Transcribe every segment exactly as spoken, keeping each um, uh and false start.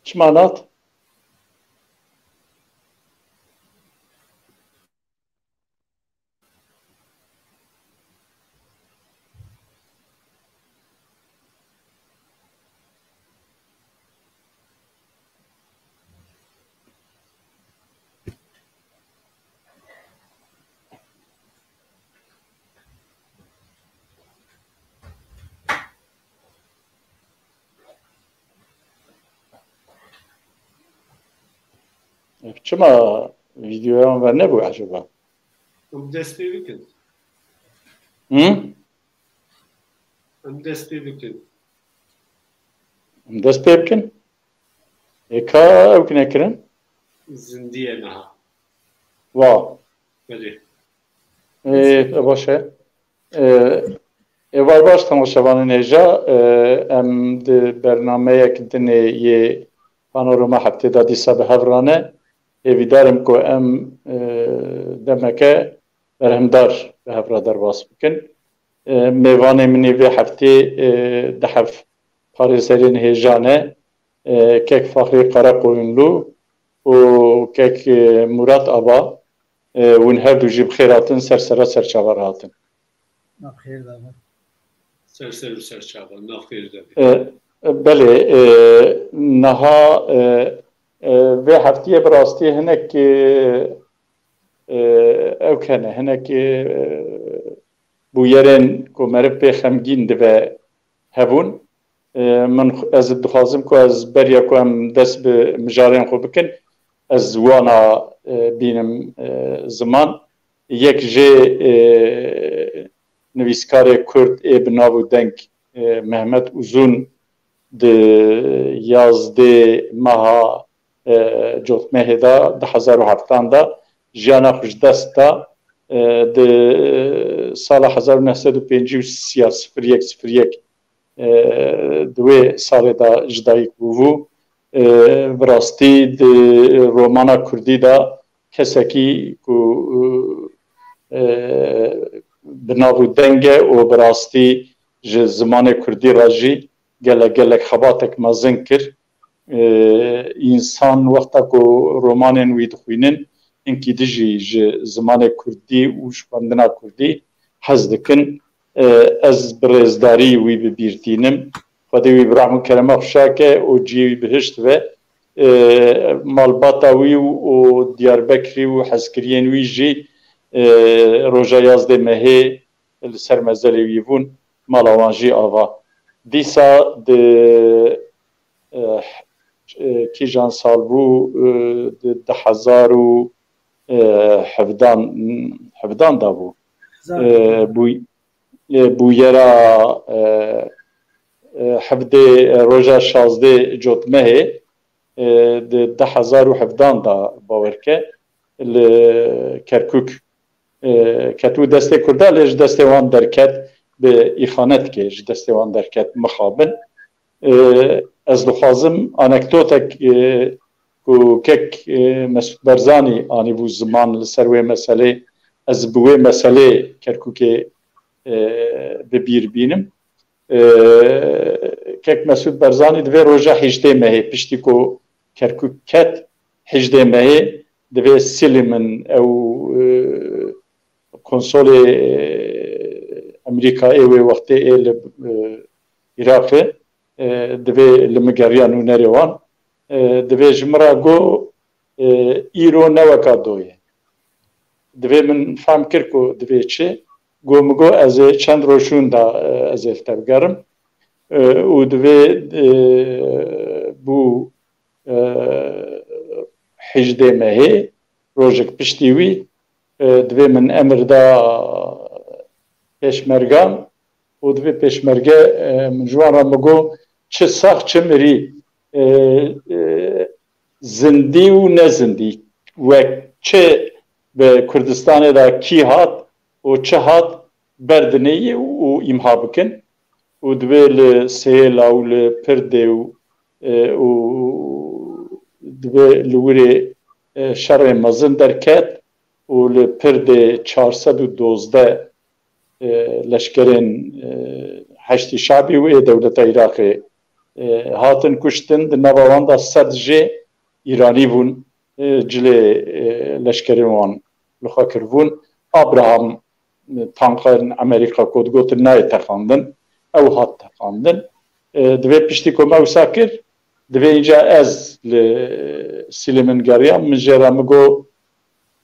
Çima nat? Çima vîdeoyan ve nebû ecaba? Em dest pê bikin. Hı? Em dest pê bikin. Em dest pê bikin? Ê ka ew kine kirin? Zindiye meha. Wa. Belê. Ê, baş e. Ê, êvar baş temaşevanên hêja, ê, em di bernameyek dinê yê Panorama Heftê de dîsa bi hev re ne. Hêvîdar im ku em, ê, demeke berhemdar bi hev re derbas bikin. Ê, mêvanê min ê vê heftê, ê, di hev parêzerên hêja ne, ê, kek Faxrê Karakoyunlu û kek, ê, Murat Aba, ê, hûn her du jî bi xêr hatin, ser sera ser çava re hatin. Nav xêr de be. Ser ser û ser çava, nav xêr de be. Ê, belê, ê, niha, ê, ê, vê heftiyê bi rastî hinek, ê, ê, ew hene, hinek, ê, bûyerên ku meriv pê xemgîn dibe hebûn. E, min xu-, ez dixwazim ku ez beriya ku em dest bi mijarên xwe bikin, ez wana, e, bînim, e, ziman. Yek jê, e, nivîskarê Kurd ê bi nav û deng, e, Mehmet Uzun di yazdê meha, e, Cotmehê de, du hezar û heftan de jiyana xwe ji dest da. E, di sala hezar û neh sed û pêncî û sê, sifir yek sifir yek, e, di wê salê de ji dayik bûbû. E, bi rastî di romana kurdî de kesekî ku, e, bi nav û deng e û bi rastî ji zimanê kurdî re jî gelek, gelek xebatek mezin kir. E, însan wexta ku romanên wî dixwînin, hinkî dijî ji zimanê kurdî û ji xwendina kurdî hez dikin. E, ez bi rêzdarî wî bi bîr tînim. Xwedê wî bi rehm û kerema xwe şa ke û cihê wî bihişt be. E, malbata wî û, û Diyarbekirî û hezkiriyên wî jî, e, roja yazdê mehê li ser mezelê wî bûn, mala wan jî ava. Dîsa di, e, e, kîjan sal bû, e, di du hezar û hevdan, hevdan da bû. Hezar. E, bû, e, bûyera, e, e, hevdê, e, roja şazdê Cotmehê, e, di du hezar û hevdan da bawer ke li Kerkûk, e, ketibû destê Kurda, lê ji destê wan derket, bi îxanetkê ji destê wan derket, mixabin. E, ez dixwazim anekdotek, e, ku kek, e, Mesûd Barzanî anîbû ziman li ser wê meselê, ez bi wê meselê Kerkûkê, e, bi bîr bînim. E, kek Mesûd Barzanî divê roja hejdê mehê, piştî ku Kerkûk ket, hejdê mehê divê Silimin ew, e, konsolê, e, Amerîka ê wê wextê ê li, e, Iraqê, e, divê li migeriya nûnerê wan, e, divê ji min re got, e, îro ne weka doyê. Divê min fehm kir ku divê çi. Got, min got, ez ê çend roj hûn da, e, ez ê li te bigerim. E, û divê, e, bû, e, hejdê mehê, rojek piştî wî, e, divê min emir da pêşmergan û divê pêşmerge, e, min ji wan re min got, çi sax çi mirî, e, e, zindî û nezindî, wek çi bi Kurdistanê de kî hat û çi hat, berdinê yê û îmha bikin. Û divê li Sihêla û li Pirdê û, e, û divê li wirê, e, şerê mezin derket û li Pirdê çar sed û dozdeh, e, leşkerên, e, Heşdî Şabî û ê dewleta Iraqê, e, hatin kuştin, di nava wan de sed jê Îranî bûn, e, cilê, e, leşkerên wan li xwe kiribûn. Abraham, e, tanqên Amerîka ku digotin nayê teqandin, ew hat teqandin. E, divê piştî ku me wisa kir, divê înca ez li Silêman geriyam, min jê re min got,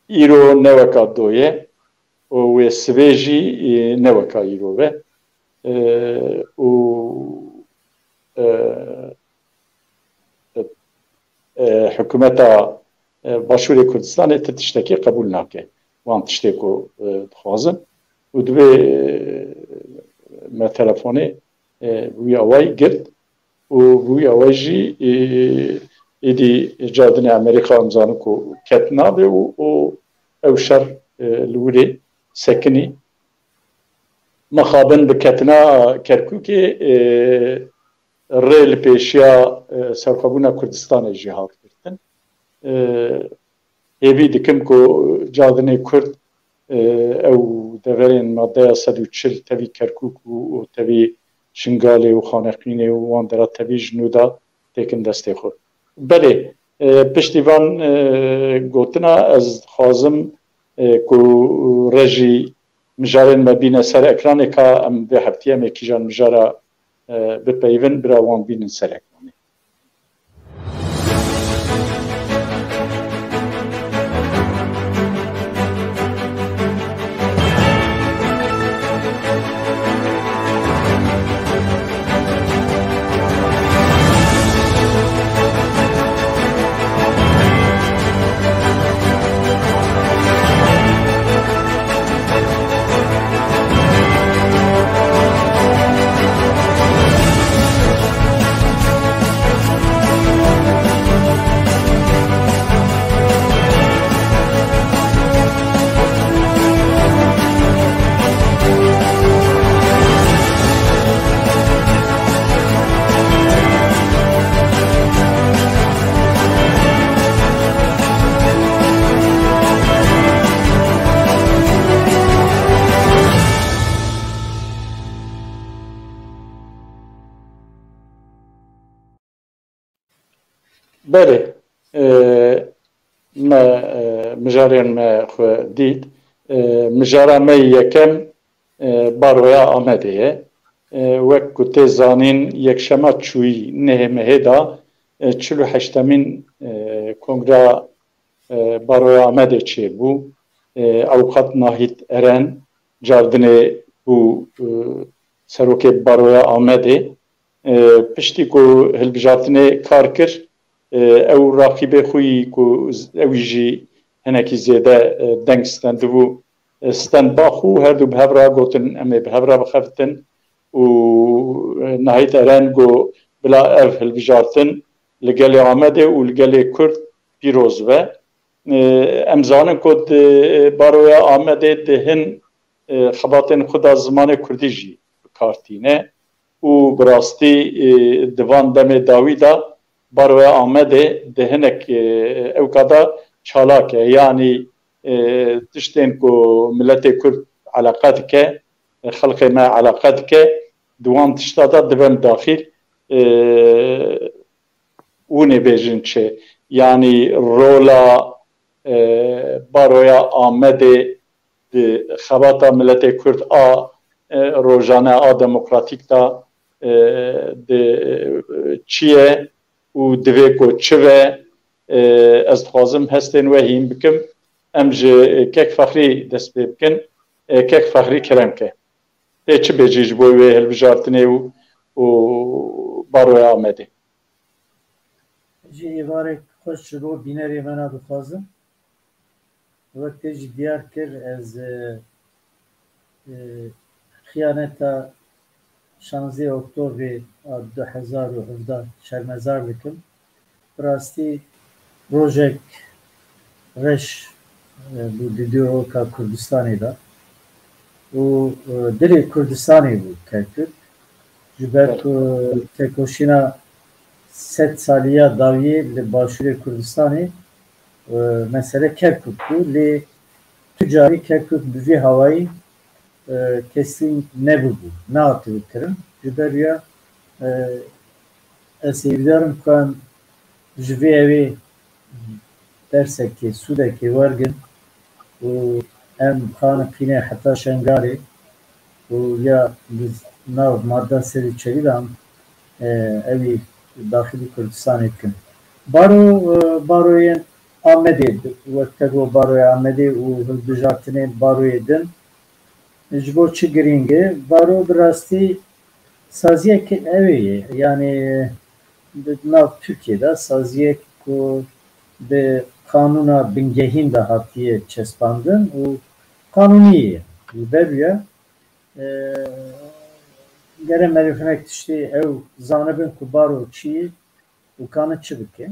îro ne weka do ye û wê sibê jî, e, ne weka îro be. E, û, e, e, hikûmeta, e, Başûrê Kurdistanê ti tiştekî qebûl nake. Wan tiştê ku, e, dixwazin û divê, e, me telefonê, e, wî awayî girt û bi wî awayî jî, e, êdî cardinê Amerîka em zanin ku ket navê û, û ew şer, e, li wirê sekinî. Mixabin bi ketina Kerkûkê, e, rê li pêşiya, e, serxwebûna Kurdistanê jî hat girtin. E, hêvî dikim ku cardinê Kurd, e, ew deverên madeya sed û çil tevî Kerkûk û, û tevî Şingalê û Xaneqînê û wan dera tevî ji nû de têkin destê xwe. Belê, e, piştî van, e, gotina ez dixwazim, e, ku rejî mijarên me bîne ser ekranê ka em vê heftiyê em ê kîjan mijara, e, bipeyivin, bira wan bînin ser ekranê. Belê, e, me, e, mijarên me xwe dît. E, mijara me yê yekem, e, Baroya Amedê ye. E, wek ku tê zanîn, yekşema çûyî nehê mehê de, e, çil û heştemîn, e, Kongra, e, Baroya Amedê çêbû. E, Ewqat Nahît Eren cardinê bû, e, serokê Baroya Amedê. E, piştî ku hilbijartinê kar kir, e, ew raqîbê xwe yî ku z-, ew jî hinekî zêde, e, deng stendibû, e, stend ba xwe û her du bi hev re gotin, em ê bi hev re bixebitin û, e, Nahît Eren got, bila ev hilbijartin li gelê Amedê û li gelê Kurd pîroz be. E, em zanin ku di, e, Baroya Amedê di hin, e, xebatên xwe de zimanê Kurdî jî bi kar tîne û bi rastî, e, di van demê dawî de Baroya Amedê di hinek, e, ewka de çalak e. Yanî, e, tiştên ku miletê Kurd eleqe dike, e, xelkê me eleqe dike, di wan tişta de dibin daxîl, e, hûn ê bêjin çi? Yanî rola, e, Baroya Amedê di xebata miletê Kurd a, e, rojane a demokratîk de, e, di, e, çi ye û divê ku çi be? E, ez dixwazim hestên we hîn bikim. Em ji Kek Fexrî dest pê bikin. E, Kek Fexrî kerem ke. Tê çi bêjî ji bo wê hilbijartinê û, û Baroya Amedê? Jî êvarek xweş ji bo bînerê me re dixwazim. Wek te jî diyar kir, ez, e, e, xiyaneta şanzdeh Oktobrê a du hezar û hevdeh şermezar dikim. Bi rastî rojek reş, e, bû di dîroka Kurdistanê de û, e, dilê Kurdistanê bû Kerkûk. Ji ber ku tekoşîna sed salî ya dawiyê li Başûrê Kurdistanê, e, mesele Kerkûk bû, lê tu carî Kerkûk bi vî hawayî, e, teslîm nebûbû, nehatibû kirin. Ji ber ya, e, Ez hêvîdar im ku em ji vê ewê dersekê, sûdekê wergin û em xanin qînê heta Şengalê û ya li nav madda sed û çelî de em, e, ewî daxilî Kurdistanê bikin. Baro, e, baroyên Amedê, wek te got, baroya Amedê û hilbijartinên baroyê din, ji bo çi girîng e? Baro bi rastî saziyek ew ê ye. Yanî di nav Tirkiyê de saziyek ku bi qanûna bingehîn de hatiye çespandin û qanûnî ye. Ji ber wî ye, e, gere merîv hinek tiştê ew zanibin ku baro çi ye û kanin çi bike.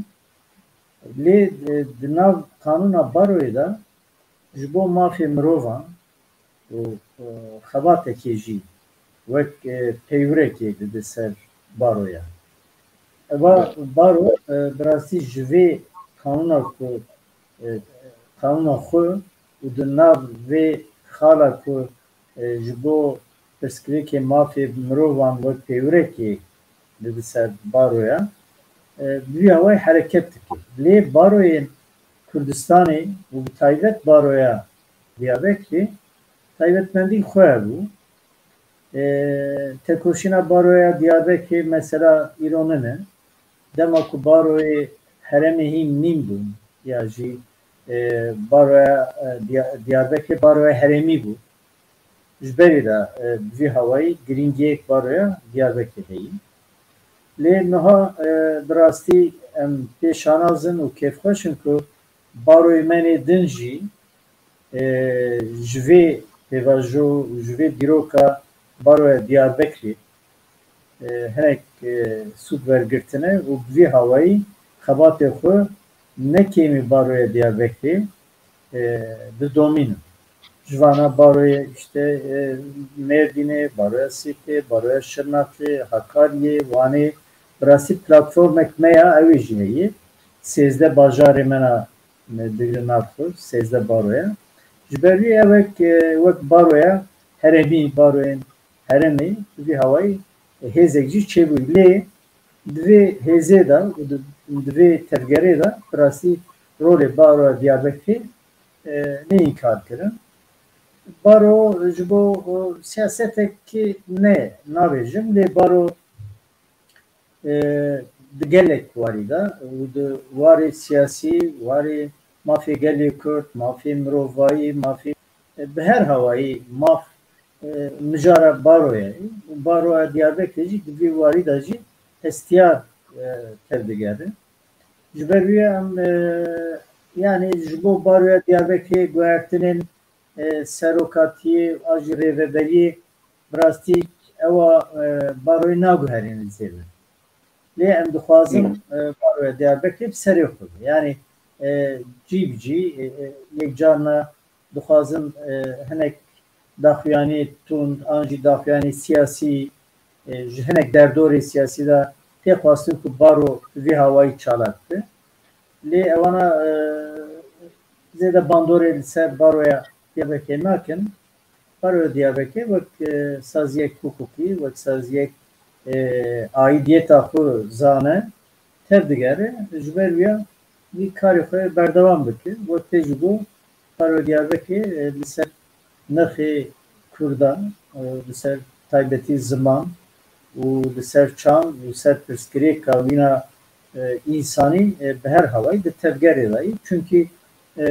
Lê, e, di nav qanûna baroyê de ji bo mafê mirovan û, e, xebatekê jî wek, e, peywirekê dide ser baroya. Eva baro, e, bi rastî ji vê qanûna ku, e, qanûna xwe û di nav vê xala ku, e, ji bo pirsgirêkê mafê mirovan wek peywirekê dide ser baroya, e, bi vî awayî hereket dike. Lê baroyên Kurdistanê û bi taybet baroya Diyarbekirê taybetmendî xwe hebû. E, tekoşîna baroya Diyarbekirê mesela îro nîne. Dema ku baroyê herêmê hîn nîn bûn ya jî, e, baroya, e, Diya-, Diyarbekirê baroya herêmî bû. Ji berî de, e, bi vî hawayî girîngiyek baroya Diyarbekirê heyî. Lê niha, e, bi rastî em pê şanaz in û kêfxweş in ku baroyê me nê din jî, e, ji vê pêvajo û ji vê dîroka baroya Diyarbekirê, e, hinek, e, sûd wergirtine û bi vî hawayî xebatê xwe ne kêmî baroya Diyarbekirê, e, didomînin. Ji vana baroyê işte, e, Mêrdînê, baroya Sîrtê, baroya Şirnexê, Hakariyê, Wanê, bi rastî platformek me ya, ew ê jî heye. Sêzdeh bajarê me na me digire nav xwe, sêzdeh baroya. Ji ber wî ew wek, e, wek baroya herêmî, baroyên herêmê, bi vî hawayî hêzek jî çêbûyî. Lê di vê hêzê de û di, di vê tevgerê de bi rastî rolê baroya Diyarbekirê, e, neyê înkar kirin. Baro ji bo, e, siyasetekî ne nabêjim, lê baro, e, di gelek warî de û di warê siyasî, warê mafê gelê Kurd, mafê mirovayî, mafê, e, bi her hawayî maf, e, mijara baroyê ye. Û baroya Diyarbekirê jî di vî warî de jî hestiyar, e, tevdigere. Ji ber wî em, e, yanî ji bo baroya Diyarbekirê guhertinên, e, serokatiyê an jî rêveberiyê bi rastî ewa, e, baroyê naguherînin zêde. Lê em dixwazin, e, baroya Diyarbekirê bi serê xwe be. Yanî, e, cî bi cî, e, e, yek carna dixwazin, e, hinek daxuyanî tund an jî daxuyanî siyasî, e, ji hinek derdorê siyasî de tê xwestin ku baro bi vî hawayî çalak be. Lê ewana, e, zêde bandorê li ser baroya Diyarbekirê nakin. Baroya Diyarbekirê wek, e, saziyek hiqûqî, wek saziyek, e, aîdiyeta xwe zane, tevdigere. Ji ber wî ya vî karê xwe berdewam bike. Wek tê jî got, Baroya Diyarbekirê, e, li ser nirxê Kurdan, e, li ser taybetî ziman û li ser çand û ser pirsgirêka wîna, e, însanî, e, bi her hawayî di tevgerê de yî. Çunkî, e,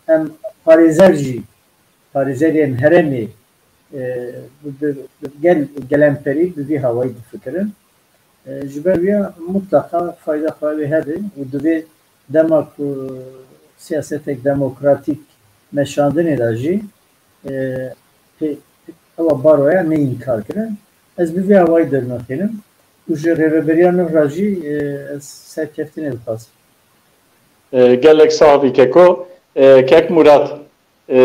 em parêzer jî, parêzerên herêmê, e, bi, bi, bi gel, gelemperî bi vî hawayî difikirin. E, ji ber wî ya mutleqa fayda xwe wê hebe û divê dema ku siyasetek demokratîk meşandinê de jî, e, pê, ewa baroya ne înkar kirin. Ez bi vî awayî dernixînim û ji rêveberiya nû re jî, e, ez serkeftinê dixwazim. E, gelek sax bî Keko. E, Kek Murat, e,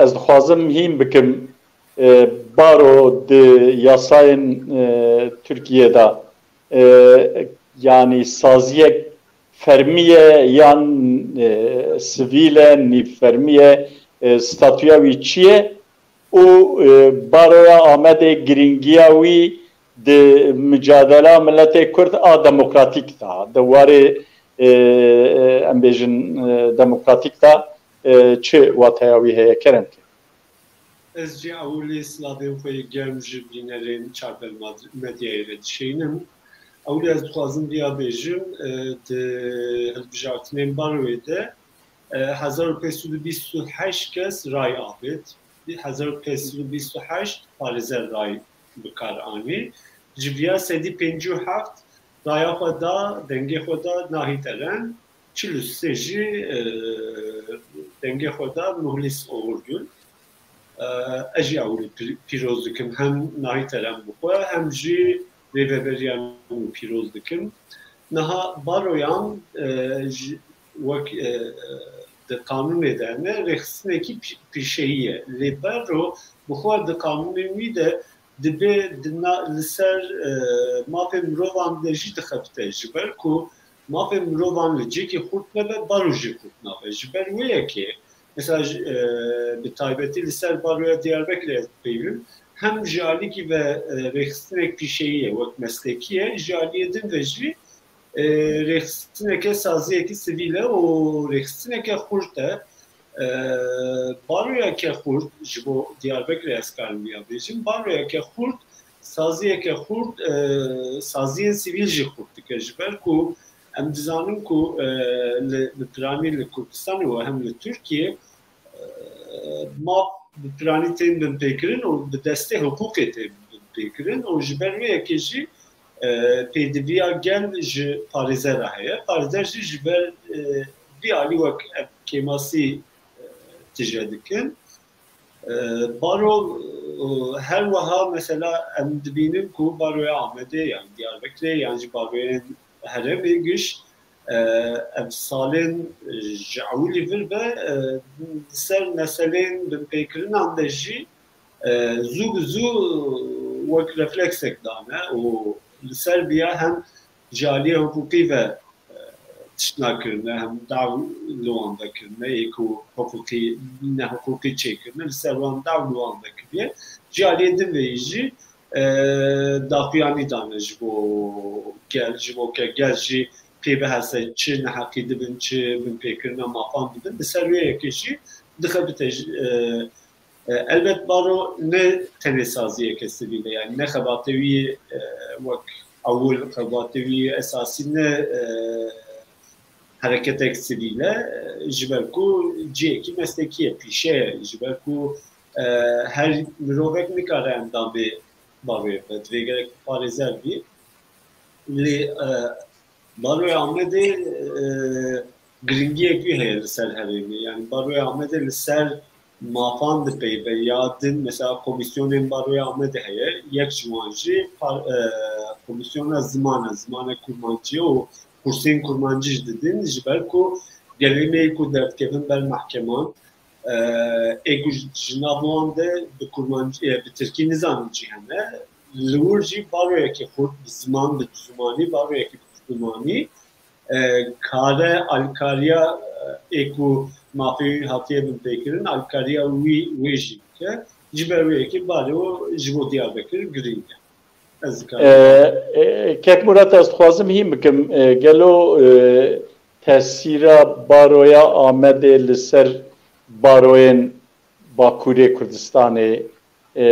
ez dixwazim hîn bikim, e, baro di yasayên, e, Tirkiyê de, e, yanî saziyek fermî ye yan, e, sivîl e, nîvfermî ye, e, statûya wî çi ye? Û, e, baroya Amedê girîngiya wî di micadela miletê Kurd a demokratîk de, di warê, e, e, em bêjin, e, demokratîk de, e, çi wateya wî heye? Kerem ke. Ez jî ewilî silavên xwe yê germ ji bînerên Çarber Mad-, Medyayê re dişeynim. Ewilî ez dixwazim viya bêjim, e, di hilbijartinên Baroyê de, e, hezar û pênc sed û bîst û heşt kes ray avêt. Hezar û pênc sed û bîst û heşt parêzer ray bi kar anî. Ji viya sedî pêncî û heft raya xwe da, dengê xwe da Nahît Eren, çil û sê jî, e, dengê xwe da Muhlîs Oğurgül. E, ez jî ewilî pî-, pîroz dikim. Hem Nahît Eren bi xwe, hem jî rêveberiya nû pîroz dikim. Niha baroyan, e, ji, wek, e, di qanûnê de hene, rêxistinekî pî-, pîşeyî ye. Lê baro bi xwe di qanûnên wî de dibe di na-, li ser, e, mafên mirovan de jî dixebite. Ji ber ku mafên mirovan li cihekî xurt nebe, baro jî xurt nabe. Ji ber wê yekê, mesela, ji, e, bi taybetî li ser baroya Diyarbekirê ez dipeyvim, hem ji alîkî ve, e, rêxistinek pîşeyî ye, wek meslekî ye, ji aliyê din ve jî, e, rêxistineke, saziyekî sivîl e û rêxistineke xurt e. E, baroyeke xurt, ji bo Diyarbekirê ez karim viya bêjim, baroyeke xurt, saziyeke xurt, e, saziyên sivîl jî xurt dike. Ji ber ku em dizanin ku, e, li, li piranî li Kurdistanê û hem li Tirkiyê, e, maf bi piranî tên binpêkirin û bi destê hiqûqê tên binpêkirin û ji ber wê yekê jî, e, pêdiviya gel ji parêzera heye. Parêzer jî ji ber, e, vî alî wek ev kêmasî, e, tije dikin. E, baro, e, her wiha mesela em dibînin ku baroya Amedê yan Diyarbekirê yan jî baroyên herêmê giş, e, ev salên, e, ji ewilî vir ve, e, li ser meselên binpêkirinan de jî, e, zû bi zû wek refleksek dane û li ser viya hem ji aliyê hiqûqî ve, e, tiştna kirine, hem daw li wan vekirine, ê ku hiqûqî, nehiqûqî çêkirine, li ser wan daw li wan vekiriye. Ji aliyê din ve yî jî, e, daxuyanî dane ji bo gel, ji bo ke gel jî pê bihese çi neheqî dibin, çi binpêkirina mafan dibin. Li ser wê yekê jî dixebite ji, e, e, elbet baro ne tenê saziyeke sivîl e, yani ne xebatê wî, e, wek ewil xebatê wî esasî ne, e, hereketek sivîl e, e, ji ber ku cihekî meslekî ye, pîşe ye, ji ber ku, e, her mirovek nikare endamê baroyê be, divê gerek parêzer bî. Lê, e, Baroya Amedê, e, giringiyek wî heye li ser herêmê. Yani Baroya Amedê li ser mafan dipeyve ya din, mesela, komîsyonên Baroya Amedê heye. Yek ji wan jî par-, e, komîsyona ziman e, zimanê kurmancî û kursên kurmancî jî didin. Ji ber ku gelê me yê ku derdikevin ber mehkeman, e, ê ku ji, ji nav wan de bi kurmancî, e, bi tirkî nizanin cî hene, li wir jî baroyekî xurt bi ziman, bi zimanî, baroyekî bi zimanî, e, kare alîkariya, e, ê ku mafê wî hatiye binpêkirin, alîkariya wî, wê jî bike. Ji ber wê yekê barê ji bo Diyarbekir girîng e. Ez dikarim. E, e, Kek Murat, ez dixwazim hîn bikim. E, gelo, e, tesîra baroya Amedê li ser baroyên Bakurê Kurdistanê, e,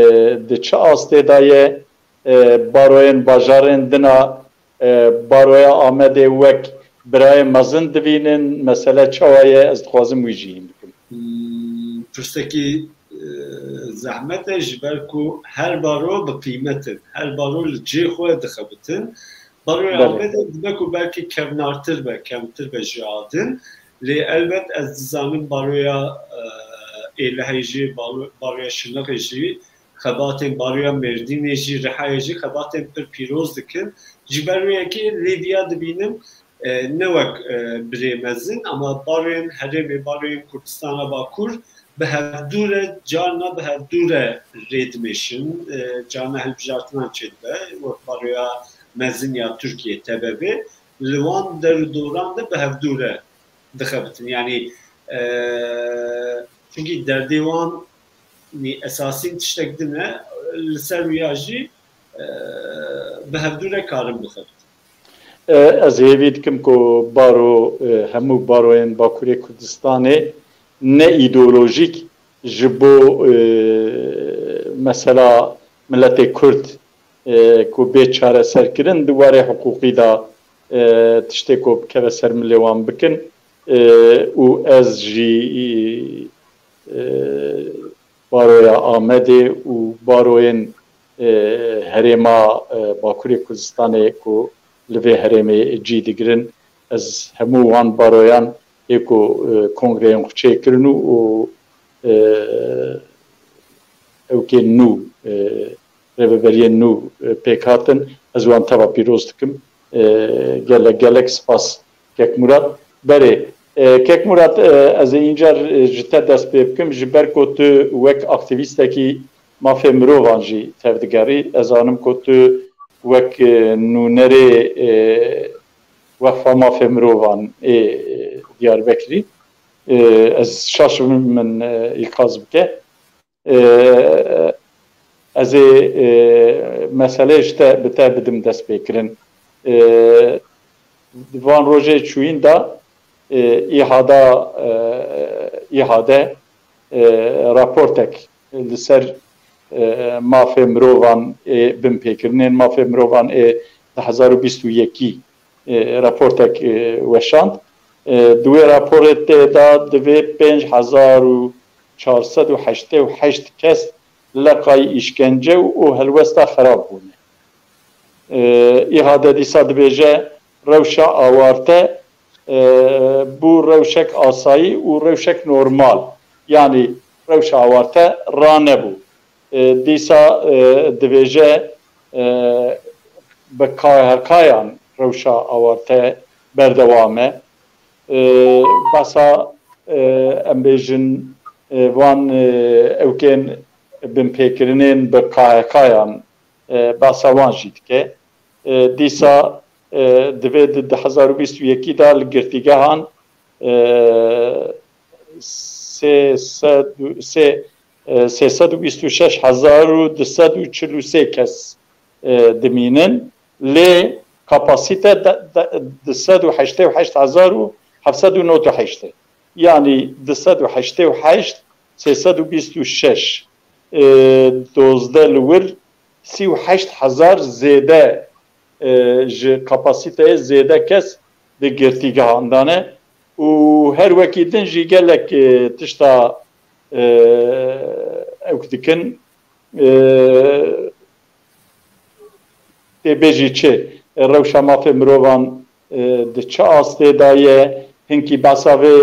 di çi astê de ye? E, baroyên bajarên din a, e, baroya Amedê wek birayê mezin dibînin, mesele çawa ye? Ez dixwazim wî jî hîn bikim. Hmm, pirsekî, e, zehmet e, ji ber ku her baro bi qîmet in. Her baro li cihê xwe dixebitin. Baroya Belê. Amedê dibe ku belkî kevnartir be, kemtir be ji a din. Lê elbet ez dizanim baroya, e, Êlihê jî, baro-, baroya Şirnexê jî, xebatên baroya Mêrdînê jî, Rihayê jî xebatên pir pîroz dikin. Ji ber wê yekê lê viya dibînim, e, ne wek, e, birê mezin, ama baroyên herêmê, baroyên Kurdistana Bakur bi hevdû re, carna bi hevdû re rê dimêşin, e, carna hilbijartinan çêdibe, wek baroya mezin ya Tirkiyê, T B B, li wan der û doran de bi hevdû re dixebitin. Yanî, e, çunkî derdê wan, nî, esasîn tiştek din e, li ser wiya jî, e, bi hevdû re karin bixebit. Ez hêvî dikim ku baro, hemû baroyên Bakurê Kurdistanê ne îdeolojîk ji bo mesela miletê Kurd ku bê çareserkirin di warê hiqûqî de tiştê ku bikeve ser milê wan bikin û ez jî baroya Amedê û baroyên herêma Bakurê Kurdistanê ku li vê herêmê cî digirin, ez hemû wan baroyan ê ku kongreyên xwe çêkirin û ewkên nû, rêveberiyên nû pêk hatin, ez wan teva pîroz dikim. Gelek gelek spas Kek Murat. Berê, Kek Murat, ez ê încar ji te dest pê bikim, ji ber ku tu wek aktîvîstekî mafê mirovan jî tevdigerî. Ez zanim ku tu wek nûnerê Wexfa Mafê Mirovan ê Diyarbekirî, ez şaş bim min îqaz bike. Ez ê meseleyê ji te, bi te bidim destpêkirin. Di van rojê çûyîn de îhada, îhade raportek li ser mafê mirovan ê binpêkirinên mafê mirovan ê du hezar û bîst û yekî raportek weşand. Di wê raporê tê de divê pênc hezar û çar sed û heştê û heşt kes leqay îşkence û helwesta xerab bûne. Îhade dîsa dibêje rewşa awarte bû rewşek asayî û rewşek normal. Yanî rewşa awarte ranebû. Dîsa dibêje bi K H K'yan rewşa awarte berdewam e. Behsa em bêjin van ewkên binpêkirinên bi K H K'yan behsa wan jî dike. Dîsa divê di du hezar û bîst û yekî de li girtîgehan sê sed sê sê sê sed û bîst û şeş hezar û du sed û çil û sê kes dimînin. Lê kapasîte du sed û heştê û heşt hezar û heft sed û nod û heşt e. Yanî du sed û heştê û heşt, sê sed û bîst û şeş, dozdeh li wir sî û heşt hezar zêde ji kapasîteyê zêde kes di girtîgehan de ne û her wekî din jî gelek tişta ewk dikin. Tê bêjî çi? Rewşa mafê mirovan di çi astê de ye? Hinkî behsa vê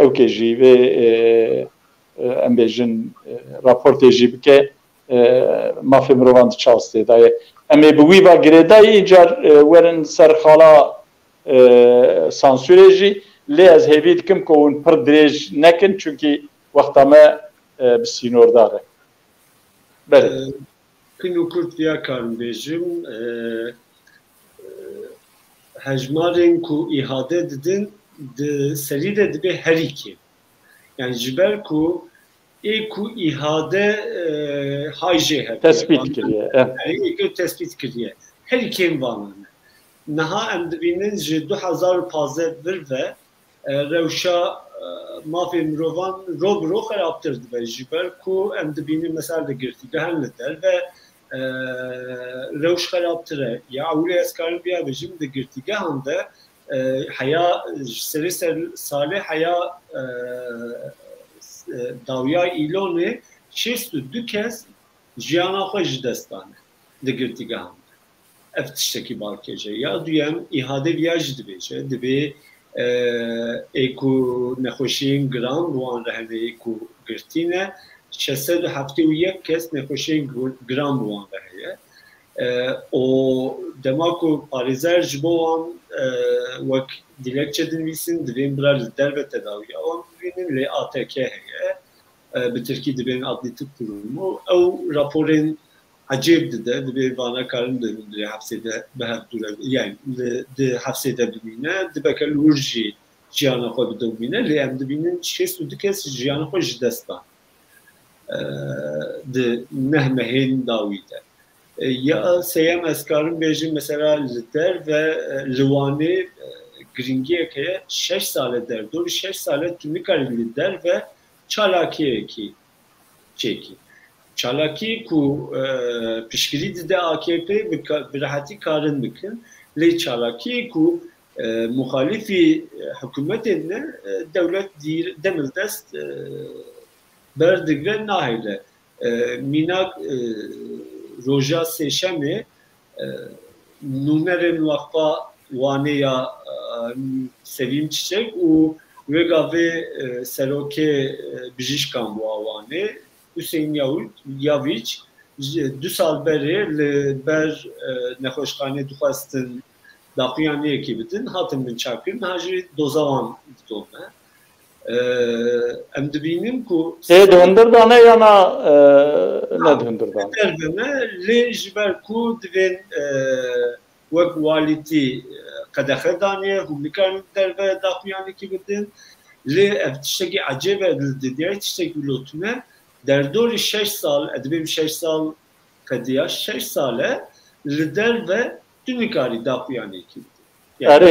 ewkê jî, vê em bêjin raportê jî bike, mafê mirovan di çi astê de ye? Em ê bi wî ve girêdayî, încar werin ser xala sansûrê jî, lê ez hêvî dikim ku hûn pir dirêj nekin, çunkî wexta me bi sînordar e. Belê. Kin û kurt viya karim bêjim, hejmarên ku îhade didin di serî de dibê herî kêm. Yani ji ber ku ê ku îhade hay jê hebe. Tespît kiriye. Ê ku tespît kiriye. Herî kêm vanan e. Niha em dibînin ji du hezar û pazdeh vir ve rewşa mafê mirovan ro bi ro xerabtir dibe. Ji ber ku em dibînin mesela li girtîgehan li derve rewş xerabtir e. Ya ewilê ez karim viya bêjim, di girtîgehan de heya ji serê ser salê heya dawiya îlonê şêst û du kes jiyana xwe ji dest dane di girtîgehan de. Ev tiştekî balkêş e. Ya duyem, îhade viya jî dibêje. Dibê ê ku nexweşiyên giran bi wan re hene, ê ku girtî ne, şeş sed û heftê û yek kes nexweşiyên giran bi wan re heye. Û dema ku parêzer ji bo wan wek dilekçe dinivîsin, divên bira li derve tedawiya wan bibînin, lê A T K heye. Bi tirkî dibên adli tıp kurumu. Ew raporên ecêb dide, dibê vana karin di hundirê hepsê de bi hev dû re, yani li, di hepsê de bimîne, dibeke li wir jî jiyana xwe bi dewmîne, lê em dibînin şêst û du kes jiyana xwe ji dest dan. Di neh mehên dawî de. E, ya sêyem ez karim bêjim, mesela li derve, e, li Wanê, e, giringiyek heye, şeş sal e derdorî, şeş sal e tu nikarî li derve çalakiyekî çêkî. Çalakî ku, e, piştgirî dide A K P bi ka-, bi rehetî karin bikin, lê çalakî ku, e, muxalîfî, e, hikûmetê ne, e, dewlet dîr-, demildest, e, berdigre nahêle. E, mînak, e, roja sêşemê, e, nûnerên Waqfa Wanê ya, e, Sevîm Çiçek û wê gavê, e, serokê, e, bijîşkan bû a Wanê, Huseyîn Yaw-, Yavîç, ji du sal berê li ber, e, nexweşxanê dixwestin daxuyaniyekî bidin, hatin binçavkirin, niha jî doza wan didome. E, em dibînin ku Ê di hundir de ne ya na, e, ne di hundir de ne? Derve ne, lê ji ber ku divên, e, wek walîtî, e, qedexe daniye, hûn nikarin derve daxuyanekî bidin. Lê ev tiştekî ecêb e, li dinyayê tiştekî wilo tune. Derdorî şeş sal, e, dibêm şeş sal qediya, şeş sal e li derve tu nikarî daxuyanekî bidin. Yani, Erê.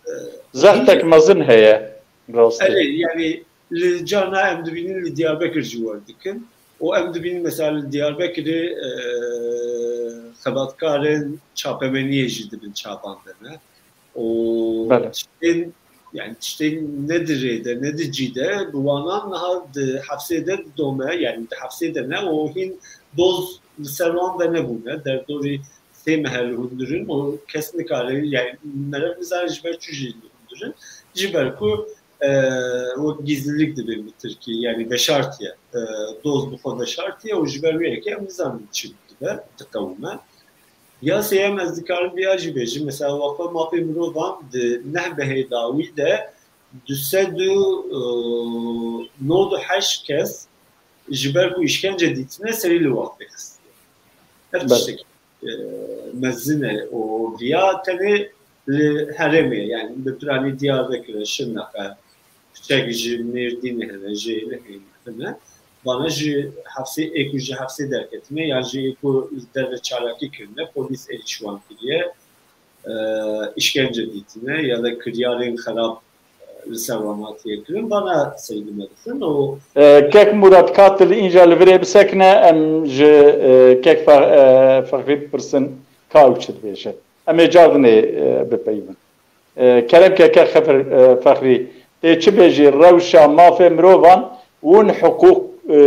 e, Zextek mezin heye, rastî. Erê, yani li carna em dibînin li Diyarbekir jî wer dikin. Û em dibînin mesela li Diyarbekirê, e, xebatkarên çapemeniyê jî dibin çavan de ne. Û Belê. tiştên, yani tiştên ne di rê de, ne di cî de, bi wanan niha di hefsê de didome, yani di hefsê de ne, û hîn doz li ser wan venebûne, derdorî sê meh li hundir in û kes nikare, yani meriv nizane ji ber çi jî li hundir in, ji ber ku, e, wek gizlilik dibê bi tirkî, yani veşartiye, e, doz bi xwe veşartiye û ji ber wê yekê em nizanin çi dibe, diqewime. Ya sêyem ez dikarim vêya jî bêjim, mesela Waqfa Mafê Mirovan di neh mehê dawî de du sed û nod û heşt kes ji ber ku îşkence dîtine serî li wextê xistiye. Ev Belê. tiştekî, e, mezin e û viya tenê li herêmê, yani bi piranî Diyarbekir e, Şirnex e, piçek ji Mêrdînê hene, ji Êlihê hene. Vana ji hefsê, ê ku ji hefsê derketine, yan jî ê ku li derve çalakî kirine, polîs êrîş wan kiriye, e, îşkence dîtine ya da kiryarên xerab, e, li ser wan hatiye kirin, vana serî li me dixin û E, kek Murat, ka tu li înca li virê bisekine, em ji, e, kek Fe-, e, Fexrî bipirsin, ka ew çi dibêje. Em ê car dinê, e, bipeyivin. E, kerem ke, kek Xefir, e, Fexrî, tê çi bêjî rewşa mafê mirovan, hûn hiqûq, e,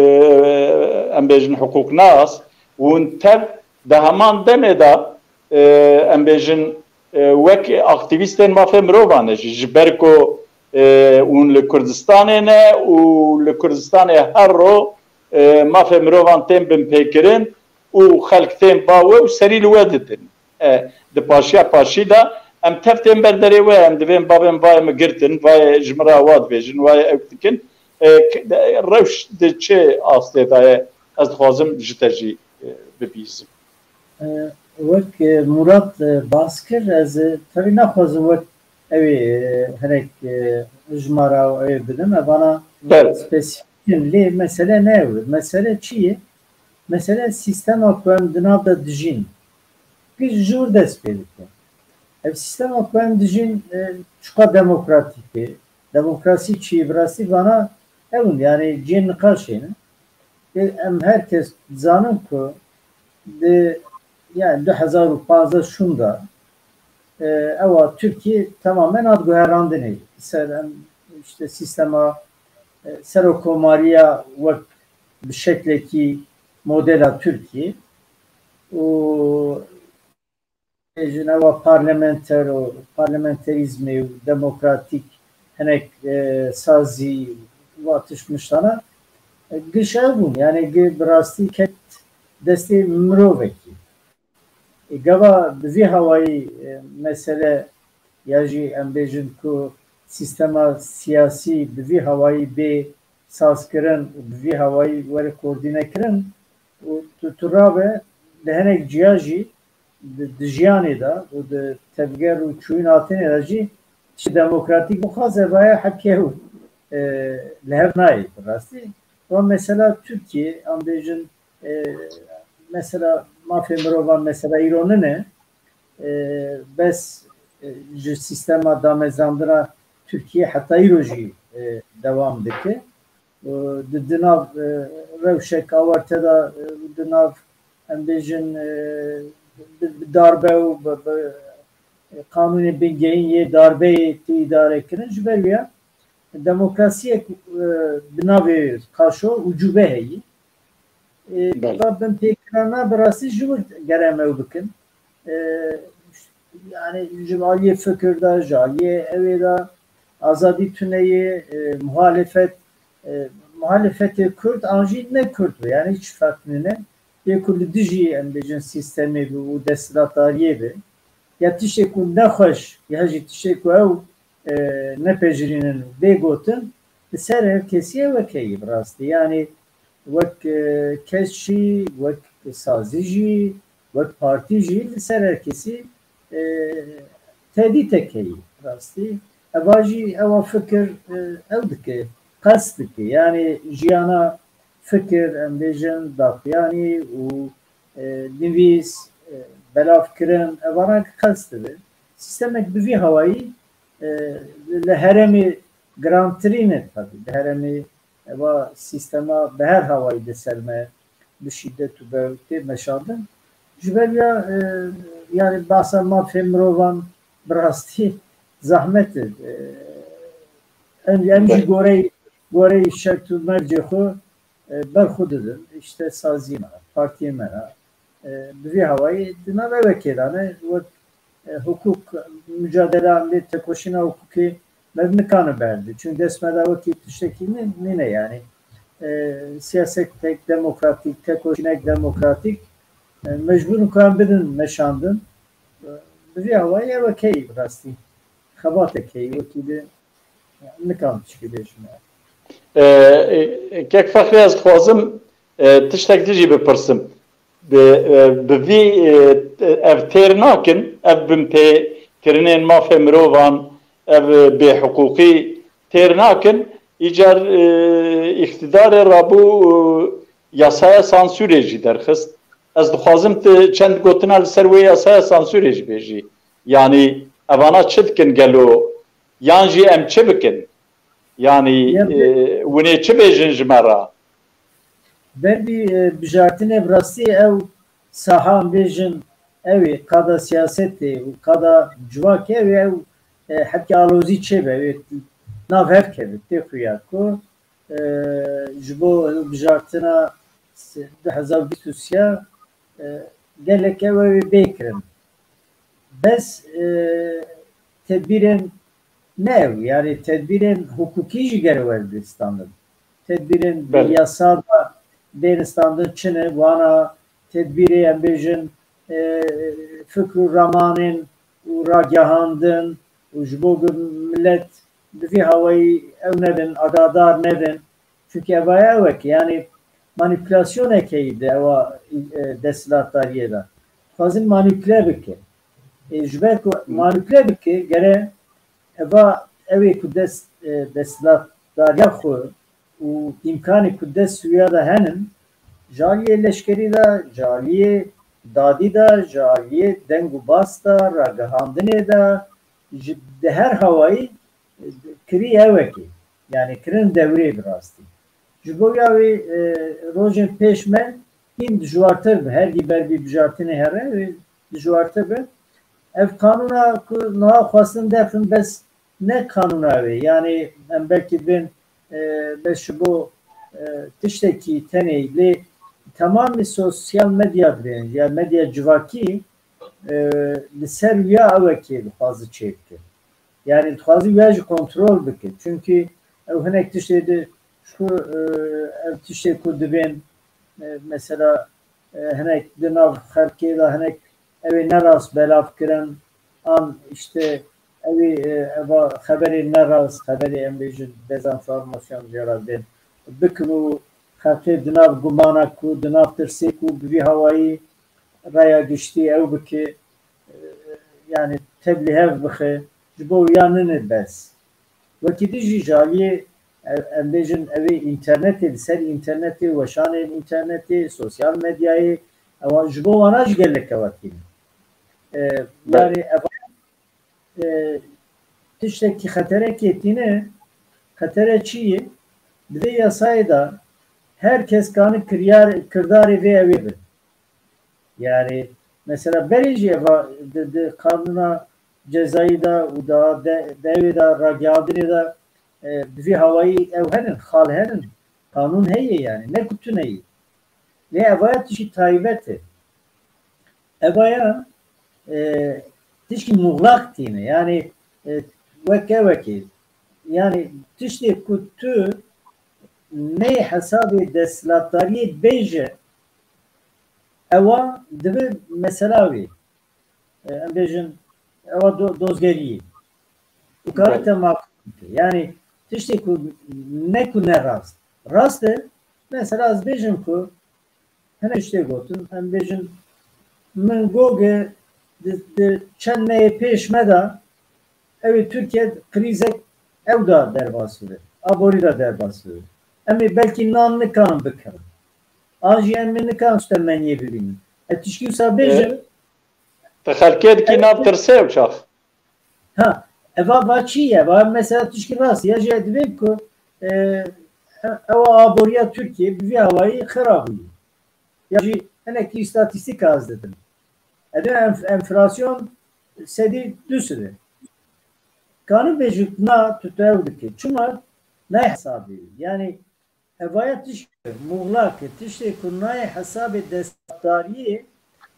em bêjin hiqûqnas, hûn tev di heman demê de, e, em bêjin, e, wek aktîvîstên mafê mirovan e jî, ji ber ku, e, hûn li Kurdistanê ne û li Kurdistanê her ro, e, mafê mirovan tên binpêkirin û xelk tên ba we û serî li we didin. E, di paşiya paşî de em tev tên ber derê we, em divên bavên vayê min girtin, vayê ji min re wa dibêjin, wayê ew dikin. E, k-, de, rewş di çi astê de ye? Ez dixwazim ji te jî, e, bibîzim. E, wek, e, Murat, e, bas kir, ez, e, tevî naxwazim wek ew ê, e, hinek, e, hijmara û ew ê bidim. Evana Belê. spesîfîk in. Lê mesele ne ew e. Mesele çi ye? Mesele sîstema ku em di nav de dijîn. Giş jûr dest pê dike. Ev sîstema ku em dijîn, e, çiqa demokratîk e. Demokrasî çi ye? Bi rastî vana ew in, yani cihên niqaşê ne. E, em her kes dizanin ku di, yani du hezar û panzdeh şûnda, e, ewa Tirkiye tamamen hat guherandinê. Ser em, işte sîstema, e, serokomariya wek bi şeklekî modela Tirkiye û bêjin ewa parlamenter û parlamenterîzmê û demokratîk hinek, e, sazî û tişt miştana, e, giş ev bûn. Yani gi bi rastî ket destê mirovekî. E, gava bi vî hawayî, e, mesele ya jî em bêjin ku sîstema siyasî bi vî hawayî bê sazkirin û bi vî hawayî were koordînekirin û tu, tu rabe di hinek ciya jî di, di jiyanê de û di tevger û çûyîn hatinê de jî tiştê demokratîk bixwaze, vaya hepkê ew, e, li hev nayê bi rastî. Wa mesela Tirkiye, em bêjin, e, mesela mafê mirovan mesela îro nine, e, bes, e, ji sîstema damezrandina Tirkiye heta îro jî, e, dewam dike. E, di, di nav, e, rewşek awarte de, e, di nav, em bêjin, e, bi, bi darbe û bi, bi, e, qanûnê bingehîn yê darbeyê tê îdare kirin. Ji ber wê demokrasiyek, e, bi navê kaşo ucube heyî. E, Belê. Va binpêkirana bi rastî ji wir gere em ew bikin. E, yani ji aliyê fikir de, ji aliyê ewê de azadî tune ye, e, muhalefet, e, muhalefetê Kurd an jî ne Kurd be, yani hiç ferq nîne. Yê ku li dijî, em bêjin, sîstemê be û desthilatdariyê be, ya tiştê ku nexweş, ya jî tiştê ku ew, e, nepejirînin bê gotin, li ser her kesî ew wekeyî bi rastî. Yani wek, e, kes jî, wek sazî jî, wek partî jî li ser her kesî, e, tedîtek heyî bi rastî. Eva jî, ewa fikir, e, ew dike, qest dike. Yani jiyana fikir, em bêjin, daxuyanî û, e, nivîs, e, belavkirin, evana qest dibe. Sîstemek bi vî hawayî, e, li herêmê girantirîn e tabii. Li herêmê eva sîstema bi her hawayî di ser me bi şîdet û bi tê meşandin. Ji ber ya, e, yani bahsa mafê mirovan bi rastî zahmet e. E, em, em jî Be- gorey, gorey şert û mercê xwe, e, berxwe didin. İşte sazî me, partiyê me re. E, bi vî hawayî di nav ev wekê de ne, wek, e, hukuk, mücadele lê tekoşîna hukukê me nikane berdin. Çünkü dest me de wekî tiştekî nî-, nîne yani. E, siyasetek demokratîk, tekoşînek demokratîk, e, mecbûr in ku em bidin meşandin. E, bi vî hawayî ew wekeyî bi rastî. Xebatek heyî wekî de. Nikan tişkî bêjim. E, e, Kek Fexrî, ez dixwazim, e, tiştek din jî bipirsim. Bi, e, bi vî, e, ev têr nakin, ev binpêkirinên mafê mirovan, ev, e, bêhiqûqî têr nakin. Îcar, e, îqtîdarê rabû, e, yasaya sansûrê jî derxist. Ez dixwazim tu çend gotina li ser wê yasaya sansûrê jî bêjî. Yanî evana çi dikin gelo? Yan jî em çi bikin? Yanî, Ya, e, hûn ê çi bêjin ji me re? Ber vî, e, bijartinê bi rastî ew saha em bêjin, ew ê qada siyasetê û qada civakê ew ê ew, e, hepkê alozî çêbe, ew ê nav hev keve, tê xuya ku, e, ji bo bijartina du hezar bîst û sê, e, gelek ew ê bê kirin. Bes, e, tedbîrên ne ew, yani tedbîrên hukukî jî gere werin standin. Tedbîrên bi Belê. yasa de bên standin çi ne, wana tedbîrê em bêjin, e, fikr û ramanên û ragihandin û ji bo ku millet bi vî hawayî ew nebin, agadar nebin. Çünkü evaya ew e ki, yani manipülasyonek heyî di ewa, e, desthilatdariyê de. Dixwazin manipüle bike. E, ji ber ku manipüle bike, gere eva ew ê ku dest, e, desthilatdariya xwe û îmkanê ku dest wîya de henin, ji aliyê leşkerî de, ji aliyê dadî de, ji aliyê deng û bas de, ragihandinê de, ji, di her hawayî kirî ewekê. Yani kirin dewrê bi rastî. Ji bo ya wê, e, rojên pêş me hîn dijwartir bi. Her gî ber vî bijartinê here wê dijwartir bi. Ev kanûna ku niha xwestin derxin bes ne kanûna wê. Yani em belkî dibên, e, bes ji bo, e, tiştekî tenê lê temamî sosyal medya dibên ya medya civakî, e, li ser wiya ewekê dixwaze çêbike. Yani dixwaze wiya jî kontrol bike. Çünkü ew hinek tiştê di ji xwe, e, ev tiştê ku dibên, e, mesela, e, hinek di nav xelkê de hinek ew ê nerast belav kirin, an işte ew ê, e, eva xeberê nerast, xeberê em bêjin dezenformasyon jê re bên bikin û xelkê di nav gumana ku, di nav tirsê ku bi vî hawayî raya giştî ew bike, e, yani tev li hev bixe, ji bo wiya nine bes. Wekî din jî ji aliyê, e, em bêjin, ew ê înternetê, li ser înternetê, weşanên înternetê, sosyal medyayê, Ewa ji bo wana jî gelek ewa tîne. E, Belê. Yani ev e, tiştekî xeterekê tîne, xetere çi ye? Di vê yasayê de her kes kane kiryar, kirdarê vê ewê bi. Yani mesela berê jî eva di, di kanûna cezayî de û da de, dewê de ragihandinê de e, bi vî hawayî ew henin, xal henin. Kanûn heye yani, ne ku tune ye. Lê evaya tişkî taybet e. Evaya e, tişkî muxlaq tîne. Yani e, weke wekê. Yani tiştê ku tu neyê hesabê desthilatdariyê bêje, ewa dibe mesela wê. E, em bêjin, ewa do, dozgeriyê. Û kare Belê. te mahkum bike. Yani tiştê ku ne ku ne rast. Rast e, mesela ez bêjim ku hinek tiştê gotin, em bêjin, min goge di, di çend mehê pêş me de ew ê Tirkiye krîzek ew da derbas bibe. Aborî da derbas bibe. Em ê belkî nan nikarin bikirin. An jî em ê nikarin tiştemeniyê bibînin. E tişkî wisa bêjin. E, te xelkê dikî nav tirsê ew çax. Ha, eva va çi ye? Va mesela tişkî rast ya jî divê ku e, ewa aboriya Tirkiye bi vî hawayî xira bûye. Ya jî hinekî îstatîstîka ez didim. Edê enf enflasyon sedî du side. Kanûn bêjik na tu tev dike. Çima ne hesabê? Yani evaya tişt muxlak e, tiştê ku nayê hesabê destdariyê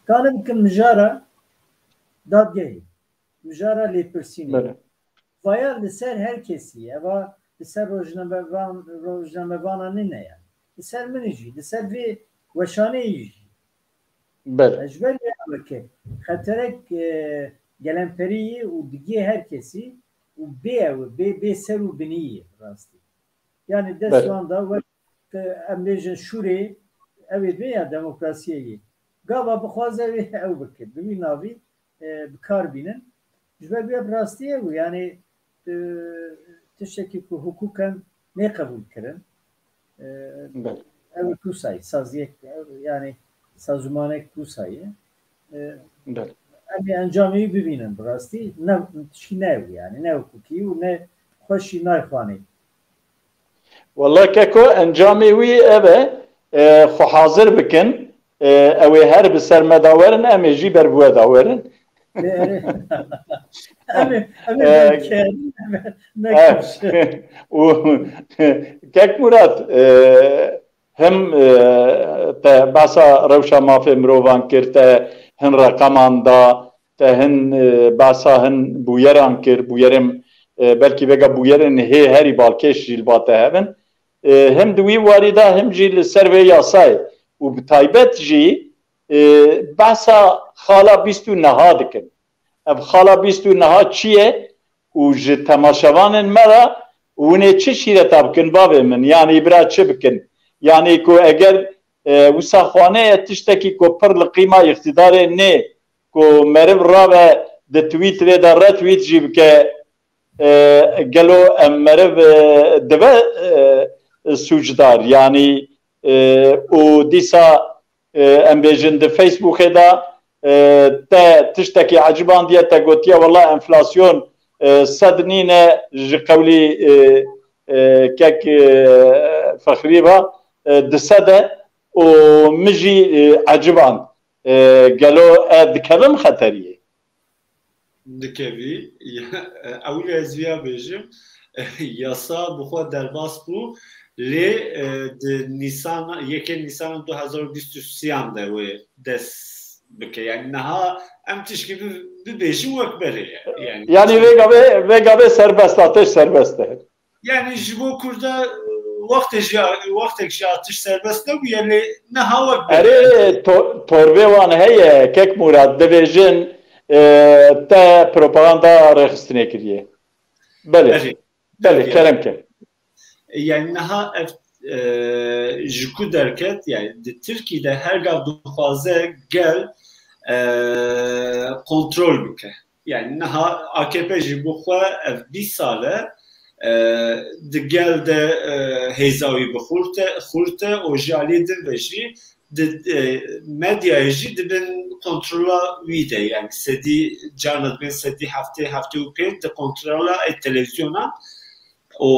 kane bikin mijara dadgehê, mijara lêpirsînê. Belê. Vaya li ser her kesî, eva li ser rojnamevan, rojnamevana nîne yani. Li ser min jî, li ser vê weşaneyî jî. Belê. Ji ber vê eweke xeterek e, gelemperî yî û digê her kesî û bê ew, bê, bê ser û binî yî rastî. Yani dest Belê. wan da wek e, em bêjin şûrê, ew ê dibê ya demokrasiyê yî. Gava bixwaze wê ew bike. Bi wî navî e, bi kar bînin. Ji ber wê bi rastî ew, yani e, tiştekî ku hukûken nê qebûl kirin. E, Belê. ew ê kusayî, saziyek, ew, yani sazûmanek kusayî. E, Belê. em ê encamê wî bibînin bi rastî. Ne, tişkî ne ew yani, ne hukukî û ne xweşî nayxwanê. Wela keko encamê wî ev e, e, xwe hazir bikin. E, ew ê her bi ser me de werin, em ê jî ber bi we de werin. Erê. Em ê, em ê E, belkî ne, ne e, kevşe. û Kek Murat, e, him e, te behsa rewşa mafê mirovan kir, te hin reqeman da, te hin e, behsa hin bûyeran kir, bûyerên e, belkî vêga bûyerên hê herî balkêş jî li ba te hebin. E, him di wî warî de him jî li ser vê yasayê û bi taybet jî e, behsa xala bîst û neha dikin. Ev xala bîst û neha çi ye? Û ji temaşevanên me re hûn ê çi şîreta bikin bavê min? Yanî bira çi bikin? Yanî ku eger e, wisa xwane ye tiştekî ku pir li qîma îqtîdarê nê, ku meriv rabe di Twitterê de retweet jî bike, e, gelo em meriv e, dibe e, sûcdar? Yanî e, û dîsa e, em bêjin di Facebookê de e, te tiştekî ecibandiye, te gotiye wela enflasyon e, sed nîne ji qewlî e, e, kek e, Fexrî ve e, di sed e û min jî e, eciband. E, gelo e, dikevim xeteriyê? Dikevî. Ya, ewilî ez viya bêjim, yasa bi xwe derbas bû, lê e, di Nîsan, yekê Nîsana du hezar û bîst û sêyan de wê dest bike. Yani niha em tişkî bi-, bibêjin wek berê ye. Yani Yani vê gavê, vê gavê serbest, ateş serbest e. Yani ji bo Kurda wextê jî, wextek jî atiş serbest nebûye, lê niha wek berê. Erê, to-, torbê wan heye, kek Murad, dibêjin e, te propaganda rêxistinê kiriye. Belê. Erê. Belê, Erê. kerem ke. Yani niha ev e, ji ku derket, yani di Tirkî de her gav dixwaze gel e, kontrol bike. Yani niha A K P jî bi xwe ev bîst sal e, e, di gel de e, hêza wî bi xurt e, xurt e û ji aliyê din ve jî di, e, medyayê jî dibin kontrola wî de, yani sedî, carna dibên sedî heftê, heftê û pênc di kontrola ê televîzyonan û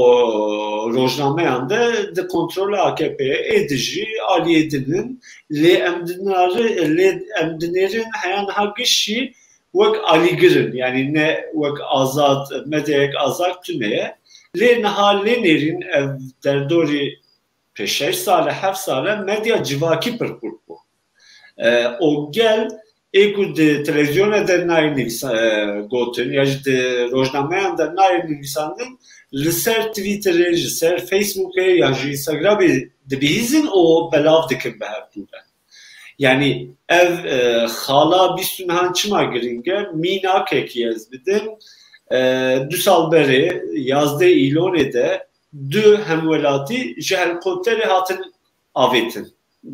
rojnameyan de di kontrola A K P'ê ye. Ê di jî aliyê din in, lê em dinari-, lê em dinêrin heya niha giş jî wek alîgir in. Yani ne wek azad, medyayek azad tune ye. Lê niha lê nêrîn ev derdorî pê şeş sale, heft sale medya civakî pir xurt bû. E, û gel ê ku di televîzyona de nayê nivîsa-, e, gotin, ya jî di rojnameyan de nayê nivîsandin, li ser Twitterê, ji ser Facebookê ya ji Instagramê dibihîzin û belav dikin bi hevdû re. Yani ev, e, xala bîst û nehan çima girîng e? Mînakekî ez bidim. E, du sal berê, yazdeh Îlonê de du hemwelatî ji helikopterê hatin avêtin.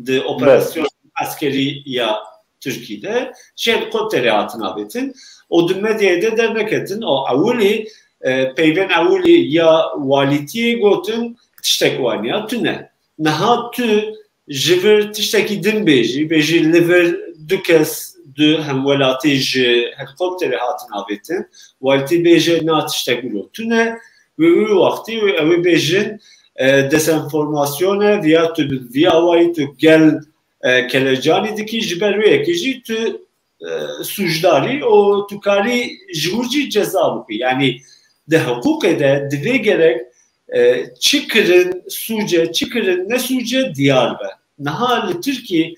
Di operasyon eskerî ya Tirkî de ji helikopterê hatin avêtin. Û di medyayê de derneketin. Û ewilî, e, peyvên ewilî ya walîtiyê gotin tiştek waniya tune. Niha tu ji vir tiştekî din bêjî, bêjî li vir du kes, du hemwelatî ji helikopterê hatin avêtin. Walîtî bêje na tiştek wilo tune. Wê wî wextî ew ê bêjin, e, dezenformasyon e, viya tu bi vî awayî tu gel, e, kelecanî dikî, ji ber wê yekê jî tu, e, sûcdarî û tu karî ji wir jî ceza bikî. Yani di hiqûqê de divê gerek, e, çi kirin sûc e, çi kirin ne sûc e diyar be. Niha li Tirkiyê,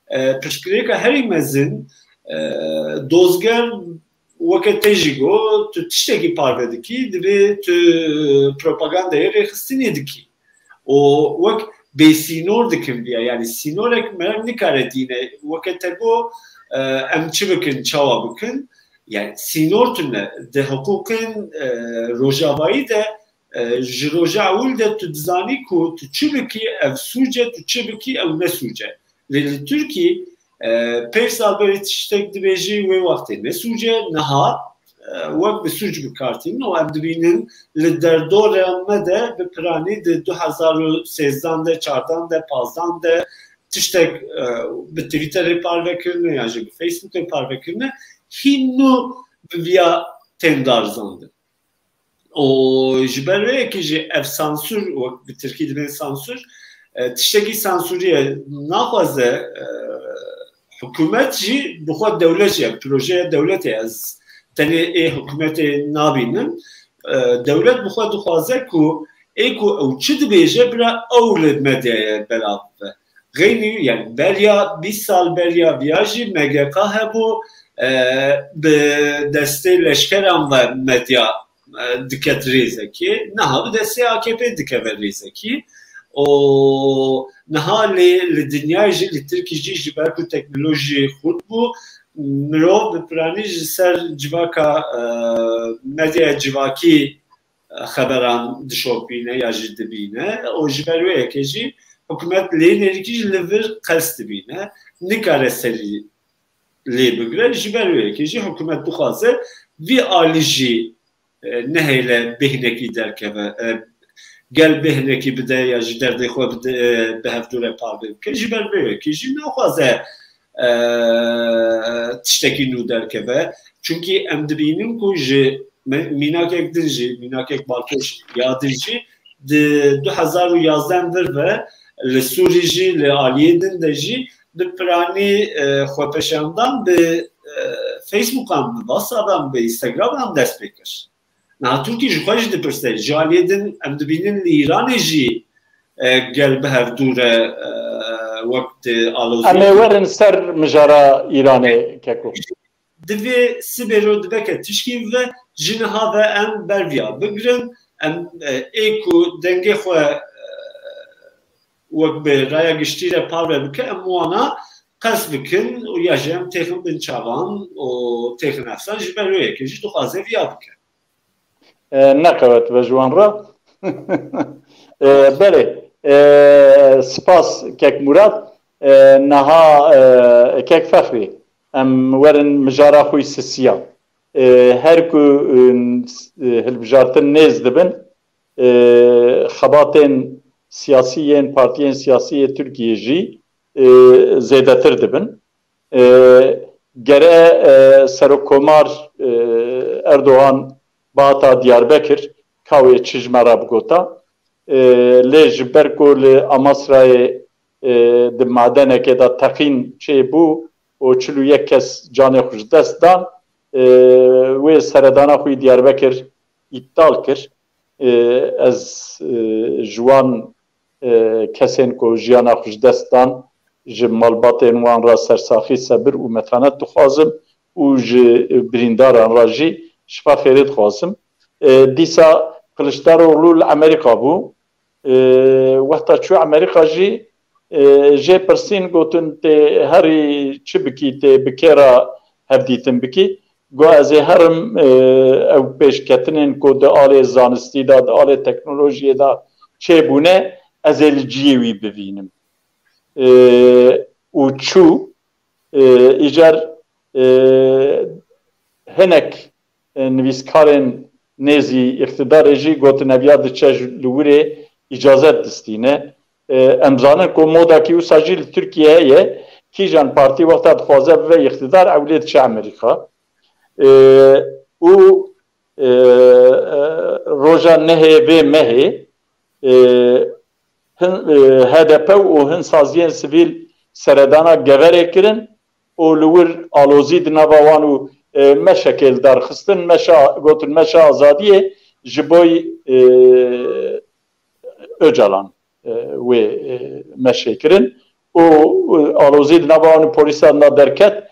e, pirsgirêka herî mezin, e, dozger weke te jî got, tu tiştekî parve dikî, divê tu propagandayê rêxistinê dikî. Û wek bêsînor dikin viya, yani sînorek merg nikare dîne. Weke te got, e, em çi bikin, çawa bikin? Yani sînor tune. Di hiqûqên, e, rojavayî de, e, ji roja ewil de tu dizanî ku tu çi bikî, ev sûc e, tu çi bikî, ew ne sûc e. Lê li Tirkî, e, pênc sal berê tiştek dibêjî, wê wextê ne sûc e, niha, e, wek bi sûc bi kar tînin û em dibînin li derdora me de bi piranî di du hezar û sêzdan de, çardan de, pazdan de tiştek, e, bi Twitterê parve kirine yan jî bi Facebookê parve kirine, hîn nû bi viya tên darizandin. Û ji ber wê yekê jî ev sansûr, wek bi tirkî dibên sansûr, e, tiştekî sansûrî ye. Naxwaze, e, hikûmet jî bi xwe dewlet jî ye, projeya dewletê ye. Ez tenê ê hikûmetê nabînim. E, dewlet bi xwe dixwaze ku ê ku ew çi dibêje bira ew li medyayê belav bibe. Xeynî, yani beriya bîst sal beriya viya jî M G K hebû, e, bi destê leşkeran ve medya, e, diket rêzekê. Niha bi destê A K P dikeve rêzekî. Û niha lê li dinyayê jî, li Tirkî jî, ji ber ku teknolojî xurt bû, mirov bi piranî ji ser civaka, e, medyaya civakî xeberan dişopîne ya jî dibîne. Û ji ber wê yekê jî hikûmet lê nêrîkî jî li vir qels dibîne. Nikare serî lê bigire. Ji ber wê yekê jî hikûmet dixwaze vî alî jî, e, nehêle bêhnekî derkeve, e, gel bêhnekî bide ya jî derdê xwe bide, e, bi hevdû re parve bike. Ji ber vê yekê jî naxwaze, e, tiştekî nû derkeve. Çunkî em dibînin ku ji me-, mînakek din jî, mînakek balkêş ya din jî di du hezar û yazdeh vir ve li Sûrî jî, li aliyê din de jî bi piranî, e, xwepêşandan bi, e, Facebookan, bi WhatsAppan, bi Instagraman dest pê kir. Niha Tirkî ji xwe jî dipirse, ji aliyê din em dibînin li Îranê jî, e, gel bi hevdû re, e, wek di aloziyê Em ê werin ser mijara Îranê, Keko. Divê sibê ro dibeke tişkî ve, ji niha ve em berviya bigrin, em, e, ê ku dengê xwe, e, wek bi raya giştî re parve bike, em wana qels bikin û ya jî em têxin bin çavan û têxin efsan, ji ber wê yekê jî dixwaze viya bike. E, ne qewet be ji wan re. E, belê. E, spas kek Murat. E, niha, e, kek Fexrî. Em werin mijara xwe sisiya. E, her ku, e, hilbijartin nêz dibin, e, xebatên siyasî yên partiyên siyasî yê Tirkiyê jî e, zêdetir dibin. E, gere, e, Serokkomar, e, Erdogan bihata Diyarbekir, ka wê çi ji me re bigota. E, lê ji ber ku li Amasrayê, e, di madenekê de teqîn çêbû û çil û yek kes canê xwe ji dest dan, e, wê seredana xwe yî Diyarbekir îptal kir. E, ez, e, ji wan, e, kesên ku jiyana xwe ji dest dan, ji malbatên wan re sersaxî, sebir û metanet dixwazim û ji birîndaran re jî şifa xêrê dixwazim. E, dîsa Kiliçdaroglu li Amerîka bû. E, wexta çû Amerîka jî, e, jê pirsîn, gotin, tê herî çi bikî, tê bi kê re hevdîtin bikî? Got, ez ê herim, e, ew pêşketinên ku di alê zanistî de, di alê teknolojiyê de çêbûne, ez ê li ciyê wî bivînim. E, û çû, e, îcar, e, hinek, e, nivîskarên nêzî îqtidarê jî gotin, ev ya diçe ji, li wirê îcazet distîne. E, em zanin ku modakî wisa jî li Tirkiye heye, kîjan partî wexta dixwaze bibe îqtidar, ew lê diçe Amerîka. E, û, e, e, roja nehê vê mehê, e, hin, e, H D P û hin saziyên sivîl seredana Geverê kirin û li wir alozî di nava wan û, e, meşekê li dar xistin, meşa, gotin meşa azadiyê ji boy, e, Ocalan, e, wê, e, meşê kirin û, e, alozî di nava wan û polîsan de derket.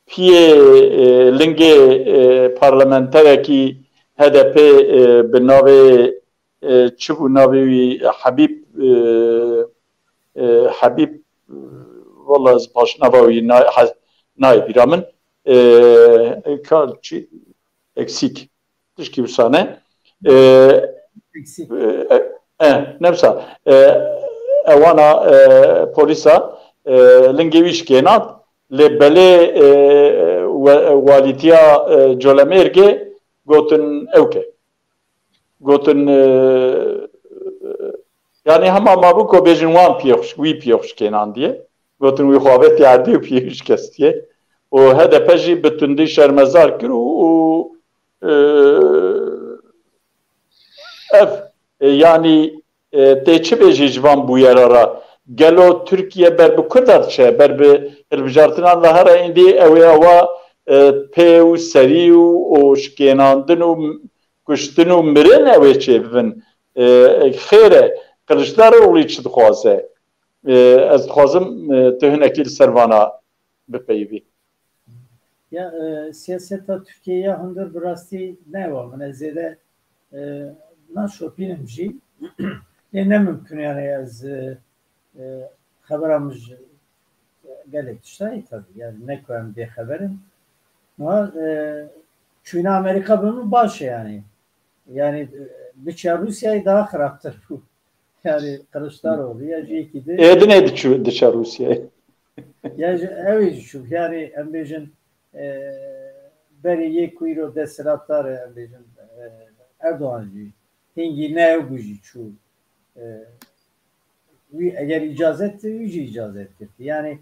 Piyê, e, lingê, e, parlamenterekî H D P, e, bi navê, e, çi bû navê wî? Habîb, e, e, Habîb, e, wala ez baş nava wî na-, ha-, nayê bîra min. E, kal çi? Eksîk. Tişkî wisa ne. E, Eksîk. E, e, e, ne wisa. E, ewana, e, polîsa, e, lingê wî şikênand. Lê belê, e, we-, walîtiya, e, Colemêrgê gotin ew ke. Gotin, e, yani hema mabû ku bêjin wan piyê xwe, wî piyê xwe şikênandiye. Gotin wî xwe avêtiye erdê û piyê wî şikestiye. Û H D P jî bi tundî şermezar kir û, û, e, ev, e, yani, e, tê çi bêjî ji van bûyera re? Gelo Tirkiye ber bi Kurda diçe, ber bi hilbijartinan ve here îndî ew ê awa, e, pê û serî û, û şikênandin û kuştin û mirin ew ê çêbibin. E, xêr e, Kiliçdaroglî çi dixwaze? E, ez dixwazim, e, tu hinekî li ser vana bipeyivî. Ya, e, siyaseta Tirkiyê ya hundir bi rastî ne wa min, ez zêde, e, naşopînim jî. Lê ne mimkun, yani ez, e, e, xebera min ji gelek tişta ye tabii. Yani ne ku em bêxeber in. Niha, e, çûna Amerîka bi min baş e yani. Yani, e, biçe Rûsyayê daha xirabtir bû. Yani Kılıçdaroğlu ya jî yekî di. Ê dinê diçû, diçe Rûsyayê. Ya jî ew ê jî çû. Yani em bêjin, e, berê yê ku îro desthilatdar e, em bêjin, e, Erdoğan jî. Hingî ne ew bû jî çû. E, wî eger îcazet, wî jî îcazet girtî. Yani,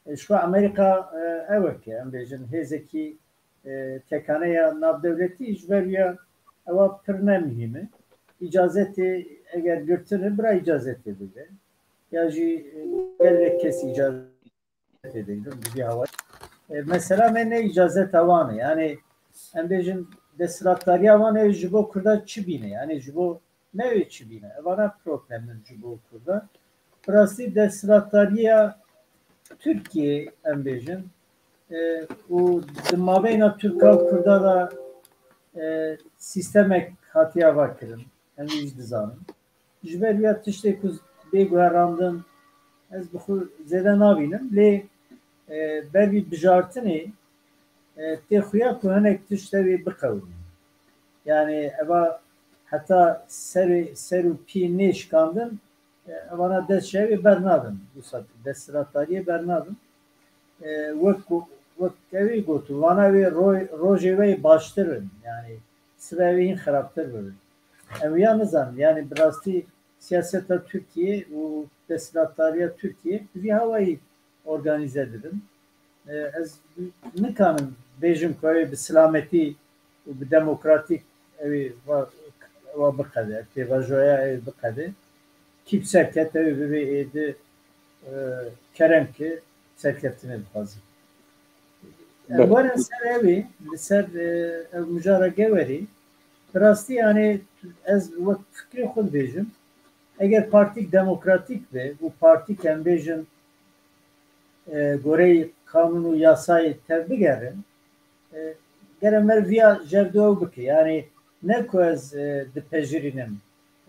e, şu Amerîka, e, ew e ke, em bêjin, hêzekî, e, tekaneya navdewletî ji ber wî ya ewa pir ne muhîm e. Îcazetê eger girtine, bira îcazetê bide. Ya jî, e, gelek kes îcazetê digrin, bi vî hawayî. E, mesela me ne îcazeta wan e. Yani, em bêjin, desthilatdariya wan e ji bo Kurda çi bîne? Yani, ji bo ne wê çi bîne? Evana problem in ji bo Kurda. Bi rastî desthilatdariya Tirkiyê, em bêjin, e, û di mabeyna Tirka û Kurda de, e, sîstemek hatiye ava kirin. Em wî jî dizanin. Ji ber ya tiştê ku bê guherandin, ez bi xwe zêde nabînim. Lê, e, ber vî bijartinê, e, tê xuya ku hinek tişt ew ê biqewimînin. Yani eva heta serê, ser û pî nêşikandin, e, evana dest ji ew ê bernadin. Wisa desthilatdariyê bernadin. E, wek ku, wek ew ê gotin, vana wê ro-, rojê wê baştir in. Yani sibe wê hîn xirabtir bibin. Em ya nizanin. Yani bi rastî siyaseta Tirkiye û desthilatdariya Tirkiye bi vî hawayî organîze dibin. E, ez nikanim bêjim ku ew ê bi silametî û bi demokratîk ew ê va, va biqede, pêvajoya ew ê biqede. Kî bi ser ket ew ê bibê êdi, e, kerem ke serkeftinê dixwazin. Em Be- werin ser ew ê, li ser, e, ev mijara gewerî, bi rastî, yanî, ez wek fikrê xwe dibêjim, eger partîk demokratîk be û partîk, em bêjin, e, goreyê kanûn û yasayê tevbigerin, e, gere mer viya jevdo ew bike. Yanî ne ku ez, e, dipejirînim,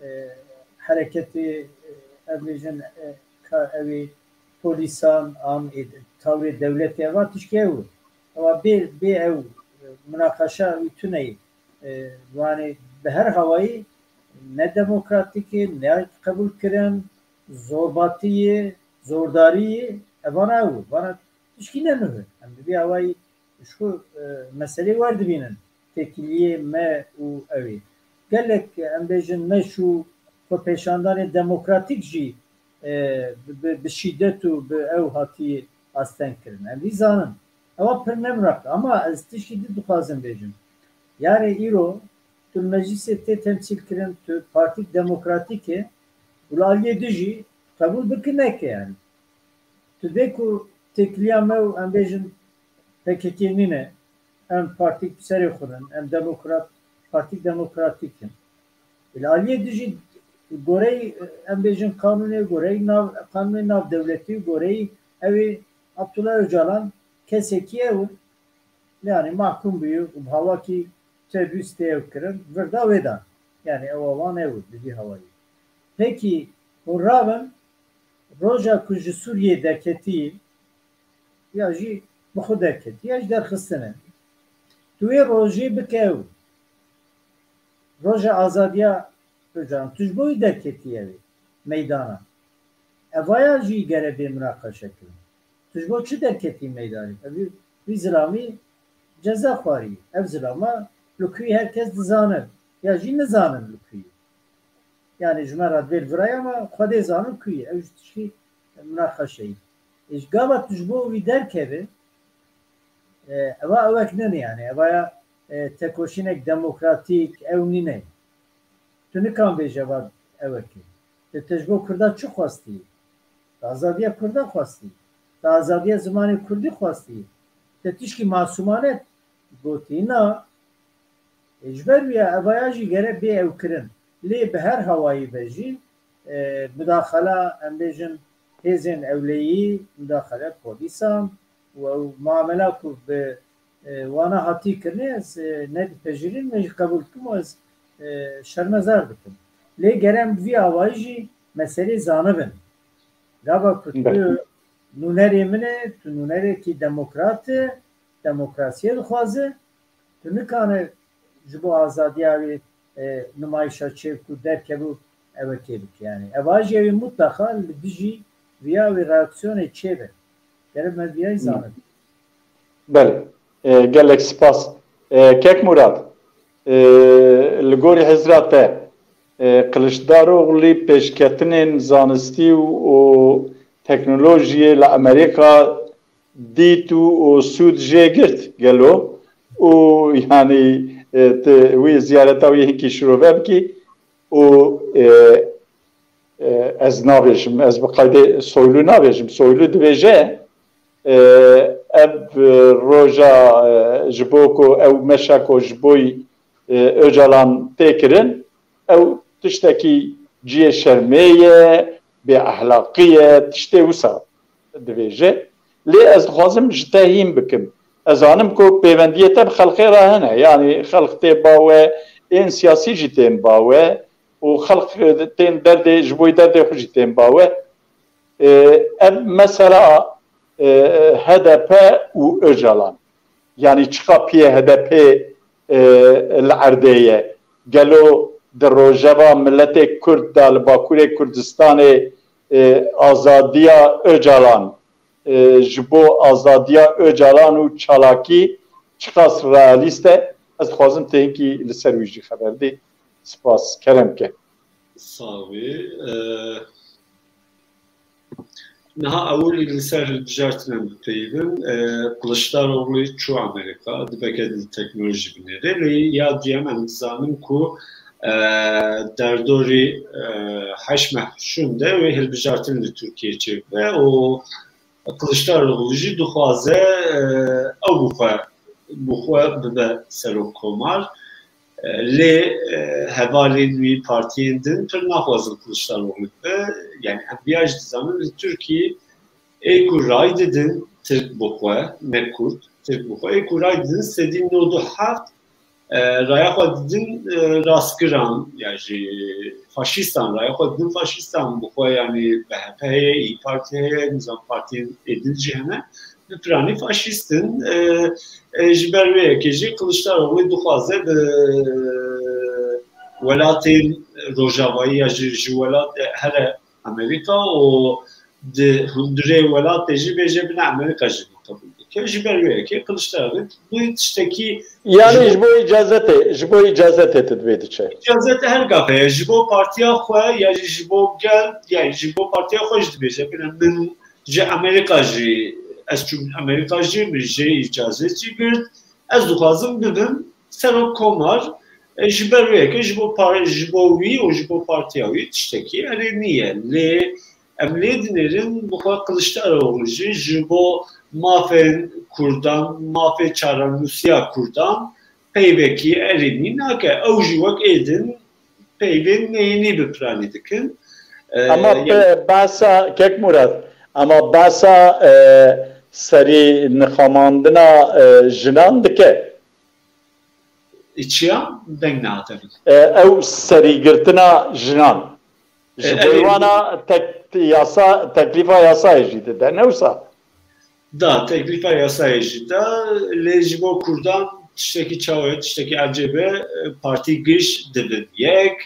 e, hereketê, e, em bêjin, e, ka ew ê polîsan an ê tawrê dewletê eva tişkê ew. Ewa bê, bê ew, e, minaqeşa wî tune ye. E, yanî bi her hawayî ne demokratîk e, ne qebûlkirin, zorbatî ye, zordarî ye, evana ew, vana tişkî ne nuh e. Em bi vî awayî ji xwe, e, meselê werdibînin, têkiliyê me û ew ê. Gelek, em bêjin, meş û xwepêşandanê demokratîk jî, e, bi, bi, bi şîdet û bi ew hatî asteng kirin. Em vî zanin. Ewa pir ne miraq e. Ama ez tişkî din dixwazim bêjim. Yarê îro tu li meclîsê tê temsîl kirin, tu partîk demokratîk e û li aliyê din jî qebûl bike neke yanî. Tu dê ku têkiliya me û em bêjin P K K nîne, em partîk bi serê xwe ne, em demokrat, partîk demokratîk in. Li aliyê din jî goreyî, em bêjin kanûnê, goreyî nav, kanûnê navdewletî, goreyî ew ê Abdullah Öcalan kesekî ew e, yanî mahkûm bûye û bi hawakî terorîst tê ew kirin, vir da wê dan. Yanî ew awan ew e, bi vî hawayî. Pekî hûn rabin, roja ku ji Sûriyê derketî, ya jî bi xwe derketî, ya jî derxistine. Tu wê rojê bike ew. Roja azadiya Ocalan. Tu ji bo wî derketî ew ê meydana. Evaya jî gere bê minaqeşe kirin. Tu ji bo çi derketî meydanê? Ev, vî zilamî ceza xwarî. Ev zilama li ku yî her kes dizane. Ya jî nizanin li ku yî. Yanî ji me re dibê li virayê, ama Xwedê zanin ku yî. Ew ji tişkî minaqeşeyî. Ê, ji gava tu ji bo wî derkeve, e, eva ewek nîne yanî. Eva ya, e, tekoşînek demokratîk ew nîne. Tu nikan bêje va ewek e. Te, te ji bo Kurda çi xwestî? Te azadiya Kurda xwestî. Te azadiya zimanê Kurdî xwestî. Te tişkî masûmane gotî na. E, ji ber wî ya evaya jî gere bê ew kirin. Lê bi her hawayî be jî, e, mudaxala, em bêjin, hêzên ewleyî, mudaxale polîsan û ew muamela ku bi, e, wana hatî kirinê, ez, e, nedipejirînim, ez jî qebûl dikim û ez, e, şermezar dikim. Lê gere em bi vî awayî jî meselê zanibin. Gava ku tu Belê. nûnerê min e, tu nûnerekî demokrat e, demokrasiyê dixwaze, tu nikane ji bo azadiya wê, e, nimayişa çêbik û derkeve û ewekê bike. Yanî eva jî ew ê mutlaqa li dijî viya wê reaksiyonê çêbe. Gere me viyayî zanin. Belê. E, gelek spas. E, Kek Murad, e, li gorî hizra te, e, Kiliçdaroglî pêşketinên zanistî û, û teknolojiyê li Amerîka dît û, û sûd jê girt gelo? Û yanî, e, tu wî ziyareta wî hinkî şirove bikî û, e, e, ez nabêjim, ez bi qeydê Soylu nabêjim. Soylu dibêje, e, ev, e, roja, e, ji bo ku ew meşa ku ji bo, e, Ocalan tê kirin, ew tiştekî cihê şermê ye, bêehlaqî ye, tiştê wisa dibêje. Lê ez dixwazim ji te hîn bikim. Ez zanim ku pêvendiyê te bi xelkê re hene. Yanî xelk tê ba we, ên siyasî jî tên ba we û xelk, e, tên derdê, ji bo derdê xwe jî tên ba we. E, ev mesela, e, H D P û Ocalan. Yanî çiqa piyê H D P, e, li erdê ye? Gelo di rojeva miletê Kurd de li Bakurê Kurdistanê, e, azadiya Ocalan, e, ji bo azadiya Ocalan û çalakî çiqas realîst e? Ez dixwazim te hinkî li ser wî jî xeber dê. Spas, kerem ke. Sax bî. E, Niha ewilî li ser hilbijartinan bipeyivin, e, Kiliçdaroglu çû Amerîka, dibeke di teknolojî binêre. Lê ya duyem em dizanin ku, e, derdorî, e, heşt meh şûn de wê hilbijartin li Tirkiyê çêbibe û Kiliçdaroglu jî dixwaze, e, ew bixwe, bixwe bibe serokkomar. E, lê, e, hevalên wî partiyên din pir naxwazin Kiliçdaroglu bibe. Yani em viya jî dizanin li Tirkiyê ê ku ray didin Tirk bixwe, ne Kurd, Tirk bixwe, ê ku ray didin sedî nod û heft, e, raya xwe didin, e, rastgiran, ya jî faşîstan, raya xwe didin faşîstan, bixwe yani B H P heye, İYİ Parti heye, nizam partiyên êdin jî hene, bi piranî faşîst in. E, e, ji ber wê yekê jî Kiliçdaroglu dixwaze bi welatên Rojavayî ya jî ji welat, e, here Amerîka û di hundirê welatê jî bêje bine Amerîka jî qebûl dike. Ji ber wê yekê Kiliçdaroglu bû tiştekî Yani ji bo îcazetê, ji bo îcazetê tu divê diçe. Îcazet her gav heye. Ji bo partiya xwe ya jî ji bo gel, yani ji bo partiya xwe jî dibêje bine min ji Amerîka jî, ez çûm Amerîka jî, min jê îcazet jî girt. Ez dixwazim bibim serok komar, e, ji ber wê yekê ji bo par-, ji bo wî û ji bo partiya wî tiştekî erênî ye. Lê em lê dinêrin bixwe Kiliçdaroglu jî ji bo mafên Kurdan, mafê çarenûsiya Kurdan peyvekî erênî nake. Ew jî wek êdin peyvên neyînî bi piranî dikin. E, Ama yani pe-, behsa, Kek Murat, ama behsa, e, serî nixamandina, e, jinan dike. Çiya? Deng nehate min. E, ew serîgirtina jinan. Ji E, bo erê wana tek-, yasa, teklîfa yasayê jî dide, ne wisa? Da, teklîfa yasayê jî da, lê ji bo Kurdan tiştekî çawa ye, tiştekî ecêb e, partî giş dibin yek,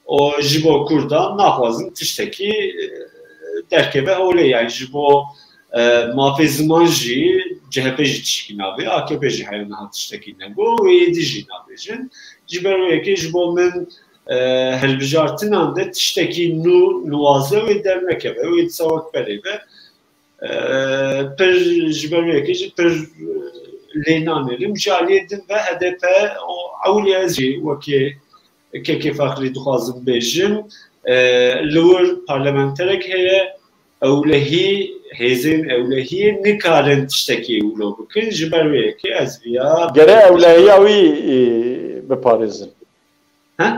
û ji bo Kurdan naxwazin tiştekî, e, derkeve holê, yani ji bo, e, mafê ziman jî C H P jî tişkî nabê, A K P jî heya niha tiştekî nebû, wê êdî jî nabêjin. Ji ber wê yekê ji bo min, e, hilbijartinan de tiştekî nû niwaze wê dernekeve, wê disa wek berê be. E, pir ji ber wê yekê jî pir, e, lê nanêrim. Ji aliyê din ve H D P û ewlî ez jî wekî Kekê Fexrî dixwazim bêjim, e, li wir parlamenterek heye, ewlehî, hêzên ewlehiyê nikarin tiştekî wilo bikin. Ji ber wê yekê ez viya Gere ewlehiya wî, e, biparêzin. He?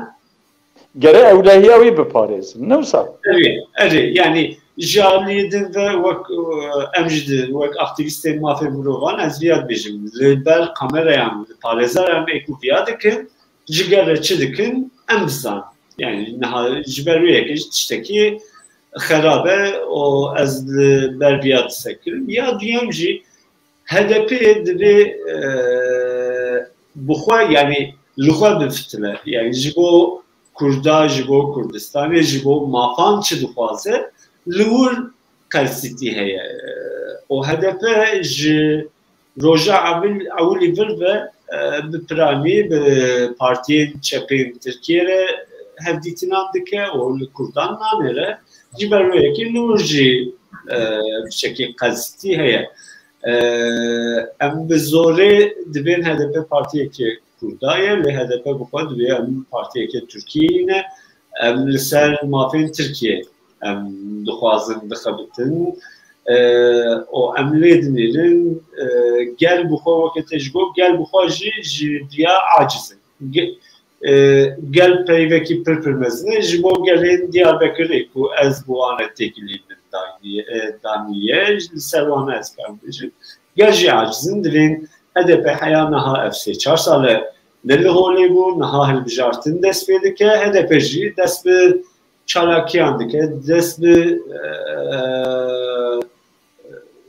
Gere ewlehiya wî biparêzin. Ne wisa? Erê, erê. Yani ji aliyê din ve wek, e, em jî di, wek aktivîstên mafê mirovan ez viya dibêjim. Li ber kamerayan, li parêzeran ê ku viya dikin, ji gel re çi dikin, em dizanin. Yani niha ji ber wê yekê jî tiştekî xerab e û ez li ber viya disekirim. Ya duyem jî H D P divê, e, bi xwe, yani li xwe bifitile. Yani ji bo Kurda, ji bo Kurdistanê, ji bo mafan çi dixwaze, li wir qelsîtî heye. Û H D P ji roja ewil-, ewilî vir ve, e, bi piranî bi partiyên çepên Tirkiyê re hevdîtinan dike û li Kurdan nanêre. Ji ber wê yekê li wir jî, e, piçekî qelsîtî heye. E, em bi zorê dibên H D P partiyeke Kurda ye, lê H D P bi xwe divê em partiyeke Tirkiyeyî ne. Em li ser mafên Tirkiyê em dixwazin dixebitin. E, û em lê dinêrin, e, gel bi xwe weke te ji got, gel bi xwe jî ji viya aciz in. Ge-, e, gel peyvekî pir pir mezin e. Ji bo gelên Diyarbekirê ku ez bi wan re têkilî min dayniye, e, daniye, li ser wan ez karim bêjim. Gel jî aciz in, divên H D P heya niha ev sê çar sal e ne li holê bû, niha hilbijartin dest pê dike, H D P jî dest bi çalakiyan dike, dest bi, e,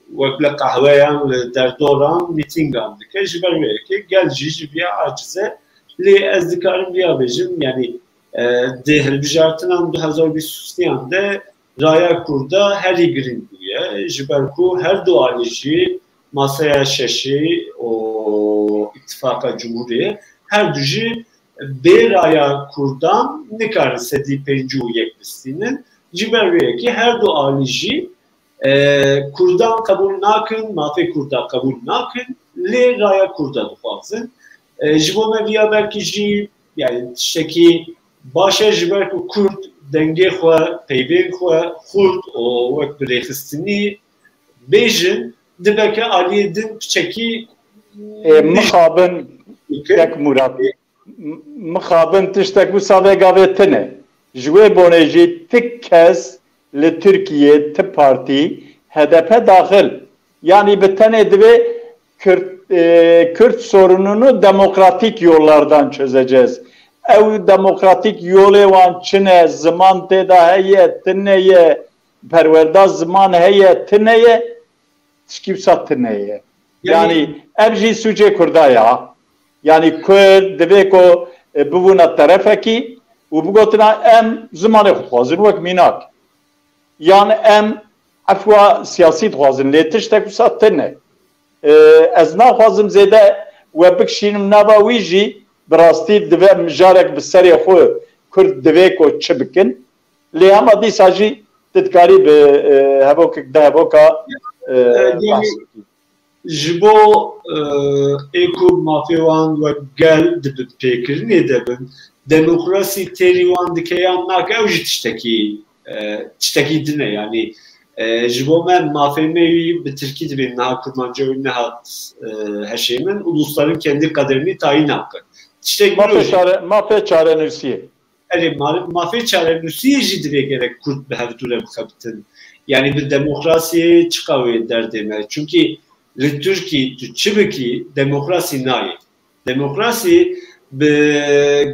wek li qehweyan, li derdoran, mîtîngan dike. Ji ber wê yekê gel jî ji viya aciz e. Lê ez dikarim viya bêjim, yanî, e, di hilbijartinan du hezar bîst û sêyan de raya Kurda herî girîng bûye. Ji ber ku her du alî jî masaya şeşê û îtifaqa cumhuriyê her du jî bê raya Kurdan nikarin sedî pêncî û yek bistînin. Ji ber wê yekê her du alî jî E, Kurdan qebûl nakin, mafê Kurda qebûl nakin, lê raya Kurda dixwazin. E, ji bo me viya belkî jî, yani tiştekî baş e, ji ber ku Kurd dengê xwe, peyvên xwe xurt û wek bi rêxistinî bêjin, dibe ke aliyê din piçekî Ê, mixabin, kek Murat. M-, mixabin tiştek wisa vê gavê tine. Ji wê bonê jî ti kes li Tirkiyê, ti partî, H D P daxil. Yani bi tenê divê Kürt, e, Kürt sorununu demokratik yollardan çözeceğiz. Ew demokratik yolê wan çi ne, ziman tê de heye, tine ye, perwerda ziman heye, tine ye, tişkî wisa tine ye. Yani, yani ev jî sûcê Kurda ya. Yani Kurd divê ku, e, bibûna terefekî û bigotina em zimanê xwe dixwazin wek mînak. Yan em efwa siyasî dixwazin, lê tiştek wisa tine. E, ez naxwazim zêde we bikişînim nava wî jî, bi rastî dibe mijarek bi serê xwe Kurd divê ku çi bikin. Lê hema dîsa jî tu dikarî bi, e, hevokek, di hevoka, e, E, yani, behs bikî. Ji bo, e, ê ku mafê wan wek gel di binpêkirinê de bin, demokrasî têrî wan dike yan nake, ew jî tiştekî, e, tiştekî din e. Yani, e, ji bo me mafê me wî bi tirkî dibên, niha kurmanca wî nehat, e, heşê min, ulusların kendi kaderini tayin hakkı. Tiştek Mafê wilo jî. çare, mafê çarenivîsiyê. Erê, ma-, mafê çarenûsiyê jî divê gerek Kurd bi hev dû re bixebitin. Yani bi demokrasiyê çiqa wê derdê me? Çunkî li Tirkî tu çi bikî, demokrasî nayê. Demokrasî bi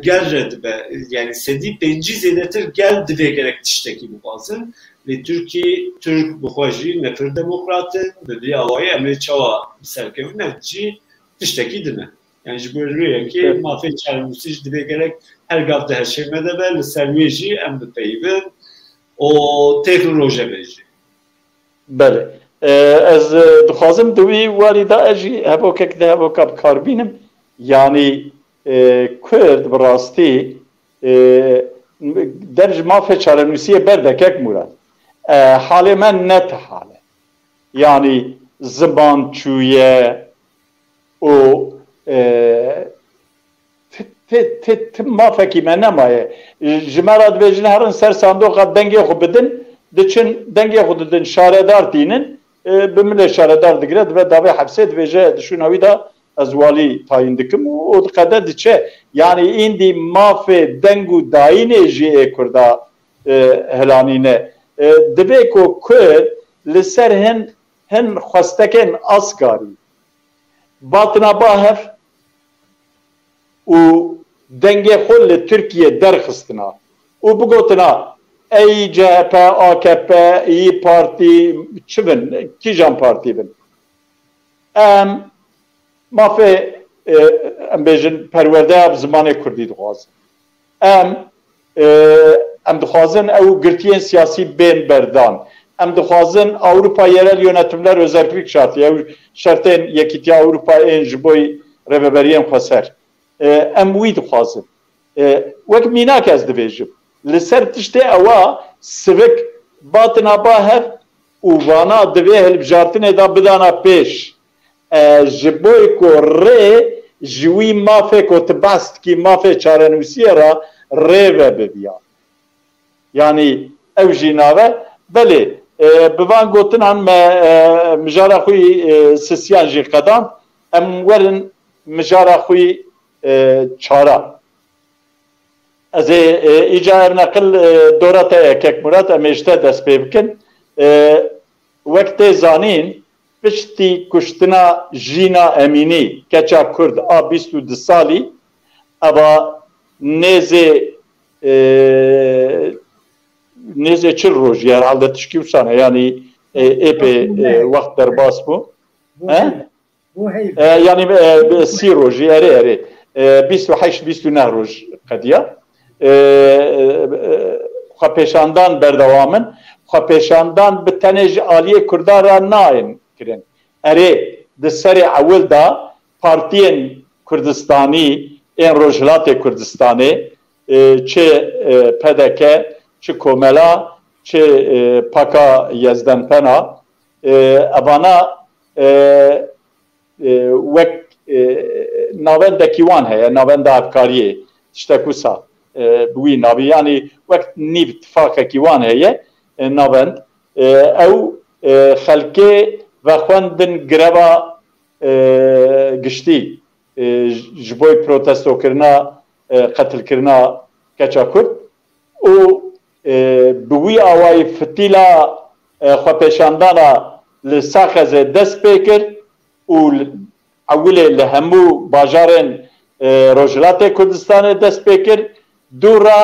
gel re dibe. Yani sedî pêncî zêdetir gel divê gerek tiştekî bixwazin. Lê Tirkî, Tirk bi xwe jî ne pir demokrat in. Bi vî awayî em ê çawa bi ser kevin? Ev jî tiştekî din e. Yani ji bo rêyekê Evet. mafê çarenûsî jî divê gerek her gav di heşê me de be, li ser wê jî em bipeyivin û têxin rojevê jî. Belê. E, ez, e, dixwazim di wî warî de ez jî hevokek di hevoka bi kar bînim. Yanî, e, Kurd bi rastî, e, dev ji mafê çarenûsiyê berde kek Murat. E, halê me ne ti hal e. Yanî ziman çûye û, e, ti, ti, ti, ti mafekî me nemaye. Ji me re dibêjin herin ser sandoqa dengê xwe bidin, diçin dengê xwe didin şaredar tînin, e, bi milê şaredar digire, dibe davê hepsê, dibêje di şûna wî de ez walî tayîn dikim û, û diqede diçe. Yanî îndî mafê deng û dayînê jî ê Kurda, e, hilanîne. E, divê ku Kurd li ser hin, hin xwestekên asgarî batina ba hev û dengê xwe li Tirkiye derxistina û bigotina ey C H P, A K P, İYİ Parti, çi bin, kîjan partî bin. Em mafê, e, em bêjin perwerdeya bi zimanê kurdî dixwazin. Em, e, em dixwazin ew girtiyên siyasî bên berdan. Em dixwazin Avrupa yerel yönetimler özellik şartı, ew şertên Yekîtiya Ewropa ên ji bo rêveberiyên xweser. E, em wî dixwazin. E, wek mînak ez dibêjim. Li ser tiştê ewa sivik batina ba hev û vana divê hilbijartinê de bidana pêş. E, ji bo ku rê ji wî mafê ku tu behs dikî, mafê çarenûsiyê re rê ve bibiya. Yanî ew jî nave. Belê, e, bi van gotinan me, e, mijara xwe yî, e, sisiyan jî qedand. Em werin mijara xwe yî, e, çara. Ez ê, e, îca ev neqil, e, dora te ye, kek Murat, em ê ji te dest pê bikin. E, wek tê zanîn, piştî kuştina Jîna Emînî, keça Kurd a bîst û du salî, eva nêzê, e, nêzê çil rojî, herhalde tişkî wisa ne, yanî, e, êpê, e, wext derbas bû. He? Bû heyv. E, yanî, e, bi sî rojî, erê, erê. E, bîst û heşt, bîst û neh roj qediya. E, e, e, xwepêşandan berdewam in. Xwepêşandan bi tenê ji aliyê Kurdan re nayên kirin. Erê, di serê ewil de partiyên Kurdistanî, ên Rojhilatê Kurdistanê, e, çi, e, P D K, çi Komela, çi, e, Paka Yezdenpena, e, evana, e, e, wek, e, navendekî wan heye, navenda hevkariyê, tiştek wisa, e, bi wî navî, yanî wek nîv tifaqekî wan heye, e, navend, e, ew, e, xelkê vexwendin greva, e, giştî, e, ji, ji bo protestokirina, e, qetilkirina keça Kurd û, e, bi wî awayî fitîla, e, xwepêşandana li Saxezê dest pê kir û li, ewilê li hemû bajarên, e, Rojhilatê Kurdistanê dest pê kir. Dû re,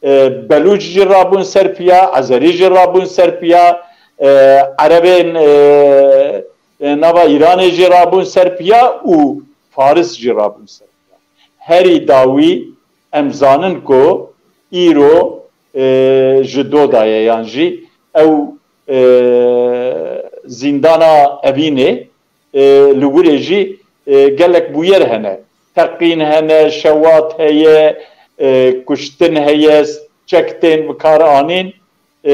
e, Belûç jî rabûn ser piya, Ezerî jî rabûn ser piya, e, Erebên, e, e, nava Îranê jî rabûn ser piya û Faris jî rabûn ser piya. Herî dawî em zanin ku îro, e, ji do daye yan jî ew, e, zîndana Evînê, e, li wirê jî, e, gelek bûyer hene. Teqîn hene, şewat heye, e, kuştin heye, çek tên bi kar anîn. E,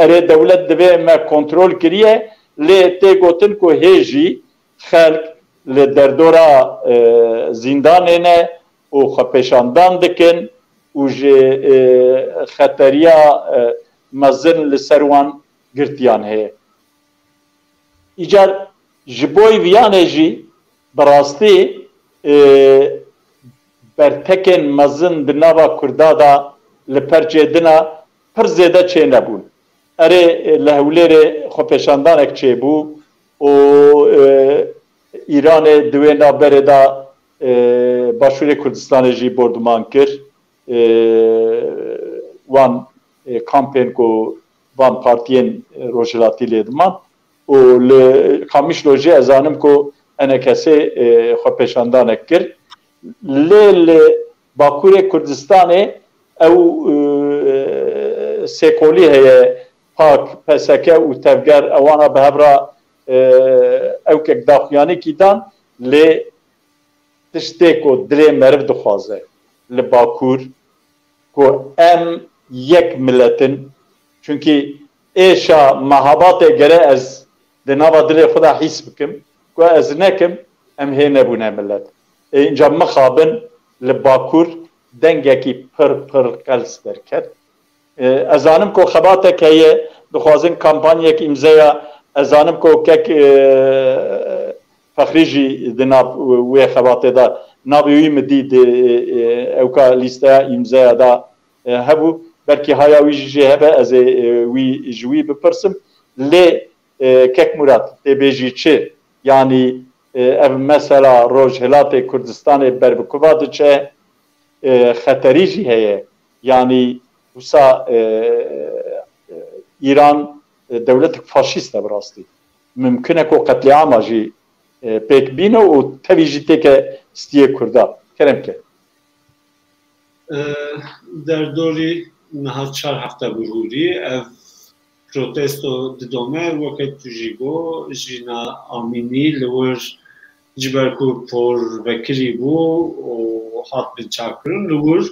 erê dewlet divê me kontrol kiriye, lê tê gotin ku hê jî xelk li derdora, e, zîndanê ne û xwepêşandan dikin û ji, e, xeteriya, e, mezin li ser wan girtiyan heye. Îcar ji bo viyanê jî bi rastî, e, bertekên mezin di nava Kurda de li perçê din a pir zêde çênebûn. Erê, e, li Hewlêrê xwepêşandanek çêbû û, e, Îranê di wê navberê de, e, Başûrê Kurdistanê jî borduman kir. E, wan, e, kampên ku van partiyên, e, rojhilatî lê diman û li Qamişlo jî ez zanim ku E N K S, e, xwepêşandanek kir. Lê li Bakurê Kurdistanê ew, e, sêkolî heye, PAK, P S K û Tevger, ewana bi hev re, e, ewkek daxuyanîkî dan, lê tiştê ku dilê meriv dixwaze li Bakur, ku em yek milet in, çunkî êşa mehabatê gere ez di nava dilê xwe de hîs bikim, ku ez nekim, em hê nebûne milet. Ê, înca mixabin li Bakur dengekî pir pir qels derket. E, ez zanim ku xebatek heye, dixwazin kampanyek îmzeya, ez zanim ku kek, e, Fexrî jî di nav wê xebatê de, navê wî min dî di, e, ewka lîsteya îmzeya de, e, hebû. Belkî haya wî jî jê hebe, ez ê, e, wî, ji wî bipirsim. Lê, e, kek Murat, tê bêjî çi? Yanî, e, ev mesela Rojhilatê Kurdistanê ber bi kuva diçe? E, xeterî jî heye. Yanî wisa, e, e, Îran, e, dewletek faşîst e bi rastî. Mimkun e ku qetlîama jî, e, pêk bîne û tevî jî têke stiyê Kurda. Kerem ke. E, derdorî niha çar hefte bi hûrî ev protesto didome, weke tu jî got, Jîna Amînî li wir ji ber ku por vekirî bû û hat binçavkirin, li wir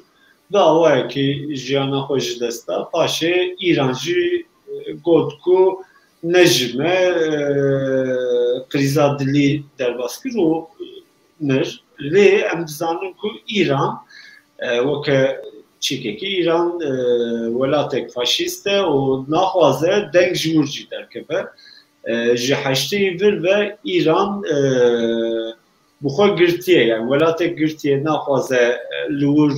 bi awayekî jiyana xwe ji dest da. Paşê Îran jî, e, got ku ne ji me, e, krîza dilî derbas kir û mir. Lê em dizanin ku Îran, e, weke çîkekî Îran, e, welatek faşîst e û naxwaze deng ji wir jî derkeve. E, ji heştê yî vir ve Îran, e, bi xwe girtiye, yani welatek girtiye, naxwaze, e, li wir,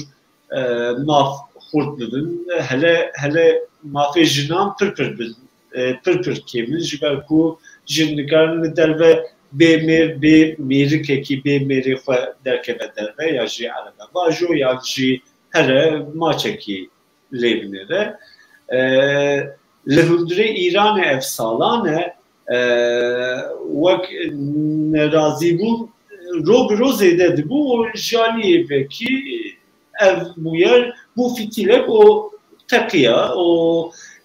e, maf xurt bibin, hele, hele mafê jinan pir pir bin, e, pir pir kêm in, ji ber ku jin nikarin li derve bê mêr, bê mêrikekî, bê mêrê xwe derkeve derve, ya jî erebe vajo, yan jî here maçekî lê binêre. E, li hundirê Îranê ev salan e, e, wek nerazîbûn ro bi ro zêde dibû û ji aliyê vekî ev bûyer bû fîtîlek û teqiya û,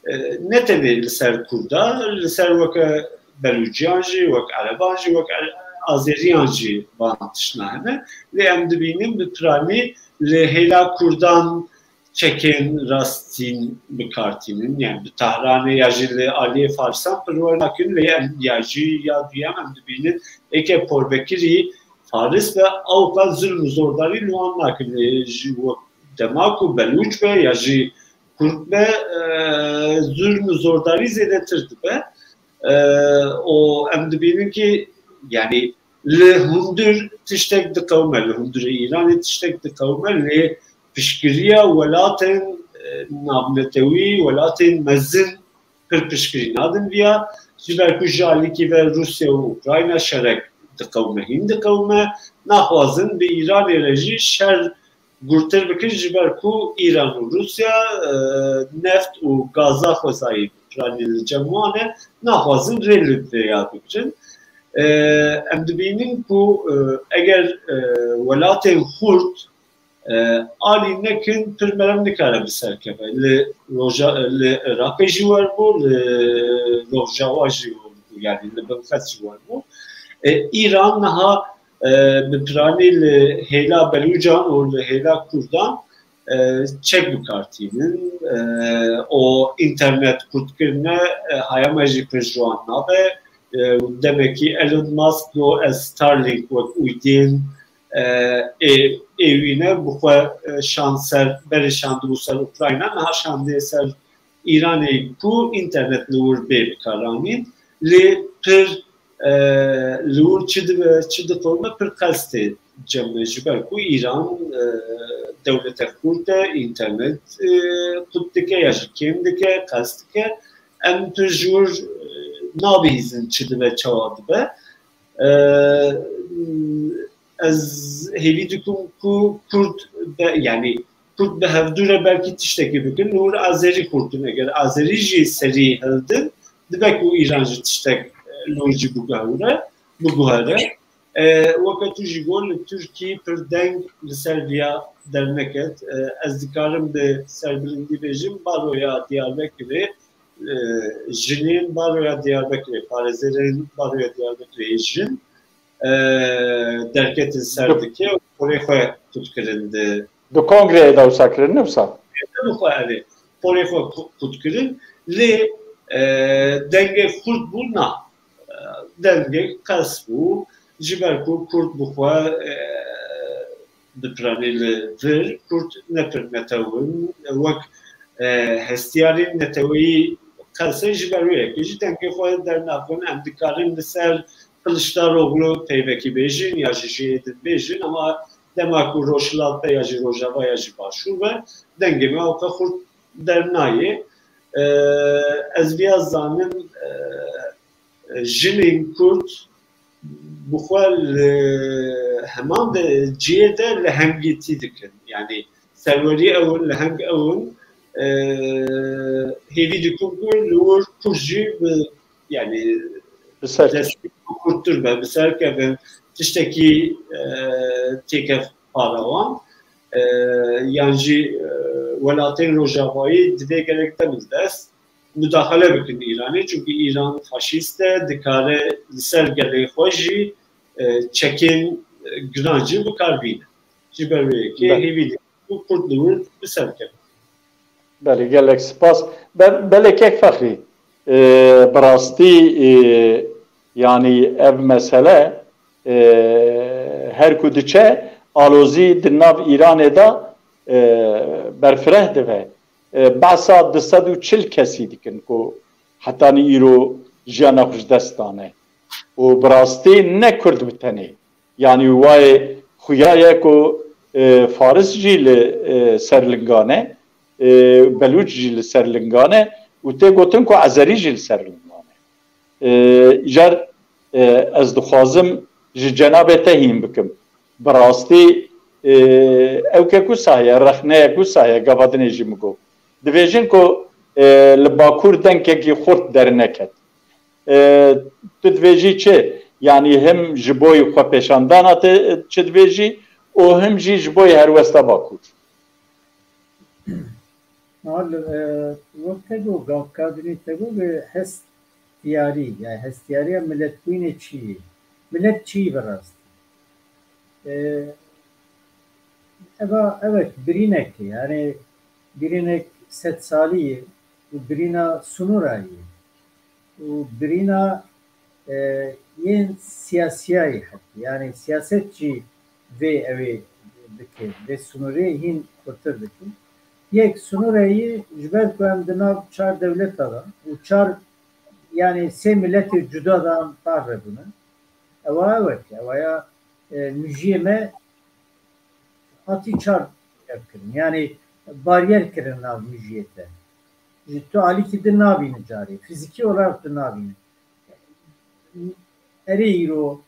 e, ne tenê li ser Kurda, li ser weke Belûciyan jî, wek Ereban jî, wek Er-, Azeriyan jî van tiştna hene. Lê em dibînin bi piranî li hêla Kurdan çekên rastîn bi kar tînin. Yani bi Tehranê ya jî li aliyê Farisan pirwer nakin, lê em ya jî ya duyem em dibînin êke porvekirî Faris be, ewka zulm û zordarî li wan nakin. Lê ji we-, dema ku Belûç be ya jî Kurd be, e, zulm û zordarî zêdetir dibe. E, û em dibînin ki, yani, li hundir tiştek diqewime, li hundirê Îranê tiştek diqewime, lê piştgiriya welatên, e, navnetewî, welatên mezin pir piştgirî nadin viya. Ji ber ku ji alîkî ve Rûsya û Ukrayna şerek diqewime, hîn diqewime. Naxwazin bi Îranê re jî şer gurtir bikin, ji ber ku Îran û Rûsya, e, neft û gaza xwezayî piranî li cem wan e, naxwazin rê li vêya bigrin. E, em dibînin ku, e, eger, e, welatên xurt, e, alî nekin, pir merem nikare bi ser keve. Li Roja-, li Iraqê jî werbû, li Rojava jî werbû, yani li Binqes jî werbû. E, Îran niha, e, bi piranî li hêla Belûcan û li hêla Kurdan, e, çek bi kar tînin. E, û înternet kurt kirine, e, haya me jî pir ji wan nabe. E, demekî Elon Musk got, ez Starlink wek uydên, e, ê, ê wî ne, bi xwe, e, şand ser, berê şandibû ser Ukrayna, niha şandê ser Îranê ku înternet li wir bê bikaranîn. Lê pir, e, li wir çi dibe, çi diqewime, pir qels tê cem me, ji ber ku Îran, e, dewlete xurt e, înternet, e, qut dike ya jî kêm dike, qels dike. Em pir ji wir, e, nabihîzin çi dibe, çawa dibe. E, ez hêvî dikim ku Kurd be, yani Kurd bi hevdû re belkî tiştekî bikin. Li wir Azerî xurt in. Eger Azerî jî serî hildin, dibe ku Îran jî tiştek, e, li wir jî biguhere, biguhere. E, weke tu jî got, li Tirkî pir deng li ser viya derneket. E, ez dikarim bi serbilindî bêjim, baroya Diyarbekirê, e, jinên baroya Diyarbekirê, parêzerên baroya Diyarbekirê jin, e, derketin ser dike û porê xwe qut kirin di Di kongreyê de wisa kirin, ne wisa? Bi xwe, erê. Porê xwe qu-, qut kirin. Lê, e, dengê xurt bû, na. E, dengê qels bû. Ji ber ku Kurd bi xwe, e, dipiranî li vir, Kurd ne pir netew in. Wek, e, hestiyarên neteweyî qels e, ji ber wê yekê jî dengê xwe dernaxin. Em dikarin li ser Kiliçdaroglu peyvekî bêjin ya jî ji êdin bêjin, ama dema ku Rojhilat be ya jî Rojava ya jî Başûr be, dengê me ewqe xurt dernayê. E, ez viya zanim, e, jinên Kurd bi xwe li heman de cihê de lehengîtî dikin. Yani serwerî ew in, leheng ew in, e, hêvî dikin ku li wir Kurd jî bi, yani Bi ser destpêkê xurttir be, bi ser kevin, tiştekî, e, têkevpara wan, e, yan jî, e, welatên Rojavayî divê gelek dem li dest mudaxele bikin Îranê, çunkî Îran faşîst e, dikare li ser gelê xwe jî, e, çekên, e, giran jî bi kar bîne. Ji ber wê yekê Be- hêvî dikin ku Kurd li wir bi ser kevin. Belê, gelek spas. Be-, belê kek Fexrî, e, bi rastî, e, yanî ev mesele, e, her ku diçe, alozî di nav Îranê de, e, berfireh dibe. E, behsa du sed û çil kesî dikin ku hetanî îro jiyana xwe ji dest dane. Û bi rastî ne Kurd bi tenê. Yanî wayê xuya ye ku, e, Faris jî li, e, ser lingan e, e, Belûç jî li ser lingan e û tê gotin ku Ezerî jî li ser lingan e. E, îcar, e, ez dixwazim ji cenabê te hîn bikim. Bi rastî, e, ew ke ku saye, rexneye ku saye, gava dinê jî min got. Dibêjin ku, e, li Bakur dengekî xurt derneket. E, tu dibêjî çi? Yanî him ji bo xwepêşandana te çi dibêjî û him jî ji bo helwesta Bakur? Mal, e, wek te got, gavkadinê te got, bi hestiyarî, yani hestiyariya miletbûyînê çi yî? Milet çi yî bi rastî? E, eva, evet, birînek e. Yani birînek sedsalî ye û birîna sunûra ye û birîna, e, yên siyasiya ye hetî. Yani siyaset jî vê ew ê dike, vê sunûrê hîn xurtir dike. Yek sunûrê yî ji ber ku em di nav çar dewleta de û çar, yani sê miletê cuda de em parve bûne. Ewa ew e ki, ewa ya, e, mijiyê me hatî çar ev kirin. Yani baryer kirin nav mijiyê te. Ji tu alîkî din nabînin carê. Fizîkî olarak tu nabînin. Erê îro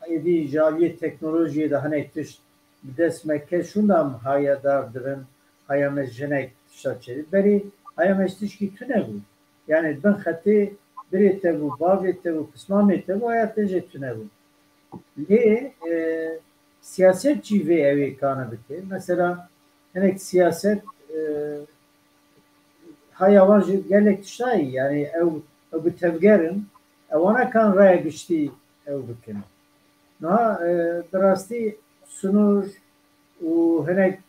êdî ji aliyê teknolojiyê de hinek tişt bi dest me ke şûnda em haya dar dibin, haya me ji hinek tişta çêdibin. Berê haya me ji tişkî tune bû. Yani bin xetê birê te bû, bavê te bû, pismamê te bû, haya te jê tune bû. Lê, e, siyaset jî vê ew ê kane bike. Mesela hinek siyaset, e, haya wan ji gelek tiştayî, yani ew, ew bi tevger in, ewana kan raya giştî ew bikin. Niha, e, bi rastî sinûr û hinek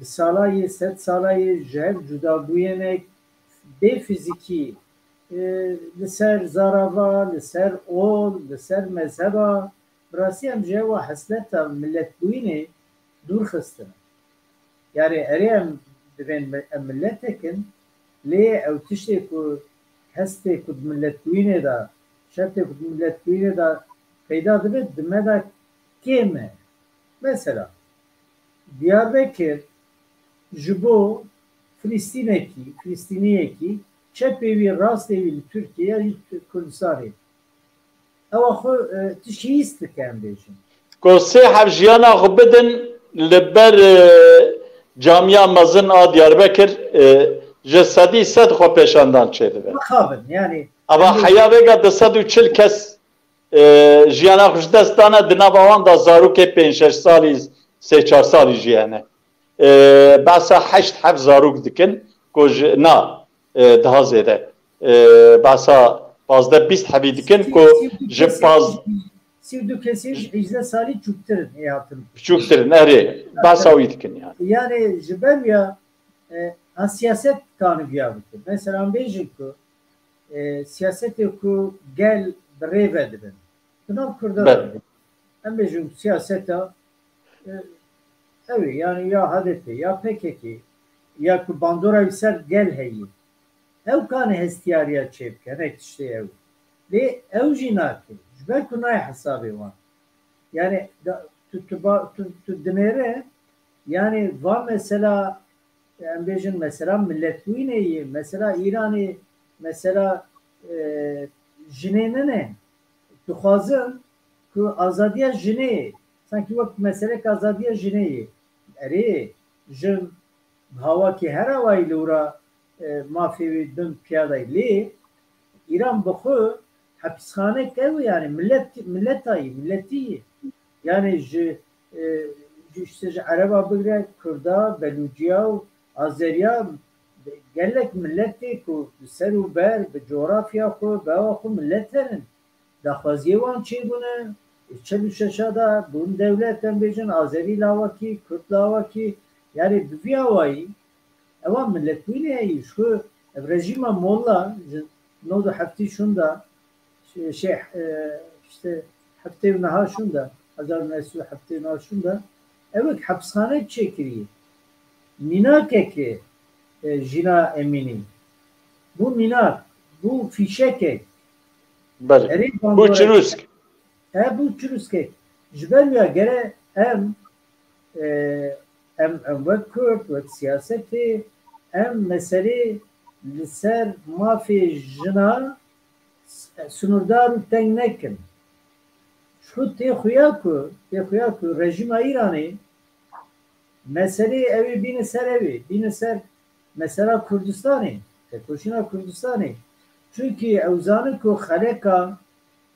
bi salayê, sed salayê ji hev cudabûyenek bê fizîkî, e, li ser zarava, li ser ol, li ser mezheba, bi rastî em ji hewa hesleta miletbûyînê dûr xistin. Yani erê em divên mi-, em miletek in, lê ew tiştê ku hestê ku di miletbûyînê de, şertê ku di miletbûyînê de peyda dibe, di me de kêm e. Mesela, Diyarbekir ji bo Filistînekî, Filistîniyekî çepê wî, rastê wî li Tirkiye ya jî Kurdistanê. Ewa xwe, e, tiştî hîs dike, em bêjin. Ku sê heb jiyana xwe bidin li ber, e, camiya mezin a Diyarbekir, e, ji sedî sed xwe pêşandan çêdibe. Mixabin, yani. Ava em bêjin heya vêga du sed û çil kes, e, jiyana xwe ji dest dane, di nava wan de zarokê pênc şeş salî, sê çar salî jî hene. E, behsa heşt heft zarok dikin ku ji, na, e, daha zêde. E, behsa pazdeh bîst hevî dikin ku ji paz- sî û du kesî ji hejde salî çûktir in ê hatin. Çûktir in, erê. Behsa wî dikin yani. Yani ji ber ya, e, a siyaset kaniviya bikin. Mesela em bêjin ku, e, siyasetê ku gel bi rê ve dibin. Di nav Kurda de. Belê. Em bêjin siyaseta, e, ew ê, yani ya H D P, ya P K K, ya ku bandora wî ser gel heyî. Ew kane hestiyariya çêbike, hinek tiştê ew. Lê ew jî nake. Ji ber ku nayê hesabê wan. Yani da, tu, tu, ba- tu, tu dinêre, yani va mesela, em bêjin mesela miletbûyînê yê, mesela Îranê, mesela, e, jinê nine. Dixwazin ku azadiya jinê, sankî wek meselek azadiya jinê yê. Erê, jin bi hawakî her awayî li wira, e, mafê wî din piyadayî. Lê Îran bi xwe hepisxanek ew, yani millet, milletayî, milletî yê. Yani ji, e, ji, işte ji Ereba bigre, Kurda, Belûciya û Azeriya, gelek milletê ku bi ser û ber, bi coğrafya xwe, bi awa xwe millet herin. Daxwaziyê wan çêbûne, çil û şeşa de bûn dewlet, em bêjin, Azerî lawakî, Kurd lawakî, yani bi vî awayî, ewa miletbûyînê heyî, ji xwe ev rejîma Molla ji nod û heftî şûnda, şey, şey, e, işte heftê û neha şûnda, hezar û neh sed û heftê û neha şûnda, ew wek hepisxanek çêkirî. Mînakekê, e, Jîna Emînî. Bû mînak, bû fîşekek. Belê. Erê bû bandorek. Çirûsk. He, bû çirûskek. Ji ber wî ya gere em, e, em, em wek Kurd, wek siyasetê, em meselê li ser mafê jina s-, sinûrdar û teng nekin. Ji xwe tê xuya ku, tê xuya ku rejîma Îranê meseleyê ew ê bîne ser ew ê, bîne ser mesela Kurdistanê, tekoşîna Kurdistanê. Çunkî ew zanin ku xeleka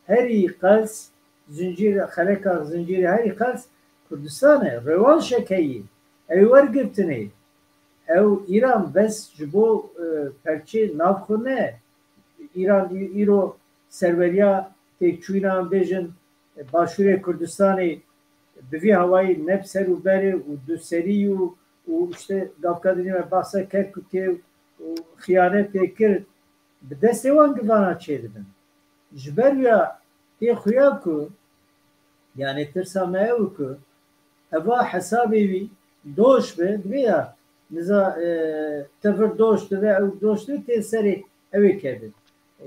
herî qels, zincîr, xeleka zincîrê herî qels Kurdistan e. Rêwan şekeyî, ew wergirtinê. Ew Îran bes ji bo, e, perçê nav xwe ne. Îran î-, îro serweriya têkçûyîna, em bêjin, Başûrê Kurdistanê bi vî hawayî ne bi ser û berê û duserî û û işte gavka dinê me bahsa Kerkûkê û xiyanetê kir, bi destê wan givana çêdibin. Ji ber wî ya tê xuya ku, yani tirsa me ew ku eva hesabê wî doş be, divê ya niza, e, tevir doş dibe, ew doş dibe tê serê ew ê kevin. E,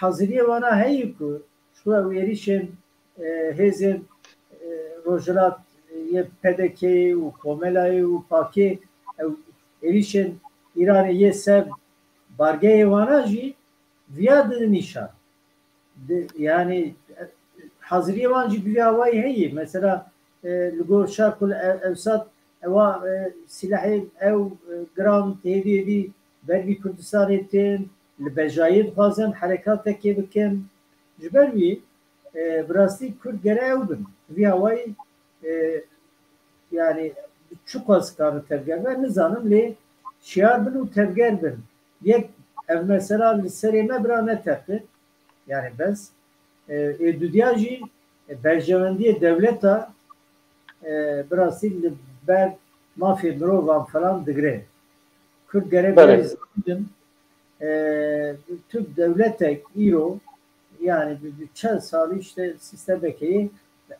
haziriyê wana heyî ku ji xwe ew êrîşên, e, hêzên, e, rojhilat, e, yê P D K'ê û Komelayê û pakê ew êrîşên Îranê yê ser bargehê wana jî viya didin nîşan. Di, yani, e, haziriyê wan jî bi vî awayî heye. Mesela, e, li gor Şarkul E-, Ewsat ewa, e, silahê ew, e, giran hêdî hêdî ber vî Kurdistanê tên, li bejayî dixwazin herekatekê bikin. Ji ber wî, e, bi rastî Kurd gere ew bin. Vî awayî, e, yani, çiqas karin tevger be, nizanim, lê şiyar bin û tevger bin. Yek, ev mesela li serê me bira neteqe. Yani bes. E, ê dudiya jî, e, berjewendiyê dewleta, e, bi rastî li ber mafê mirovan falan digre. Kurd gere Belê. Bêrî zanîn, e, tu dewletek îro, yani bi, bi çend salî işte sîstemekê ye.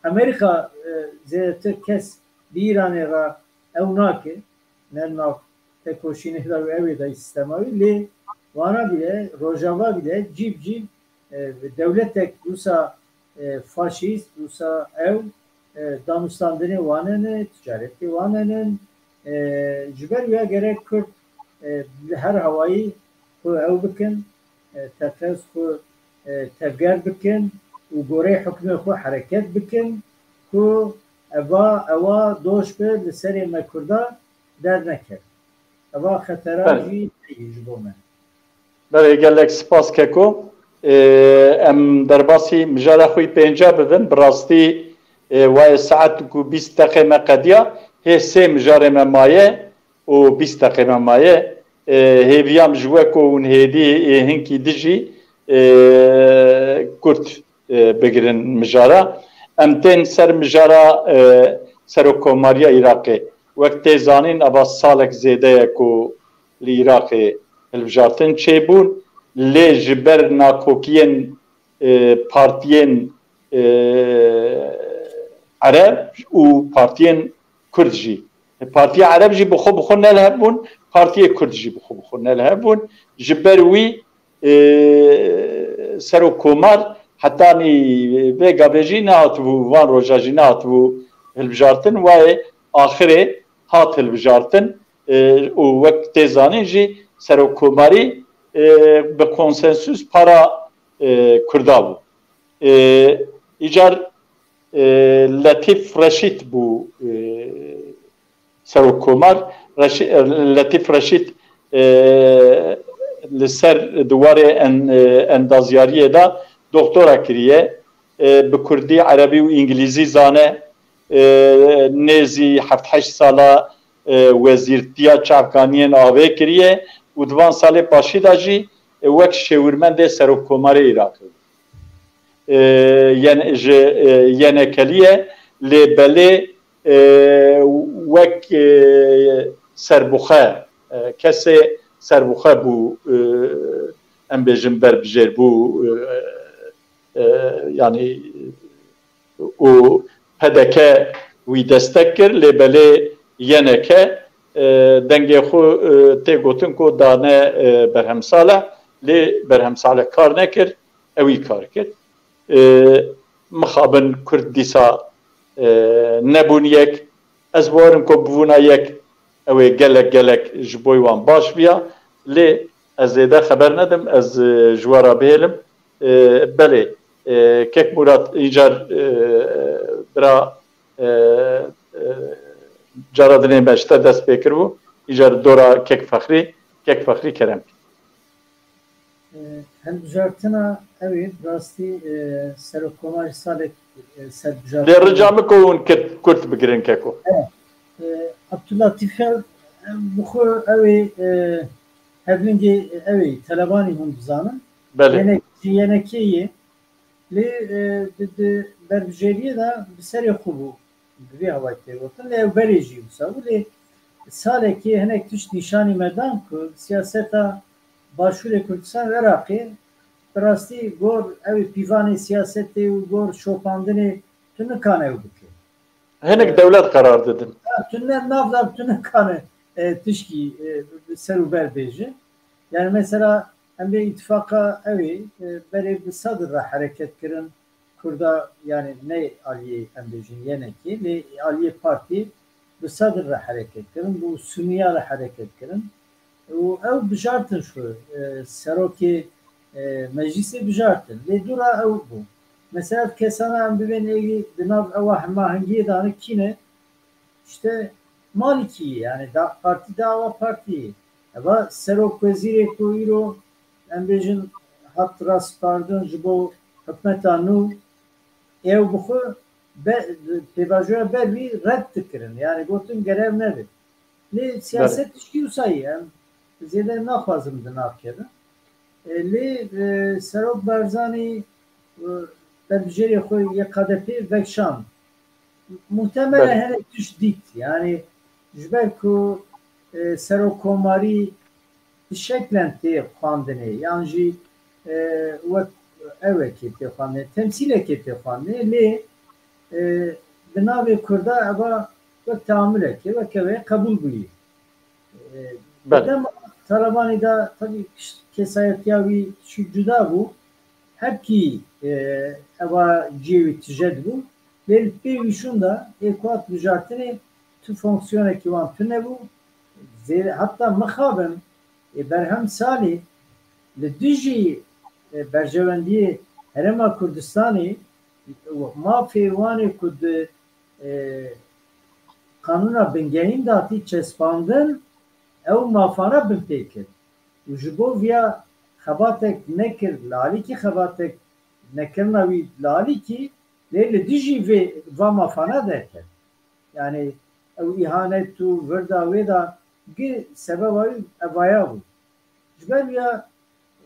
Amerîka, e, zêdetir kes bi Îranê re ew nake. Ne nav tekoşînê de ew ê de sîstema wî, lê wana bile, Rojava bile cî bi cî, e, dewletek wisa, e, faşîst, wisa ew, e, danûstandinê wane ne, ticaretê wane ne. E, ji ber wî ya gerek Kurd, e, li her hawayî xwe ew bikin, e, teqez xwe, e, tevger bikin û goreyê hukmê xwe hereket bikin ku eva, ewa doş be li serê me Kurda derneket. Eva xetera Belê. Jî heye ji bo me. Belê, gelek spas Keko. Ê, em derbasî mijara xwe yî pênca bibin. Bi rastî, ê, wayê saet ku bîst deqê me qediya, hê sê mijarê me maye û bîst deqê me maye. Ê, hêviyam ji we ku hûn hêdî, ê, hinkî dijî, ê, kurt, ê, bigirin mijara. Em tên ser mijara, ê, serokkomariya Iraqê. Wek tê zanîn, eva salek zêde ye ku li Iraqê hilbijartin çêbûn, lê ji ber nakokiyên, ê, partiyên, ê, Ereb û partiyên Kurd jî. Partiya Ereb jî bi xwe bi xwe ne li hev bûn, partiyê Kurd jî bi xwe bi xwe ne li hev bûn. Ji ber wî, e, serokkomar hetanî vê gavê jî nehatibû, van roja jî nehatibû hilbijartin, wayê axirê hat hilbijartin, e, û wek tê zanîn jî serokkomarî, e, bi konsensus para, e, Kurda bû. E, îcar, e, Letîf Reşîd bû, e, serokkomar. Reşî-, Letîf Reşîd, e, li ser di warê en-, e, endazyariyê de doktora kiriye. E, bi kurdî, erebî û îngilîzî zane. E, nêzî heft heşt sala, e, wezîrtiya çavkaniyên avê kiriye û di van salê paşî de jî, e, wek şêwirmendê serokkomarê Iraqê. E, yen-, ji, e, Y N K'lî ye, lê belê, e, wek, e, serbixwe, e, kesê serbixwe bû, e, em bêjin berbijêr bû, e, e, yanî û P D K wî destek kir, lê belê Y N K, e, dengê xwe, e, tê gotin ku dane, e, Berhem Saleh, lê Berhem Saleh kar nekir, ewî kar kir. E, mixabin Kurd dîsa, e, nebûn yek. Ez bawerim ku bûna yek ew ê gelek gelek ji bo wan baş biya. Lê ez zêde xeber nedim, ez, e, ji we re bihêlim. E, belê, e, Kek Murat, îcar, e, bira, e, e, cara dinê me ji te dest pê kiribû, îcar dora Kek Fexrî, Kek Fexrî kerem. E, hilbijartina ew ê, bi rastî, e, serokkomarî salek, e, ser bijartina Lê rica min ku hûn kurt, kurt bigirin Keko. E, Abdullah Tîfel, e, bi xwe ew ê, e, hevlingê ew ê, Telebanî hûn dizanin. Belê. Yenek, Y N K'ê ye. Lê, e, di, di berbijêriyê de bi serê xwe bû. Bi vê hawayî tê gotin. Lê ew berê jî wisa bû. Lê salekê hinek tişt nîşanî me dan ku siyaseta Başûrê Kurdistan û Iraqê bi rastî gor ew ê pîvanê siyasetê û gor şopandinê tu nikane ew bike. Hinek dewlet qerar didin. Ha, tu ne nav da tu nikane, e, tişkî, e, ser û ber bêje. Yani mesela em bê îtifaqa ew ê, e, berê bi Sedir re hereket kirin. Kurda, yani ne aliyê em bêjin yenekê, lê aliyê partî bi Sedir re hereket kirin, bi Suniya re hereket kirin. Û ew bijartin şu, e, serokê, e, meclisê bijartin. Lê dûra ew bû. Mesela kesana em bibên êgî di nav ewa hemahengiyê de ne kî ne? İşte Malikî, yani da, partî dawa partî. Eva serokwezîrê ku îro em bêjin hat raspardin ji bo hikmeta nû, ew bi xwe be-, pêvajoya ber wî red dikirin. Yani gotin gerev nebe. Lê siyaset tişkî wisa ye. Em zêde naxwazim di nav kevin. E, lê, e, Serok Barzanî, e, berbijêrê xwe yê K D P vekşand. Muhtemelen hinek tişt dît. Yani ji ber ku, e, serokkomarî bi şeklen tê xwendinê, yan jî, e, wek ewekê tê xwendinê, temsîlekê tê xwendinê, lê, e, di navê Kurda eva wek teamulekê, wek ewê qebûl bûyî. E, Belê. Dema Talebanî de tabii kesayetiya wî çi cuda bû. Hepkî, e, eva cihê wî tije dibû. Lê li pê wî şûn de ê ku hat mijartinê tu fonksiyonekî wan tune bû. Zê-, heta mixabin, ê Berhem Salî li dijî, e, berjewendiyê Herêma Kurdistanê û mafê wan ê ku di, e, Qanûna Bingehîn de hatî çespandin, ew mafana binpê kir. Û ji bo viya xebatek nekir, li alîkî xebatek nekirina wî li alîkî, lê li dijî vê, va mafana derket. Yani ew îhanet û virda wê de gi sebeba wî evaya bû. Ji ber ya,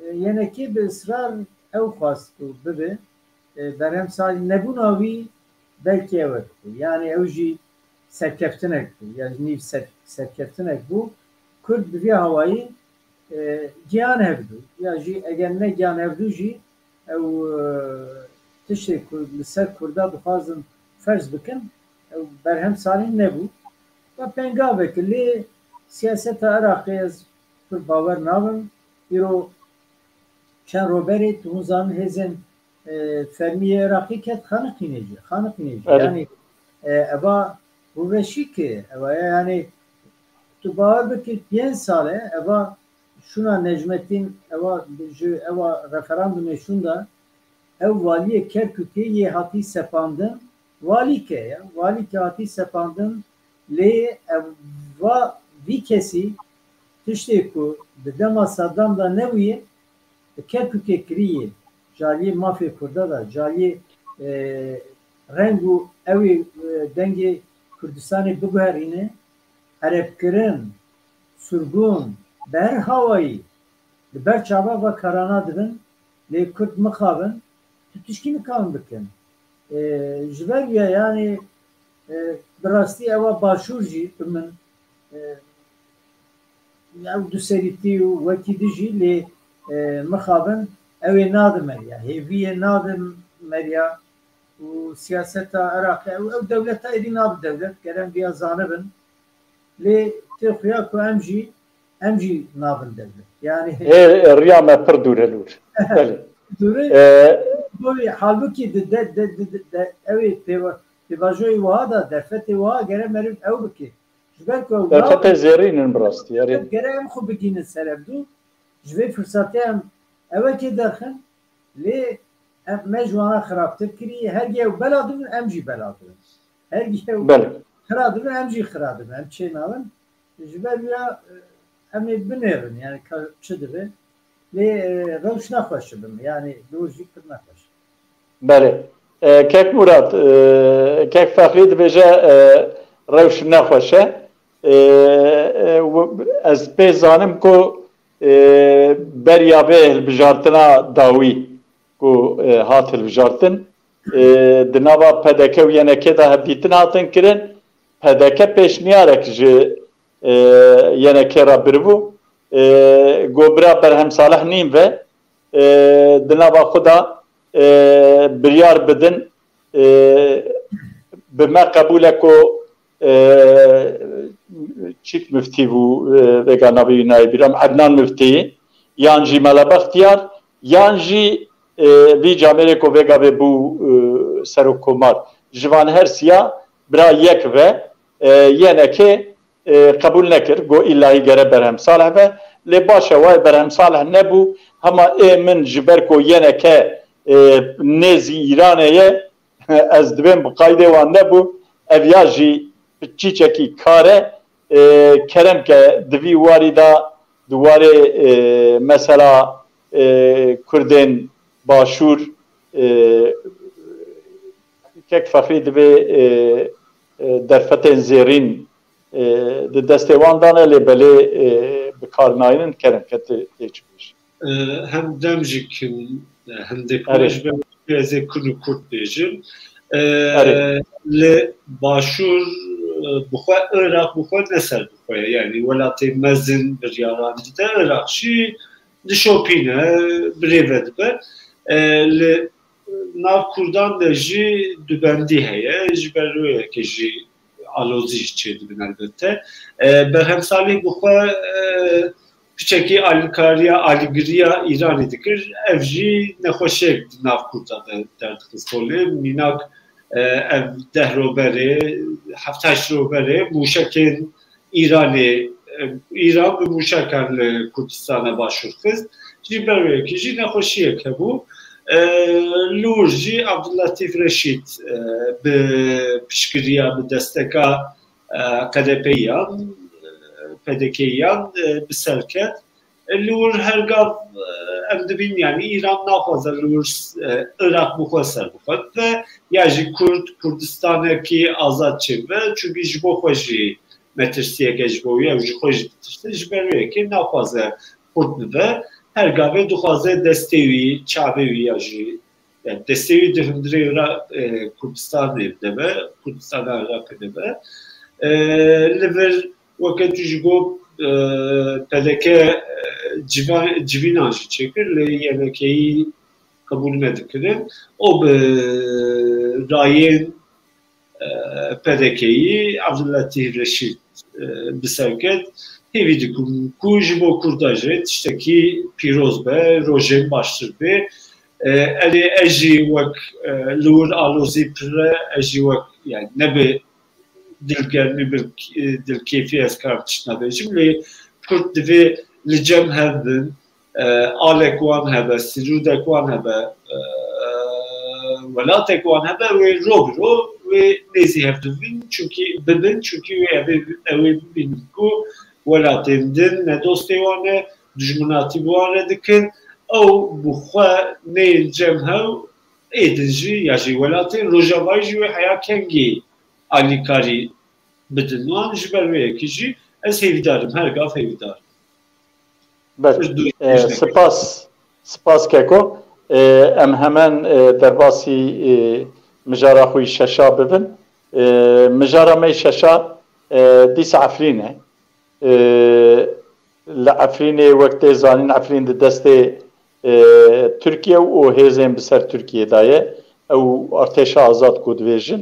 e, yenekê bi israr ew xwast ku bibe, e, Berhem Salî nebûna wî belkî ew bû. Yani ew jî serkeftinek bû. Ya jî nîv ser-, serkeftinek bû. Kurd bi vî hawayî, e, giyan hevdû. Ya jî eger ne giyan hevdû jî ew, e, tiştê ku li ser Kurda dixwazin ferz bikin, ew Berhem Salî nebû. Ve pengavek lê siyaseta Iraqê ez pir bawer nabim. Îro çend roberê tu hûn zanin hêzên, e, fermî yê Iraqê ket Xaniqînê jî. Xaniqînê jî. Erê. Yani, e, eva rûveşî ki, eva ya yani tu bawer bikî pênc sal e, eva şûna Necmetîn, eva ji eva referandumê şûn de ew valiyê Kerkûkê yê hatî sepandin, valîke ya, valîke hatî sepandin, lê ev va vî kesî tiştê ku di dema Saddam de nebûye, li Kerkûkê kiriye, ji aliyê mafê Kurda de, ji aliyê, e, reng û ew ê, e, dengê Kurdistanê biguherîne, erebkirin, sirgûn, bi her hawayî li ber çava ve karana dibin, lê Kurd mixabin, tu tişkî nikarin bikin. E, ji ber wî ye, yani, e, bi rastî ewa Başûr jî bi min, e, ew duserîtî û wekî din jî lê, e, mixabin ew ê nadi meriya, hêviyê nadi meriya û siyaseta Iraqê ew, ew dewleta êdî nabi dewlet, gerek viya zanibin. Lê tê xuya ku em jî, em jî nabin dewlet. Yani Ê, riya me pir dûr e lûr. Belê. Dûr e. E, Bo wî, halbûkî di de, de, de, de, de, ew ê pêva-, pêvajoyê wiha de, derfetê wiha gere meriv ew bike. Ji ber ku ew Derfetê zêrîn in bi rastî, erê. Gere em xwe bigînin ser ev dû. Ji vê firsatê em ewekê derxin. Lê em, me ji wana xirabtir kirî. Her gihe ew bela dibin, em jî bela dibin. Her gihe ew Belê. xira dibin, em jî xira dibin. Em çê nabin. Ji ber wî ya, e, em ê binêrin, yani ka çi dibe. Lê, e, rewş nexweş bin, yani lojîk pir nexweş. Belê. E, Kek Murat, e, Kek Fexrî dibêje, e, rewş nexweş e. E, e, w-, ez pê zanim ku, e, beriya vê hilbijartina dawî ku, e, hat hilbijartin, e, di nava P D K û Y N K de hevdîtin hatin kirin. P D K pêşniyarek ji, e, Y N K re biribû. E, got bira Berhem Salih nîn ve, e, di nava xwe de, e, biryar bidin, e, bi me qebûl e ku, e, çik miftî bû, e, vêga navê wî nayê bîra min, Ednan Miftî, yan jî Mela Bextiyar, yan jî, e, vî camêrê ku vêga vê bû, e, serokkomar. Ji van her siya bira yek ve, e, Y N K, e, qebûl nekir. Got îllahî gere Berhem Salih ve. Lê baş e, wayê Berhem Salih nebû. Hema ê min ji ber ku Y N K, e, nêzî Îranê ye, ez dibêm bi qaydê wan nebû. Ev ya jî çîçekî kar e. E, kerem ke di vî warî de, di warê, e, mesela, e, Kurdên Başûr, e, Kek Fexrî divê, e, e, derfetên zêrîn, e, di destê wan dane, lê belê, e, bi kar nayînin, kerem ke tê, tê çi bêjî. E, hem dem jî kin, e, hindek Erê. Ji ber ez ê kin û kurt bêjim. E, Erê. Li Başûr, e, bi xwe, Iraq bi xwe ne ser bi xwe ye. Yani welatê mezin biryaran dide, Iraq jî dişopîne, birêve dibe. E, li nav Kurdan de jî dubendî heye, ji ber wê yekê jî alozî jî çêdibin elbette. E, Berhem Salih bi xwe, e, piçekî alîkariya, alîgiriya Îranê dikir. Ev jî nexweşiyek di nav Kurda de derdixist holê. Mînak, e, ev deh roberê, heft heşt roberê mûşekên Îranê, e, Îran bi mûşekan li Kurdistana Başûr xist. Ji ber wê yekê jî nexweşiyek hebû. E, li wir jî Abdulletîf Reşîd, e, bi piştgiriya, bi desteka, e, K D P'yan, e, P D K'yan, e, bi ser ket. E, li wir her gav, e, em dibînin, yani Îran naxwaze li wir, e, Iraq bi xwe ser bixwe ve ya jî Kurd, Kurdistanekî azad çêbibe. Çunkî ji bo xwe jî metirsiyeke ji bo wî, ew ji xwe jî ditirse, ji ber wê yekê naxwaze Kurd bibe. Her gavê dixwaze destê wî, çavê wî ya jî, yani destê wî di hundirê Ira-, e, Kurdistanê de be, Kurdistana Iraqê de be. E, li vir weke tu jî got, e, P D K, e, civa-, civînan jî çêkir, lê Y N K'yî qebûl nedikirin. O bi rayên, e, P D K'yî, Abdulletîf Reşîd, e, bi ser ket. Hêvî dikim ku ji bo Kurda jî tiştekî pîroz be, rojên baştir bê. E, erê ez jî wek, e, li wir alozî pir e, ez jî wek, yani ne bi dilgermî, bi, e, dilkêfî ez karim tişt nebêjim, lê Kurd divê li cem hev bin, e, alek wan hebe, sirûdek wan hebe, e, welatek wan hebe, wê ro bi ro, wê nêzî hev dibin, çunkî bibin, çunkî wê ev ê, ew ê bibînin ku welatên din ne dostê wan e, dijminatî bi wan re dikin, ew bi xwe neyên cem hev, ê din jî ya jî welatên Rojavayî jî wê heya kengî alîkarî bidin wan. Ji ber wê yekê jî ez hêvîdar im, her gav hêvîdar im. Belê. Pişt du-, E, pişt spas, spas Keko. E, em hemen, e, derbasî, e, mijara xwe yî şeşa bibin. E, mijara me yî şeşa, e, dîsa Efrîn e. E, li Efrînê, wek tê zanîn, Efrîn di destê, e, Tirkiye û hêzên bi ser Tirkiye de ye. Ew artêşa azad ku dibêjin.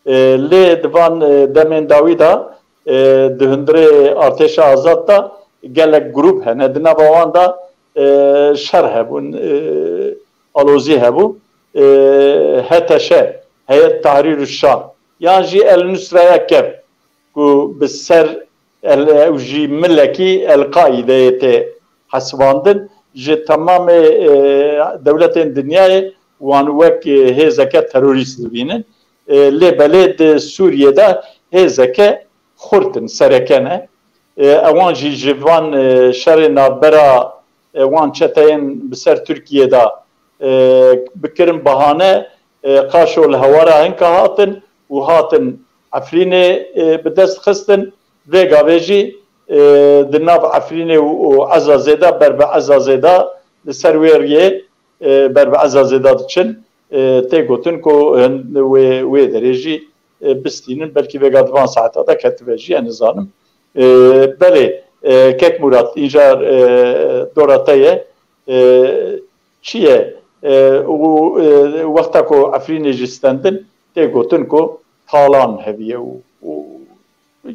E, lê di van, e, demên dawî de, e, di hundirê artêşa azad de gelek grûp hene. Di nava wan de, e, şer hebûn, e, alozî hebû. E, H T Ş, Heyet Tahrir Şam, yan jî El Nusraya Kep, ku bi ser El, ew jî milekî El-Qaîdeyê tê hesibandin. Ji temamê, e, dewletên dinyayê wan wek, e, hêzeke terorîst dibînin. E, lê belê di Sûriyê de hêzeke xurt in, sereke ne. E, ewan jî ji van, e, şerê navbera, e, wan çeteyên bi ser Tirkiyê de, e, bikirin bahane, e, qaşo li hewara hinka hatin û hatin Efrînê, e, bi dest xistin. Vê gavê jî, e, di nav Efrînê û, û Ezazê de, ber bi Ezazê de li ser wê riyê, e, ber bi Ezazê de diçin. E, tê gotin ku hin-, wê, wê derê jî, e, bistînin. Belkî vêga di van saeta de ketibe jî, ez nizanim. E, belê, e, Kek Murat, încar, e, dora te ye. E, çi ye? E, û, e, wexta ku Efrînê jî stendin, tê gotin ku talan heviye û, û,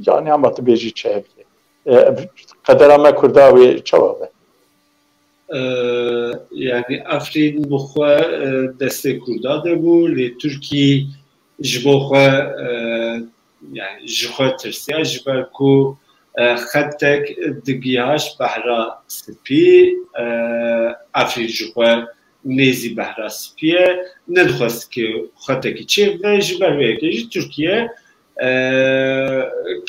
yani, hema tu bêjî çi heviye. E, qedera me Kurda wê çawa be? E, yani Efrîn bi xwe, e, destê Kurda de bû, lê Tirkî ji bo xwe, e, yani ji xwe tirsiya, ji ber ku, e, xetek digihaş Behra Spî, e, Efrîn ji xwe nêzî Behra Spî ye, nedixwest ku xetekî çêbibe, ji ber wê yekê jî Tirkiye, e,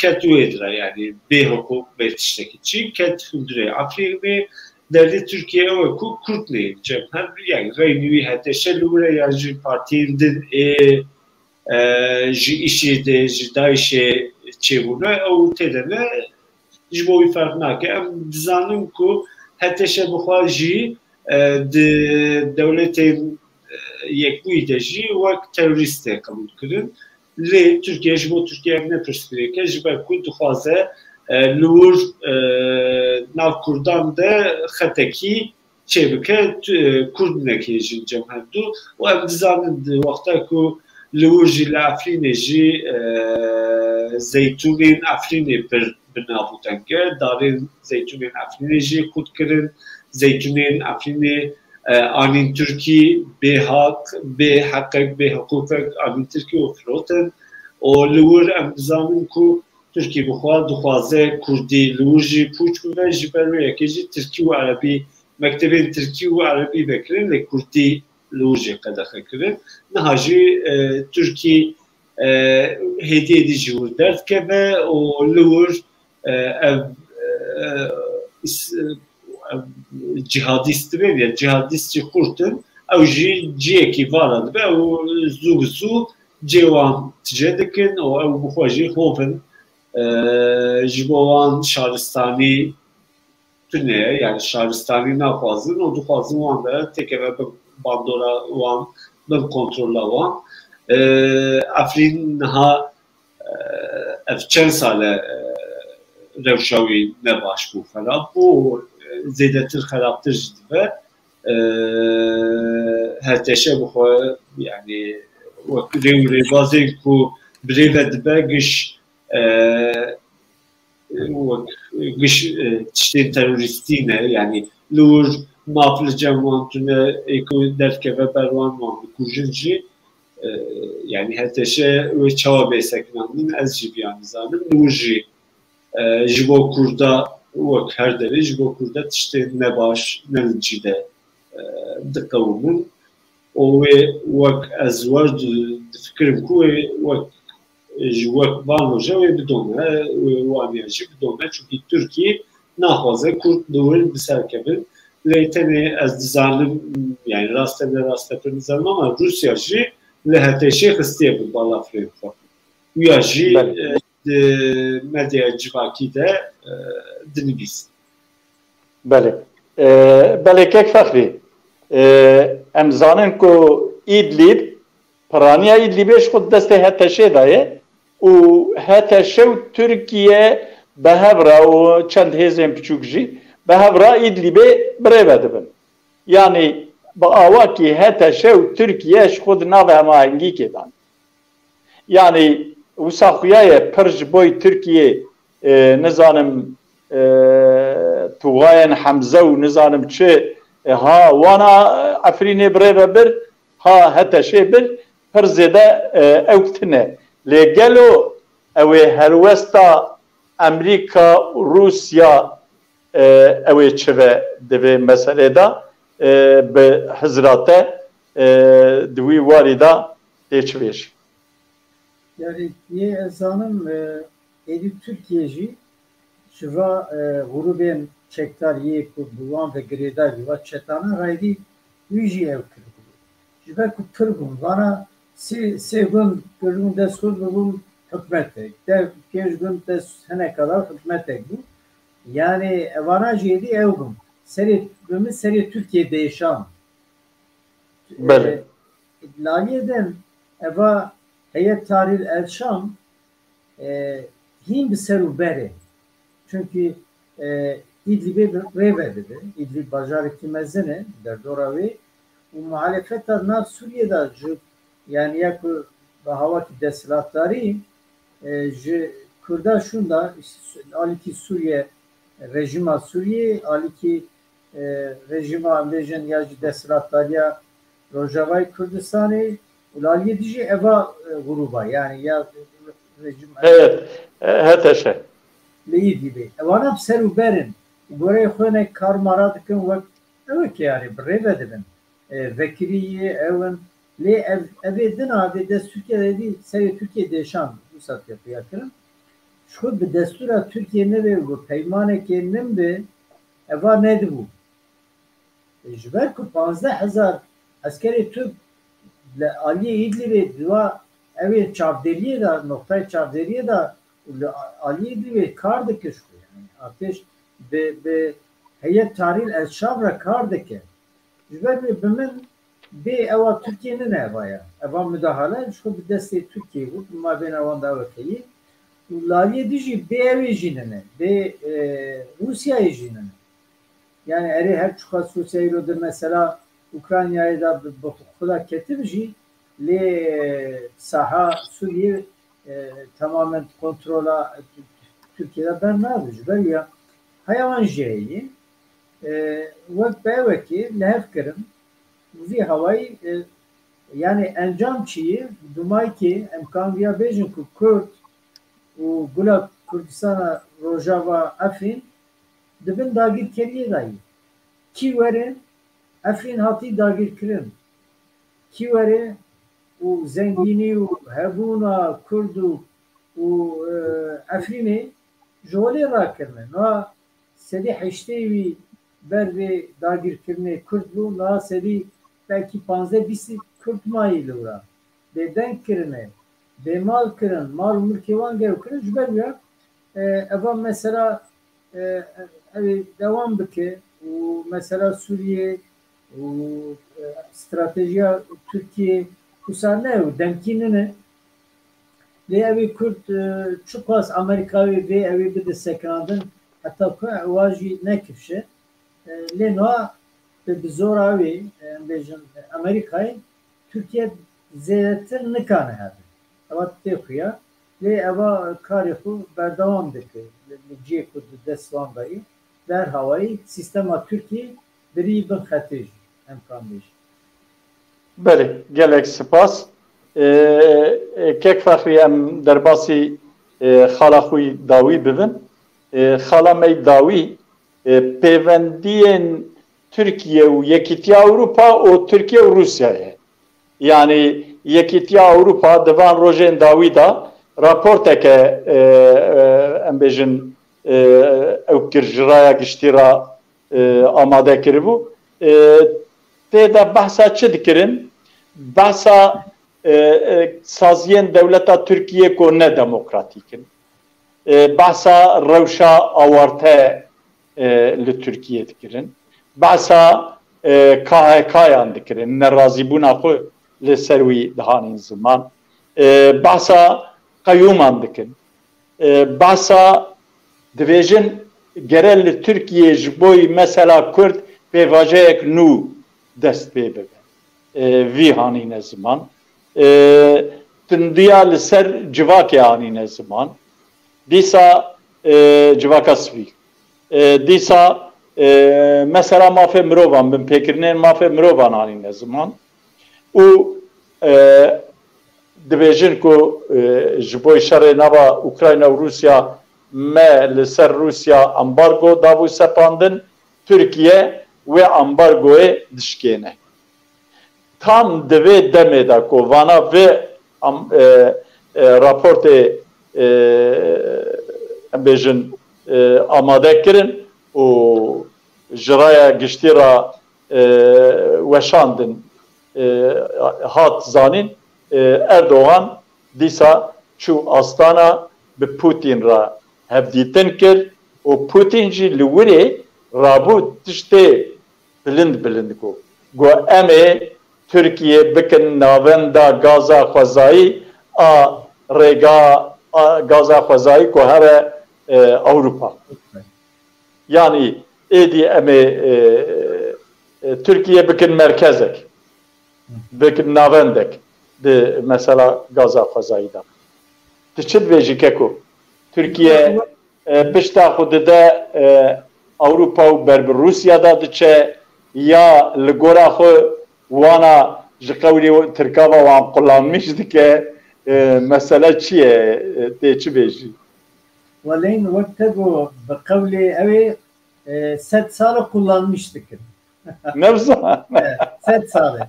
ket wê dire, yani bê hiqûq, bê tiştekî çi, ket hundirê Efrînê, derdê Tirkiye ew e ku Kurd neyên cem hev, yani xeynî wî H T Ş li wir e, yan jî partiyên din ê, e, ji IŞİD'ê, ji DAIŞ'ê çêbûne, ew tê de ne, ji bo wî ferq nake. Em dizanin ku H T Ş bi xwe jî, e, di dewletên, e, yekbûyî de jî wek terorîst tê qebûl kirin. Lê Tirkiye, ji bo Tirkiye ev ne pirsgirêk e, ji ber ku dixwaze, e, li wir, e, nav Kurdan de xetekî çêbike, tu-, Kurd nekê ji cem hevdû. Û em dizanin di wexta ku li wir jî li Efrînê jî, e, zeytûnên Efrînê pir bi nav û deng e. Darên zeytûnên Efrînê jî qut kirin. Zeytûnên Efrînê, e, anîn Tirkî bê haq, bê heqek, bê hiqûqek anîn Tirkî û firotin. Û li wir em dizanin ku Tirkî bi xwe dixwaze Kurdî li wir jî pûç bibe, ji ber wê yekê jî Tirkî û Erebî, mektebên Tirkî û Erebî vekirin, lê Kurdî li wir jî qedexe kirin. Niha jî, e, Tirkî, e, hêdî hêdî ji wir derdikeve û li wir, e, ev, e, is-, ev cihadîst dibên ya cihadîst jî xurt in, ew jî cihekî vala dibe, ew zû bi zû cê wan tije dikin û ew bi xwe jî hov in. E, ji bo wan şaristanî tune ye, yani şaristanî naxwazin û dixwazin wan de têkeve bin bandora wan, bin kontrola wan. E, Efrîn niha, e, ev çend sal e, e, rewşa wî ne baş bû, xerab bû, e, zêdetir xerabtir jî dibe. E, H T Ş bi xwe, yani wek rê û rêbazên ku birêve dibe giş, e, wek giş, e, tiştên terorîstî ne, yani li wir maf li cem wan tune, ê ku derdikeve ber wan, wan dikujin jî, e, yani H T Ş wê çawa bê sekinandin, ez jî viya nizanim. Li wir jî, e, ji bo Kurda wek her derê, ji bo Kurda tiştên nebaş, ne li cî de, e, diqewimin. û wê wek ez wer di-, difikirim ku wê wek, ji wek van roja wê bidome, wê waniya jî bidome, çunkî Tirkî naxwaze Kurd li wir bi ser kevin. Lê tenê ez dizanim, yani rast e ne rast e pir nizanim, ama Rûsya jî li H T Şê xistiye bin balafirên xwe. Wîya jî, Belê. e, di medyaya civakî de, e, dinivîsin. Belê. E, belê kek Fexrî. E, em zanin ku Îdlîb, piraniya Îdlîbê ji xwe di destê H T Şê de ye û H T Ş û Tirkiye bi hev re û çend hêzên piçûk jî bi hev re Îdlîbê birêve dibin. Yanî bi awakî H T Ş û Tirkiye ji xwe di navê hemahengîkê de ne. Yanî wisa xuya ye pir ji boy Tirkiyê, e, nizanim, e, tuxayên Hemze û nizanim çi, e, ha wana Efrînê birêve bir, ha H T Şê bir, pir zêde, e, ewk tune. Lê gelo ew ê helwesta Emerîka, Rûsya, e, ew ê çi ve di vê meselê de, e, bi hizra te, e, di wî warî de tê çi vêjî? Yani, yê ez zanim, e, êdî Tirkiye jî ji va, e, grûbên çekdar yê ku bi wan ve girêdayî, bi va çetana rayî wî jî ew kiribû. Ji ber ku pir bûn, vana sê, sê gund, pir gund dest xurt bûbûn hikûmetek, dev pênc gund dest hineka da hikûmetek bû. Yani, evana jî êdî ew bûn. Serê, bi min serê Tirkiye diêşan. Belê. E, laliyê din, eva Heyet Tahrir el Şam, e, hîn bi ser û berê. Çimkî e, Îdlîbê bi rê ve dibe. Îdlîb bajarekî mezin e derdora wê û muhalefeta nav Sûriyê de ji, yani ya ku bi hawakî desthilatdarî e, ji Kurda şûnda alîkî Sûriye, rejîma Sûriyê, alîkî e, rejîma em bêjin ya jî desthilatdariya Rojavayê Kurdistanê û li aliyê dijî eva e, grûba, yani ya rejîm Evet, e, H T Ş. Li Îdlîbê. Ewana bi ser û ber in. Goreyê xwe ne kar mara dikin wek ew ê ke yani bi rê ve dibin. E, vekirî yê ew in. Lê ev, evê din a vê dest Tirkiye de dî serê Tirkiye dêşan wisa tê xuya kirin. Ji xwe bi destûra Tirkiye nebe û bi peymanekê nin be eva nedibû. E, ji ber ku panzdeh hezar eskerê Tirk li aliyê Îdlibê diwa ew ê çavdêriyê de, noqtayê çavdêriyê de û li aliyê Îdlibê kar dike ji xwe. Yani artêş bi, bi heyet tarîl El Şam re kar dike. Ji ber wê bi min bê ewa Tirkiye nine eva ya. Eva mudahale ji xwe bi destê Tirkiye bû, bi mabêna wan de ew heye. Û li aliyê dijî bê ew ê jî nine, bê, e, Rûsyayê jî nine. Yani erê her çiqas Rûsya îro di mesela Ukraynayê de bi, bi xwe de ketib jî lê saha Sûriyê, e, tamamen kontrola Tirkiye de bernabe. Ji ber ya heya wan jî heye. E, wek bi ewekê li hev kirin. Vî hawayî, e, yani encam çi ye? Dumayîkê em kan viya bêjin ku Kurd û Gula Kurdistana Rojava Efrîn di bin dagirkeriyê de ye. Kî were? Efrîn hatî dagirkirin. Kî were û zengînî û hebûna Kurd û, û, e, Efrînê ji holê rakirine. Niha sedî heştê wî ber vê dagirkirinê Kurd bû, niha sedî belkî panzdeh bîst Kurd mayî li wira. Bêdeng kirine, bêmal kirin, mal û milkê wan gewkirin. Ji ber wî, e, eva mesela, e, ev ê dewam bike û mesela Sûriyê û, e, stratejiya Tirkiyê wisa ne û demkî nine. Lê ew ê Kurd, e, çiqas Amerîka wê vê ew ê bide sekinandin, heta ku ewa jî nekifşe. E, lê niha bi, bi zora wê, e, em bêjin, Amerîkayê Tirkiye zêdetir nikane hebe. Ewa tê xuya. Lê ewa karê xwe berdewam dike. Li, li cihê ku di dest wan de ye. Derhawayî sîstema Tirkiyê birî bin xetê jî, em kan bêjin. Belê, gelek spas. E, e, Kek Fexrî, em derbasî, e, xala xwe yî dawî bibin. E, xala me yî dawî, e, pêvendiyên Tirkiye û Yekîtiya Ewropa û Tirkiye û Rûsyayê. Yani Yekîtiya Ewropa di van rojên dawî de raporteke, e, e, em bêjin, e, ew kir ji raya giştî re, e, amade kiribû. E, tê de behsa çi dikirin? Behsa, e, e, saziyên dewleta Tirkiye ku ne demokratîk in. E, behsa rewşa awarte, e, li Tirkiye dikirin. Behsa, e, K H K'yan dikirin. Nerazîbûna xwe li ser wî dihanîn ziman. E, behsa qeyûman dikin. E, behsa dibêjin gere li Tirkiye ji bo mesela Kurd pêvajoyek nû dest pê bibe. E, vî hanîne ziman. E, tundiya li ser civakê anîne ziman. Dîsa, e, civaka sivîl. E, dîsa, e, mesela mafê mirovan, binpêkirinên mafê mirovan anîne ziman. Û, e, dibêjin ku, e, ji bo şerê nava Ukrayna û Rûsya me li ser Rûsya ambargo dabû sepandin, Tirkiye wê ambargoyê dişkêne. Tam di vê demê de ku vana vê am-, e, e, raportê, e, em bêjin, e, amade kirin û ji raya giştî re, e, weşandin, e, hat zanîn, e, Erdogan dîsa çû Astana, bi Putin re hevdîtin kir û Putin jî li wirê rabû tiştê bilind bilind got. Got, em ê Tirkiye bikin navenda gaza xwezayî a rêga, a gaza xwezayî ku here e, Ewropa. Yanî êdî em ê, e, e, Tirkiye bikin merkezek, bikin navendek di mesela gaza xwezayî de. Tu çi dibêjî keko? Tirkiye, e, pişta xwe dide, e, Ewropa û ber bi Rûsya de diçe, ya li gora xwe wana ji qewlê Tirka ve wan qulanmîş dike? E, mesele çi ye? E, tê çi bêjî? Weleyn wek te got, bi qewlê ew ê, e, sed sal e kullanmış dikin. Nefsa. E, sed sal e.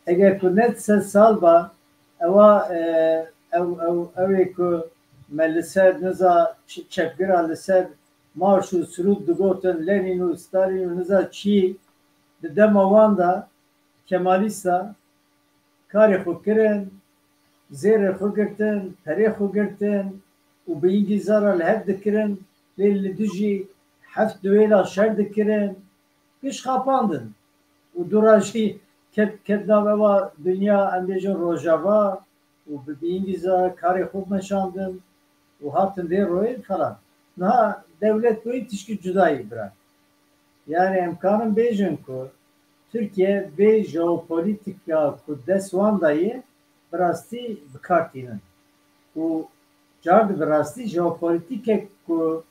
Eger ku ne sed sal ba, ewa, e, ew, ew, ew ê ku me li ser niza ç-, çepgira li ser marş û sirûd digotin, Lenin û Stalin û niza çi, di dema wan de Kemalîsta karê xwe kirin, zêrê xwe girtin, perê xwe girtin û bi Îngîlîza re li hev dikirin, lê li dijî heft duwêla şer dikirin, giş xapandin. Û dûra jî ket, ket nav ewa dinya, em bêjin Rojava û bi, bi Îngîlîza karê xwe meşandin û hatin vê royê falan. Niha dewlet bûyî tişkî cuda yî bira. Yani em karin bêjin ku Tirkiye vê jeopolitika ku dest wan de ye, bi rastî bi kar tînin. Û car di bi rastî jeopolitikek ku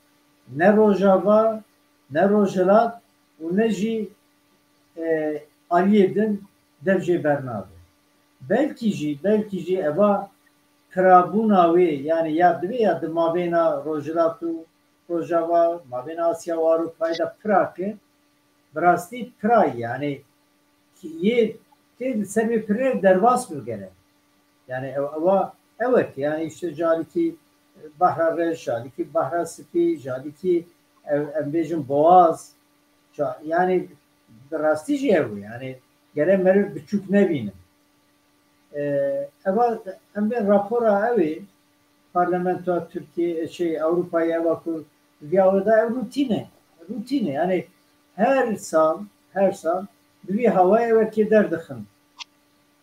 ne Rojava, ne Rojhilat û ne jî, e, aliyê din dev jê bernabe. Belkî jî, belkî jî eva pirabûna wê, yani ya divê ya di mabêna Rojhilat û Rojava, mabêna Asya û Ewropayê de pira ke, bi rastî pira ye, yani yê tê li ser wê pirê derbas bigere. Yani ew, ewa, ew e ki, yani işte calikî Bahra Reş, calikî Bahra Spî, calikî ev, em bêjin Boğaz, ca-, yani bi rastî jî ew e, yani gere meriv biçûk nebînin. E, eva, em bên rapora ew ê, Parlamentoya Tirkiye, şey, Ewropayê eva ku viya wê de ev rutîn e. Rutîn e. Yani her sal, her sal bi vî hawayê ev ê derdixin.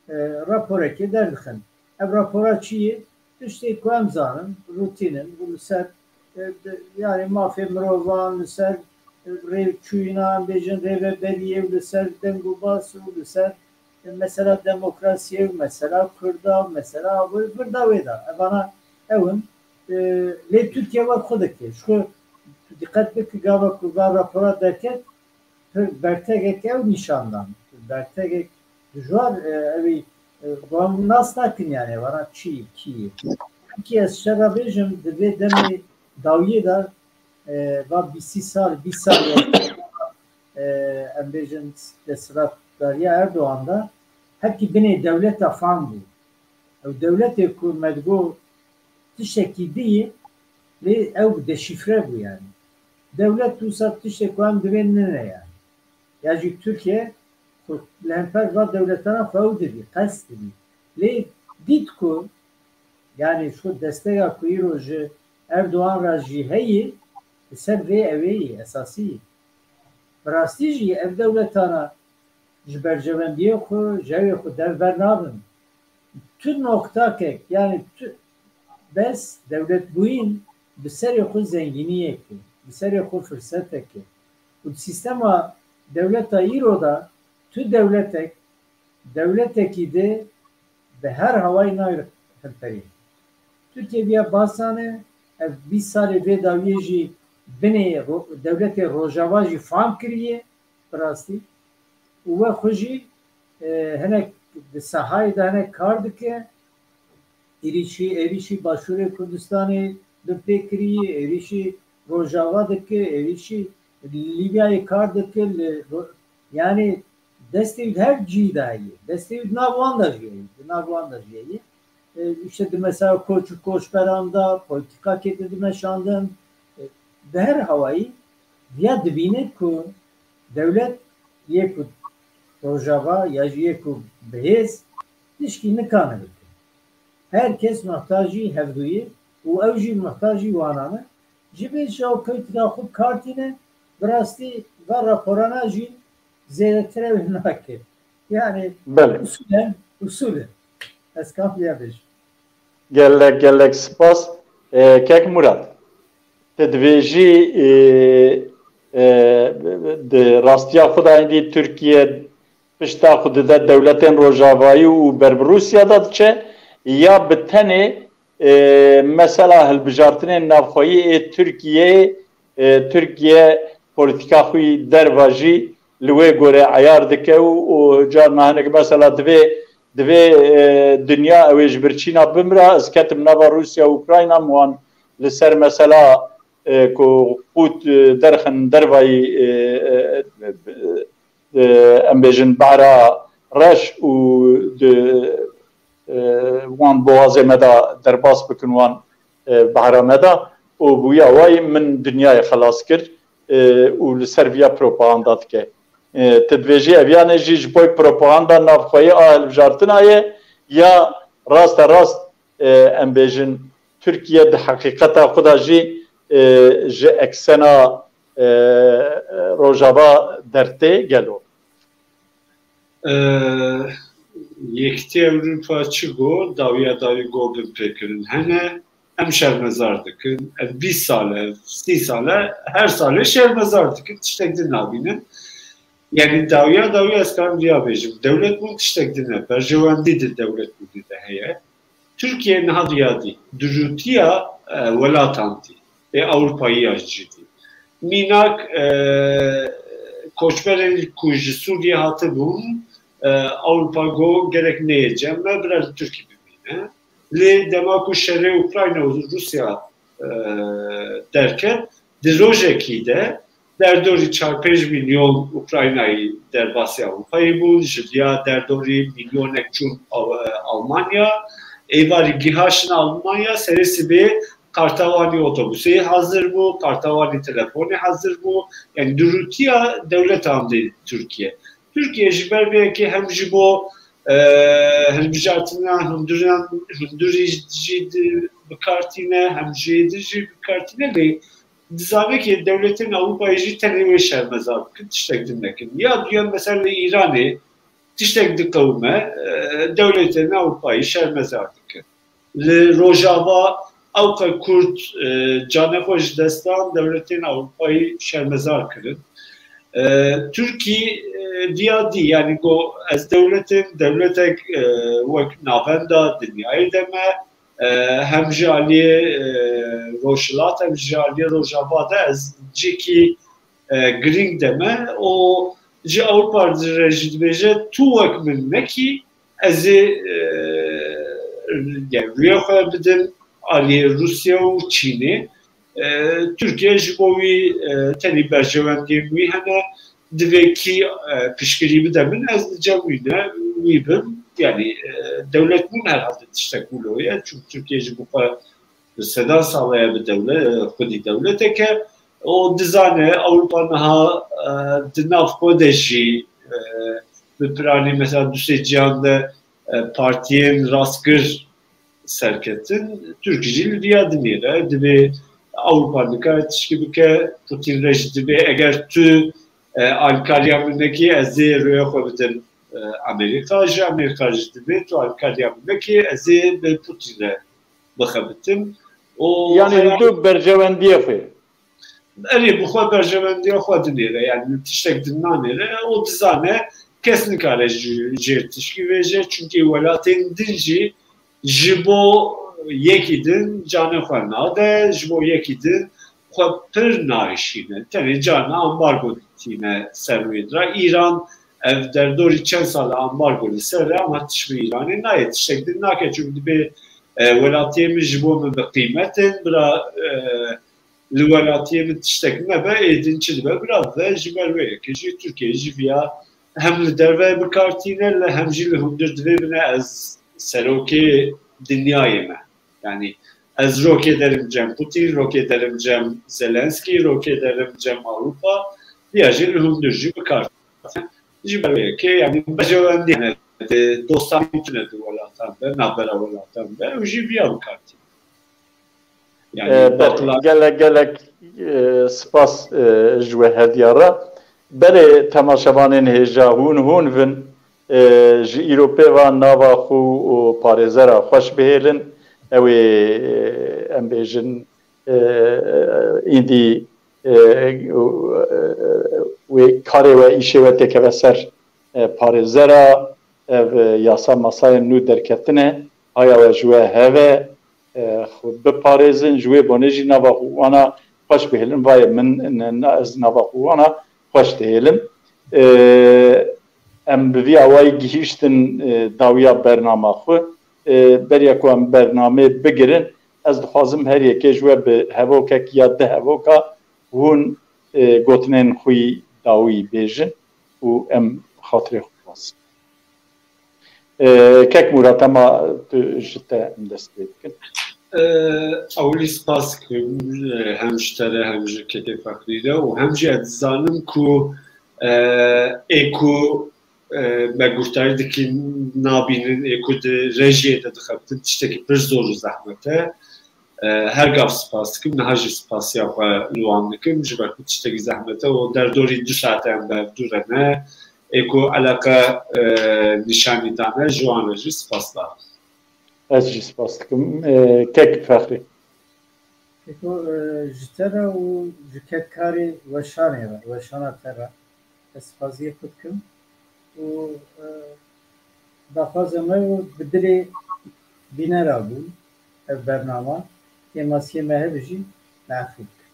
E, raporekê derdixin. Ev rapora çi ye? Tiştê ku em zanin, rutîn in, û li ser, e, de, yani mafê mirovan, li ser, e, rêçûyîna, em bêjin rêveberiyê û li ser deng û bas û li ser, e, mesela demokrasiyê û mesela Kurda û mesela avê virda wê de. Evana ew in, e, lê Tirkiye wek xwe dike. Ji xwe tu diqet bike gava ku va rapora derket, pir bertegek ew nîşan dan. Bertegek dijwar, e, ew ê, e, wan nas nakin yani, vana çi, kî ye. Belkî ez şer re bêjim, di vê demê dawiyê de, e, va bîst sal, bîst sal e, em bêjin desthilatdariya Erdogan de, hepkî binê dewleta fan bû. Ew dewletê ku me digot tiştekî dî ye, lê ew deşîfre bû yani. Dewlet wisa tiştê ku em divê nine yani. Ya jî Tirkiye xwe li hemper va dewletana xwe ew didî, qest didî. Lê dît ku, yani ji xwe destega ku îro ji Erdogan re jî heye, li ser vê ew ê yê esasî ye. Bi rastî jî ev dewletana ji berjewendiyê xwe, ji ew ê xwe dev bernabin. Tu noktakek, yani tu, bes dewletbûyîn bi serê xwe zengîniyek e, bi serê xwe firsetek e. Û di sîstema dewleta îro de tu dewletek, dewletekî dê bi her hawayî nayê hemperî. Tirkiye viya basan e, ev bîst salê vê dawiyê jî binê ro-, dewletê Rojava jî fam kiriye, bi rastî. Û we xwe jî, e, hinek di sahayê de hinek kar dike. Êrîşî, êrîşî Başûrê Kurdistanê bi pê kirî, êrîşî Rojava dike, êrîşî Lîbyayê kar dike, li Ro-, yani destê wî di her cihî de heye. Destê wî di nav wan de jî heye. Di nav wan de jî heye. E, işte di mesela koç û koçberan de, polîtîkakê de dimeşandin. E, bi her hawayî viya dibîne ku dewlet yê ku Rojava ya jî yê ku bi hêz tişkî nikane bike. Her kes muhtajî hevdûyê û ew jî muhtajî wanan e. Ji vê jeopolitîka xwe bi kar tîne, bi rastî va raporana jî zêdetir ew nake. Yani Belê. Usulen, usul e. Ez kam vêya bêjim. Gelek, gelek spas. E, Kek Murat, Te dibêjî, e, e, di rastiya xwe de êdî Tirkiye pişta xwe dide dewletên Rojavayî û ber bi Rûsya de diçe, ya bi tenê, e, mesela hilbijartinên navxweyî ê Tirkiyeyê, e, Tirkiye polîtîka xwe yî derva jî li wê gorê eyar dike û, û carna hinek mesela divê, divê, e, dinya ew ê ji birçîna bimira, ez ketim nava Rûsya û Ukrayna, min wan li ser mesela, e, ku qût, e, derxin dervayî, e, e, e, e, em bêjin behra reş û di, e, wan boğazê me de derbas bikin, wan, e, behra me de û bûya wayî min dinyayê xelas kir, e, û li ser viya propaganda dike. E, tu dibêjî ev yanê jî ji bo propaganda navxweyî a hilbijartina ye ya raste rast, e, em bêjin Tirkiye di heqîqeta xwe de jî, e, ji eksena, e, Rojava dertê gelo? Yekîtiya Ewropa çi got, dawiya dawî got binpêkirin hene, em şermezar dikin. Ev bîst sal e, sî sal e, her salê şermezar dikin, tiştek din nabînin. Yanî dawiya dawî ez karim viya bêjim. Dewletbûn tiştek din e, berjewendî di dewletbûnê de heye. Tirkiye niha viya dî, dirûtiya, e, welatan dî, ê Ewropayiya jî dî. Mînak, e, koçberên ku ji Sûriyê hatibûn, e, Ewropa got gerek neyê cem me, bira li Tirkî bimîne. Lê dema ku şerê Ukrayna û Rûsya, e, derket, di rojekî de derdorî çar pênc milyon Ukraynayî derbasî Ewropayê bûn, ji viya derdorî milyonek çûn Aw-, e, Almanya, êvarî gihaşin Almanya, serê sibê qartawanî otobusê hazir bû, qartawanî telefonê hazir bû. Yani dirûtiya dewletan dê Tirkiye. Tirkiye ji ber vê yekê hem ji bo, e, hilbijartina hunduran, hundurî jî di-, bi kar tîne, hem jê di jî bi kar tîne, lê dizane ki dewletên Ewropayê jî tenê wê şermezar bikin, tiştek din nekin. Ya duyem mesela li Îranê tiştek diqewime, e, dewletên Ewropayê şermezar dikin. Li Rojava ewqe Kurd, e, canê xwe ji dest dan, dewletên Ewropayê şermezar kirin. E, Tirkî, e, viya dî, yani go ez dewletên, dewletek, e, wek navenda dinyayê de me, e, hem ji aliyê, e, Rojhilat, hem ji aliyê Rojava de ez cihekî, e, girîng de me. O ji Ewropa re jî dibêje, tu wek min nekî, ez ê, e, yani rûyê xwe bidim aliyê Rûsya û Çînê. E, Tirkiye ji bo wî, e, tenî berjewendiyên wî hene, divê kî, e, piştgirî bide min, ez li cem wî ne, wî bim. Yani, e, dewletbûn herhalde tiştek wilo ye. Çunku Tirkiye jî bi xwe bi sedan sala ye bi dewle-, xwedî dewletek e. O dizane Ewropa niha, e, di nav xwe de jî, e, bi piranî mesela du sê cihan de, e, partiyên rastgir serketin, Tirkî jî li viya dinêre. Divê Ewropa nikare tişkî bike, Putin re jî divê eger tu, e, alîkariya min nekî, ez ê rûyê xwe bidim, e, Amerîka, ji Amerîka jî divê tu alîkariya min nekî, ez ê bi Putin re bixebitim. O Yani heya- tu berjewendiyê xwe. Erê, bi xwe berjewendiya xwe dinêre, yani tiştek din nanêre, o dizane kes nikare ji, jê tişkî vêje, çunkî welatên din jî ji bo yekî din canê xwe nade, ji bo yekî din xwe pir naişîne. Tenê carna ambargo tîne ser wê dira. Îran ev derdorî çend sal e ambargo li ser e, ama tişt bi Îranê nayê, tiştek din nake, çunkî dibê, e, welatiyê min ji bo min bi qîmet in, bira, e, li welatiyê min tiştek nebe, êdin çi dibe, bira dibe, ji ber wê yekê jî Tirkiye jî viya hem li derve bi kar tîne, li hem jî li hundir divê bine ez serokê dinyayê me. Yani ez rokê derim cem Putin, rokê derim cem Zelenskî, rokê derim cem Ewropa, viya jî li hundir jî bi kar tîne. Ji ber wê yekê, yani berjewendî hene, dostanî tune di welatan de, navbera welatan de, ew jî viya bi kar tîne. Yani, E, belê, bakla- gelek, gelek, e, spas, e, ji we herdiya re. Belê temaşevanên hêja hûn, hûn vin, e, ji îro pê ve nava xwe û parêzera xweş bihêlin. Ew ê, e, em bêjin, e, îndî, e, wê karê we, îşê we têkeve ser, e, parêzera, ev, e, yasa masayên nû derketine, haya we ji we heve, e, xwe biparêzin, ji wê bonê jî nava xwe wana xweş bihêlin. Vayê min, ne, ne, ez nava xwe wana xweş dihêlim. E, em bi vî awayî gihîştin, e, dawiya bernama xwe. E, beriya ku em bernamê bigirin, ez dixwazim her yekê ji we bi hevokek ya di hevoka hûn, e, gotinên xwe yî dawî bêjin û em xatirê xwe bixwazin. E, Kek Murat, ema tu ji te em dest pê bikin. E, Ewilî spas dikim, e, hem ji te re hem ji Kekê Fexrî re û hem jî ez dizanim ku, e, ê ku, e, me guhdarî dikin, nabînin, ê ku di rejiyê de dixebitin, tiştekî pir zor û zehmet e. E, her gav spas dikim, niha jî spasiya xwe li wan dikim, ji ber ku tiştekî zehmet e û derdorî du saete em bi hevdû re ne, ê ku eleqe, e, nîşanî dane, ji wan re jî spas dikim. Ez jî spas dikim. E, Kek Fexrî. Pêko, e, ji te re û ji kek karê weşanê re, weşana te re, ez spasiyê xwe dikim û, e, daxwaza me û bi dilê bînera bû ev bernama, kêmasiyê me hebe jî me efû bikin.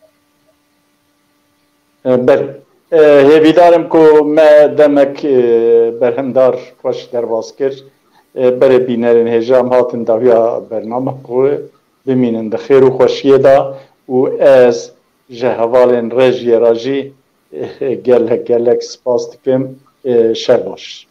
E, belê. E, hêvîdar im ku me demek, e, berhemdar xweş derbas kir. E, berê bînerên hêja em hatin dawiya bernama xwe, bimînin di xêr û xweşiyê de û ez ji hevalên rejiyê re jî, e, gelek gelek spas dikim. E, şer baş.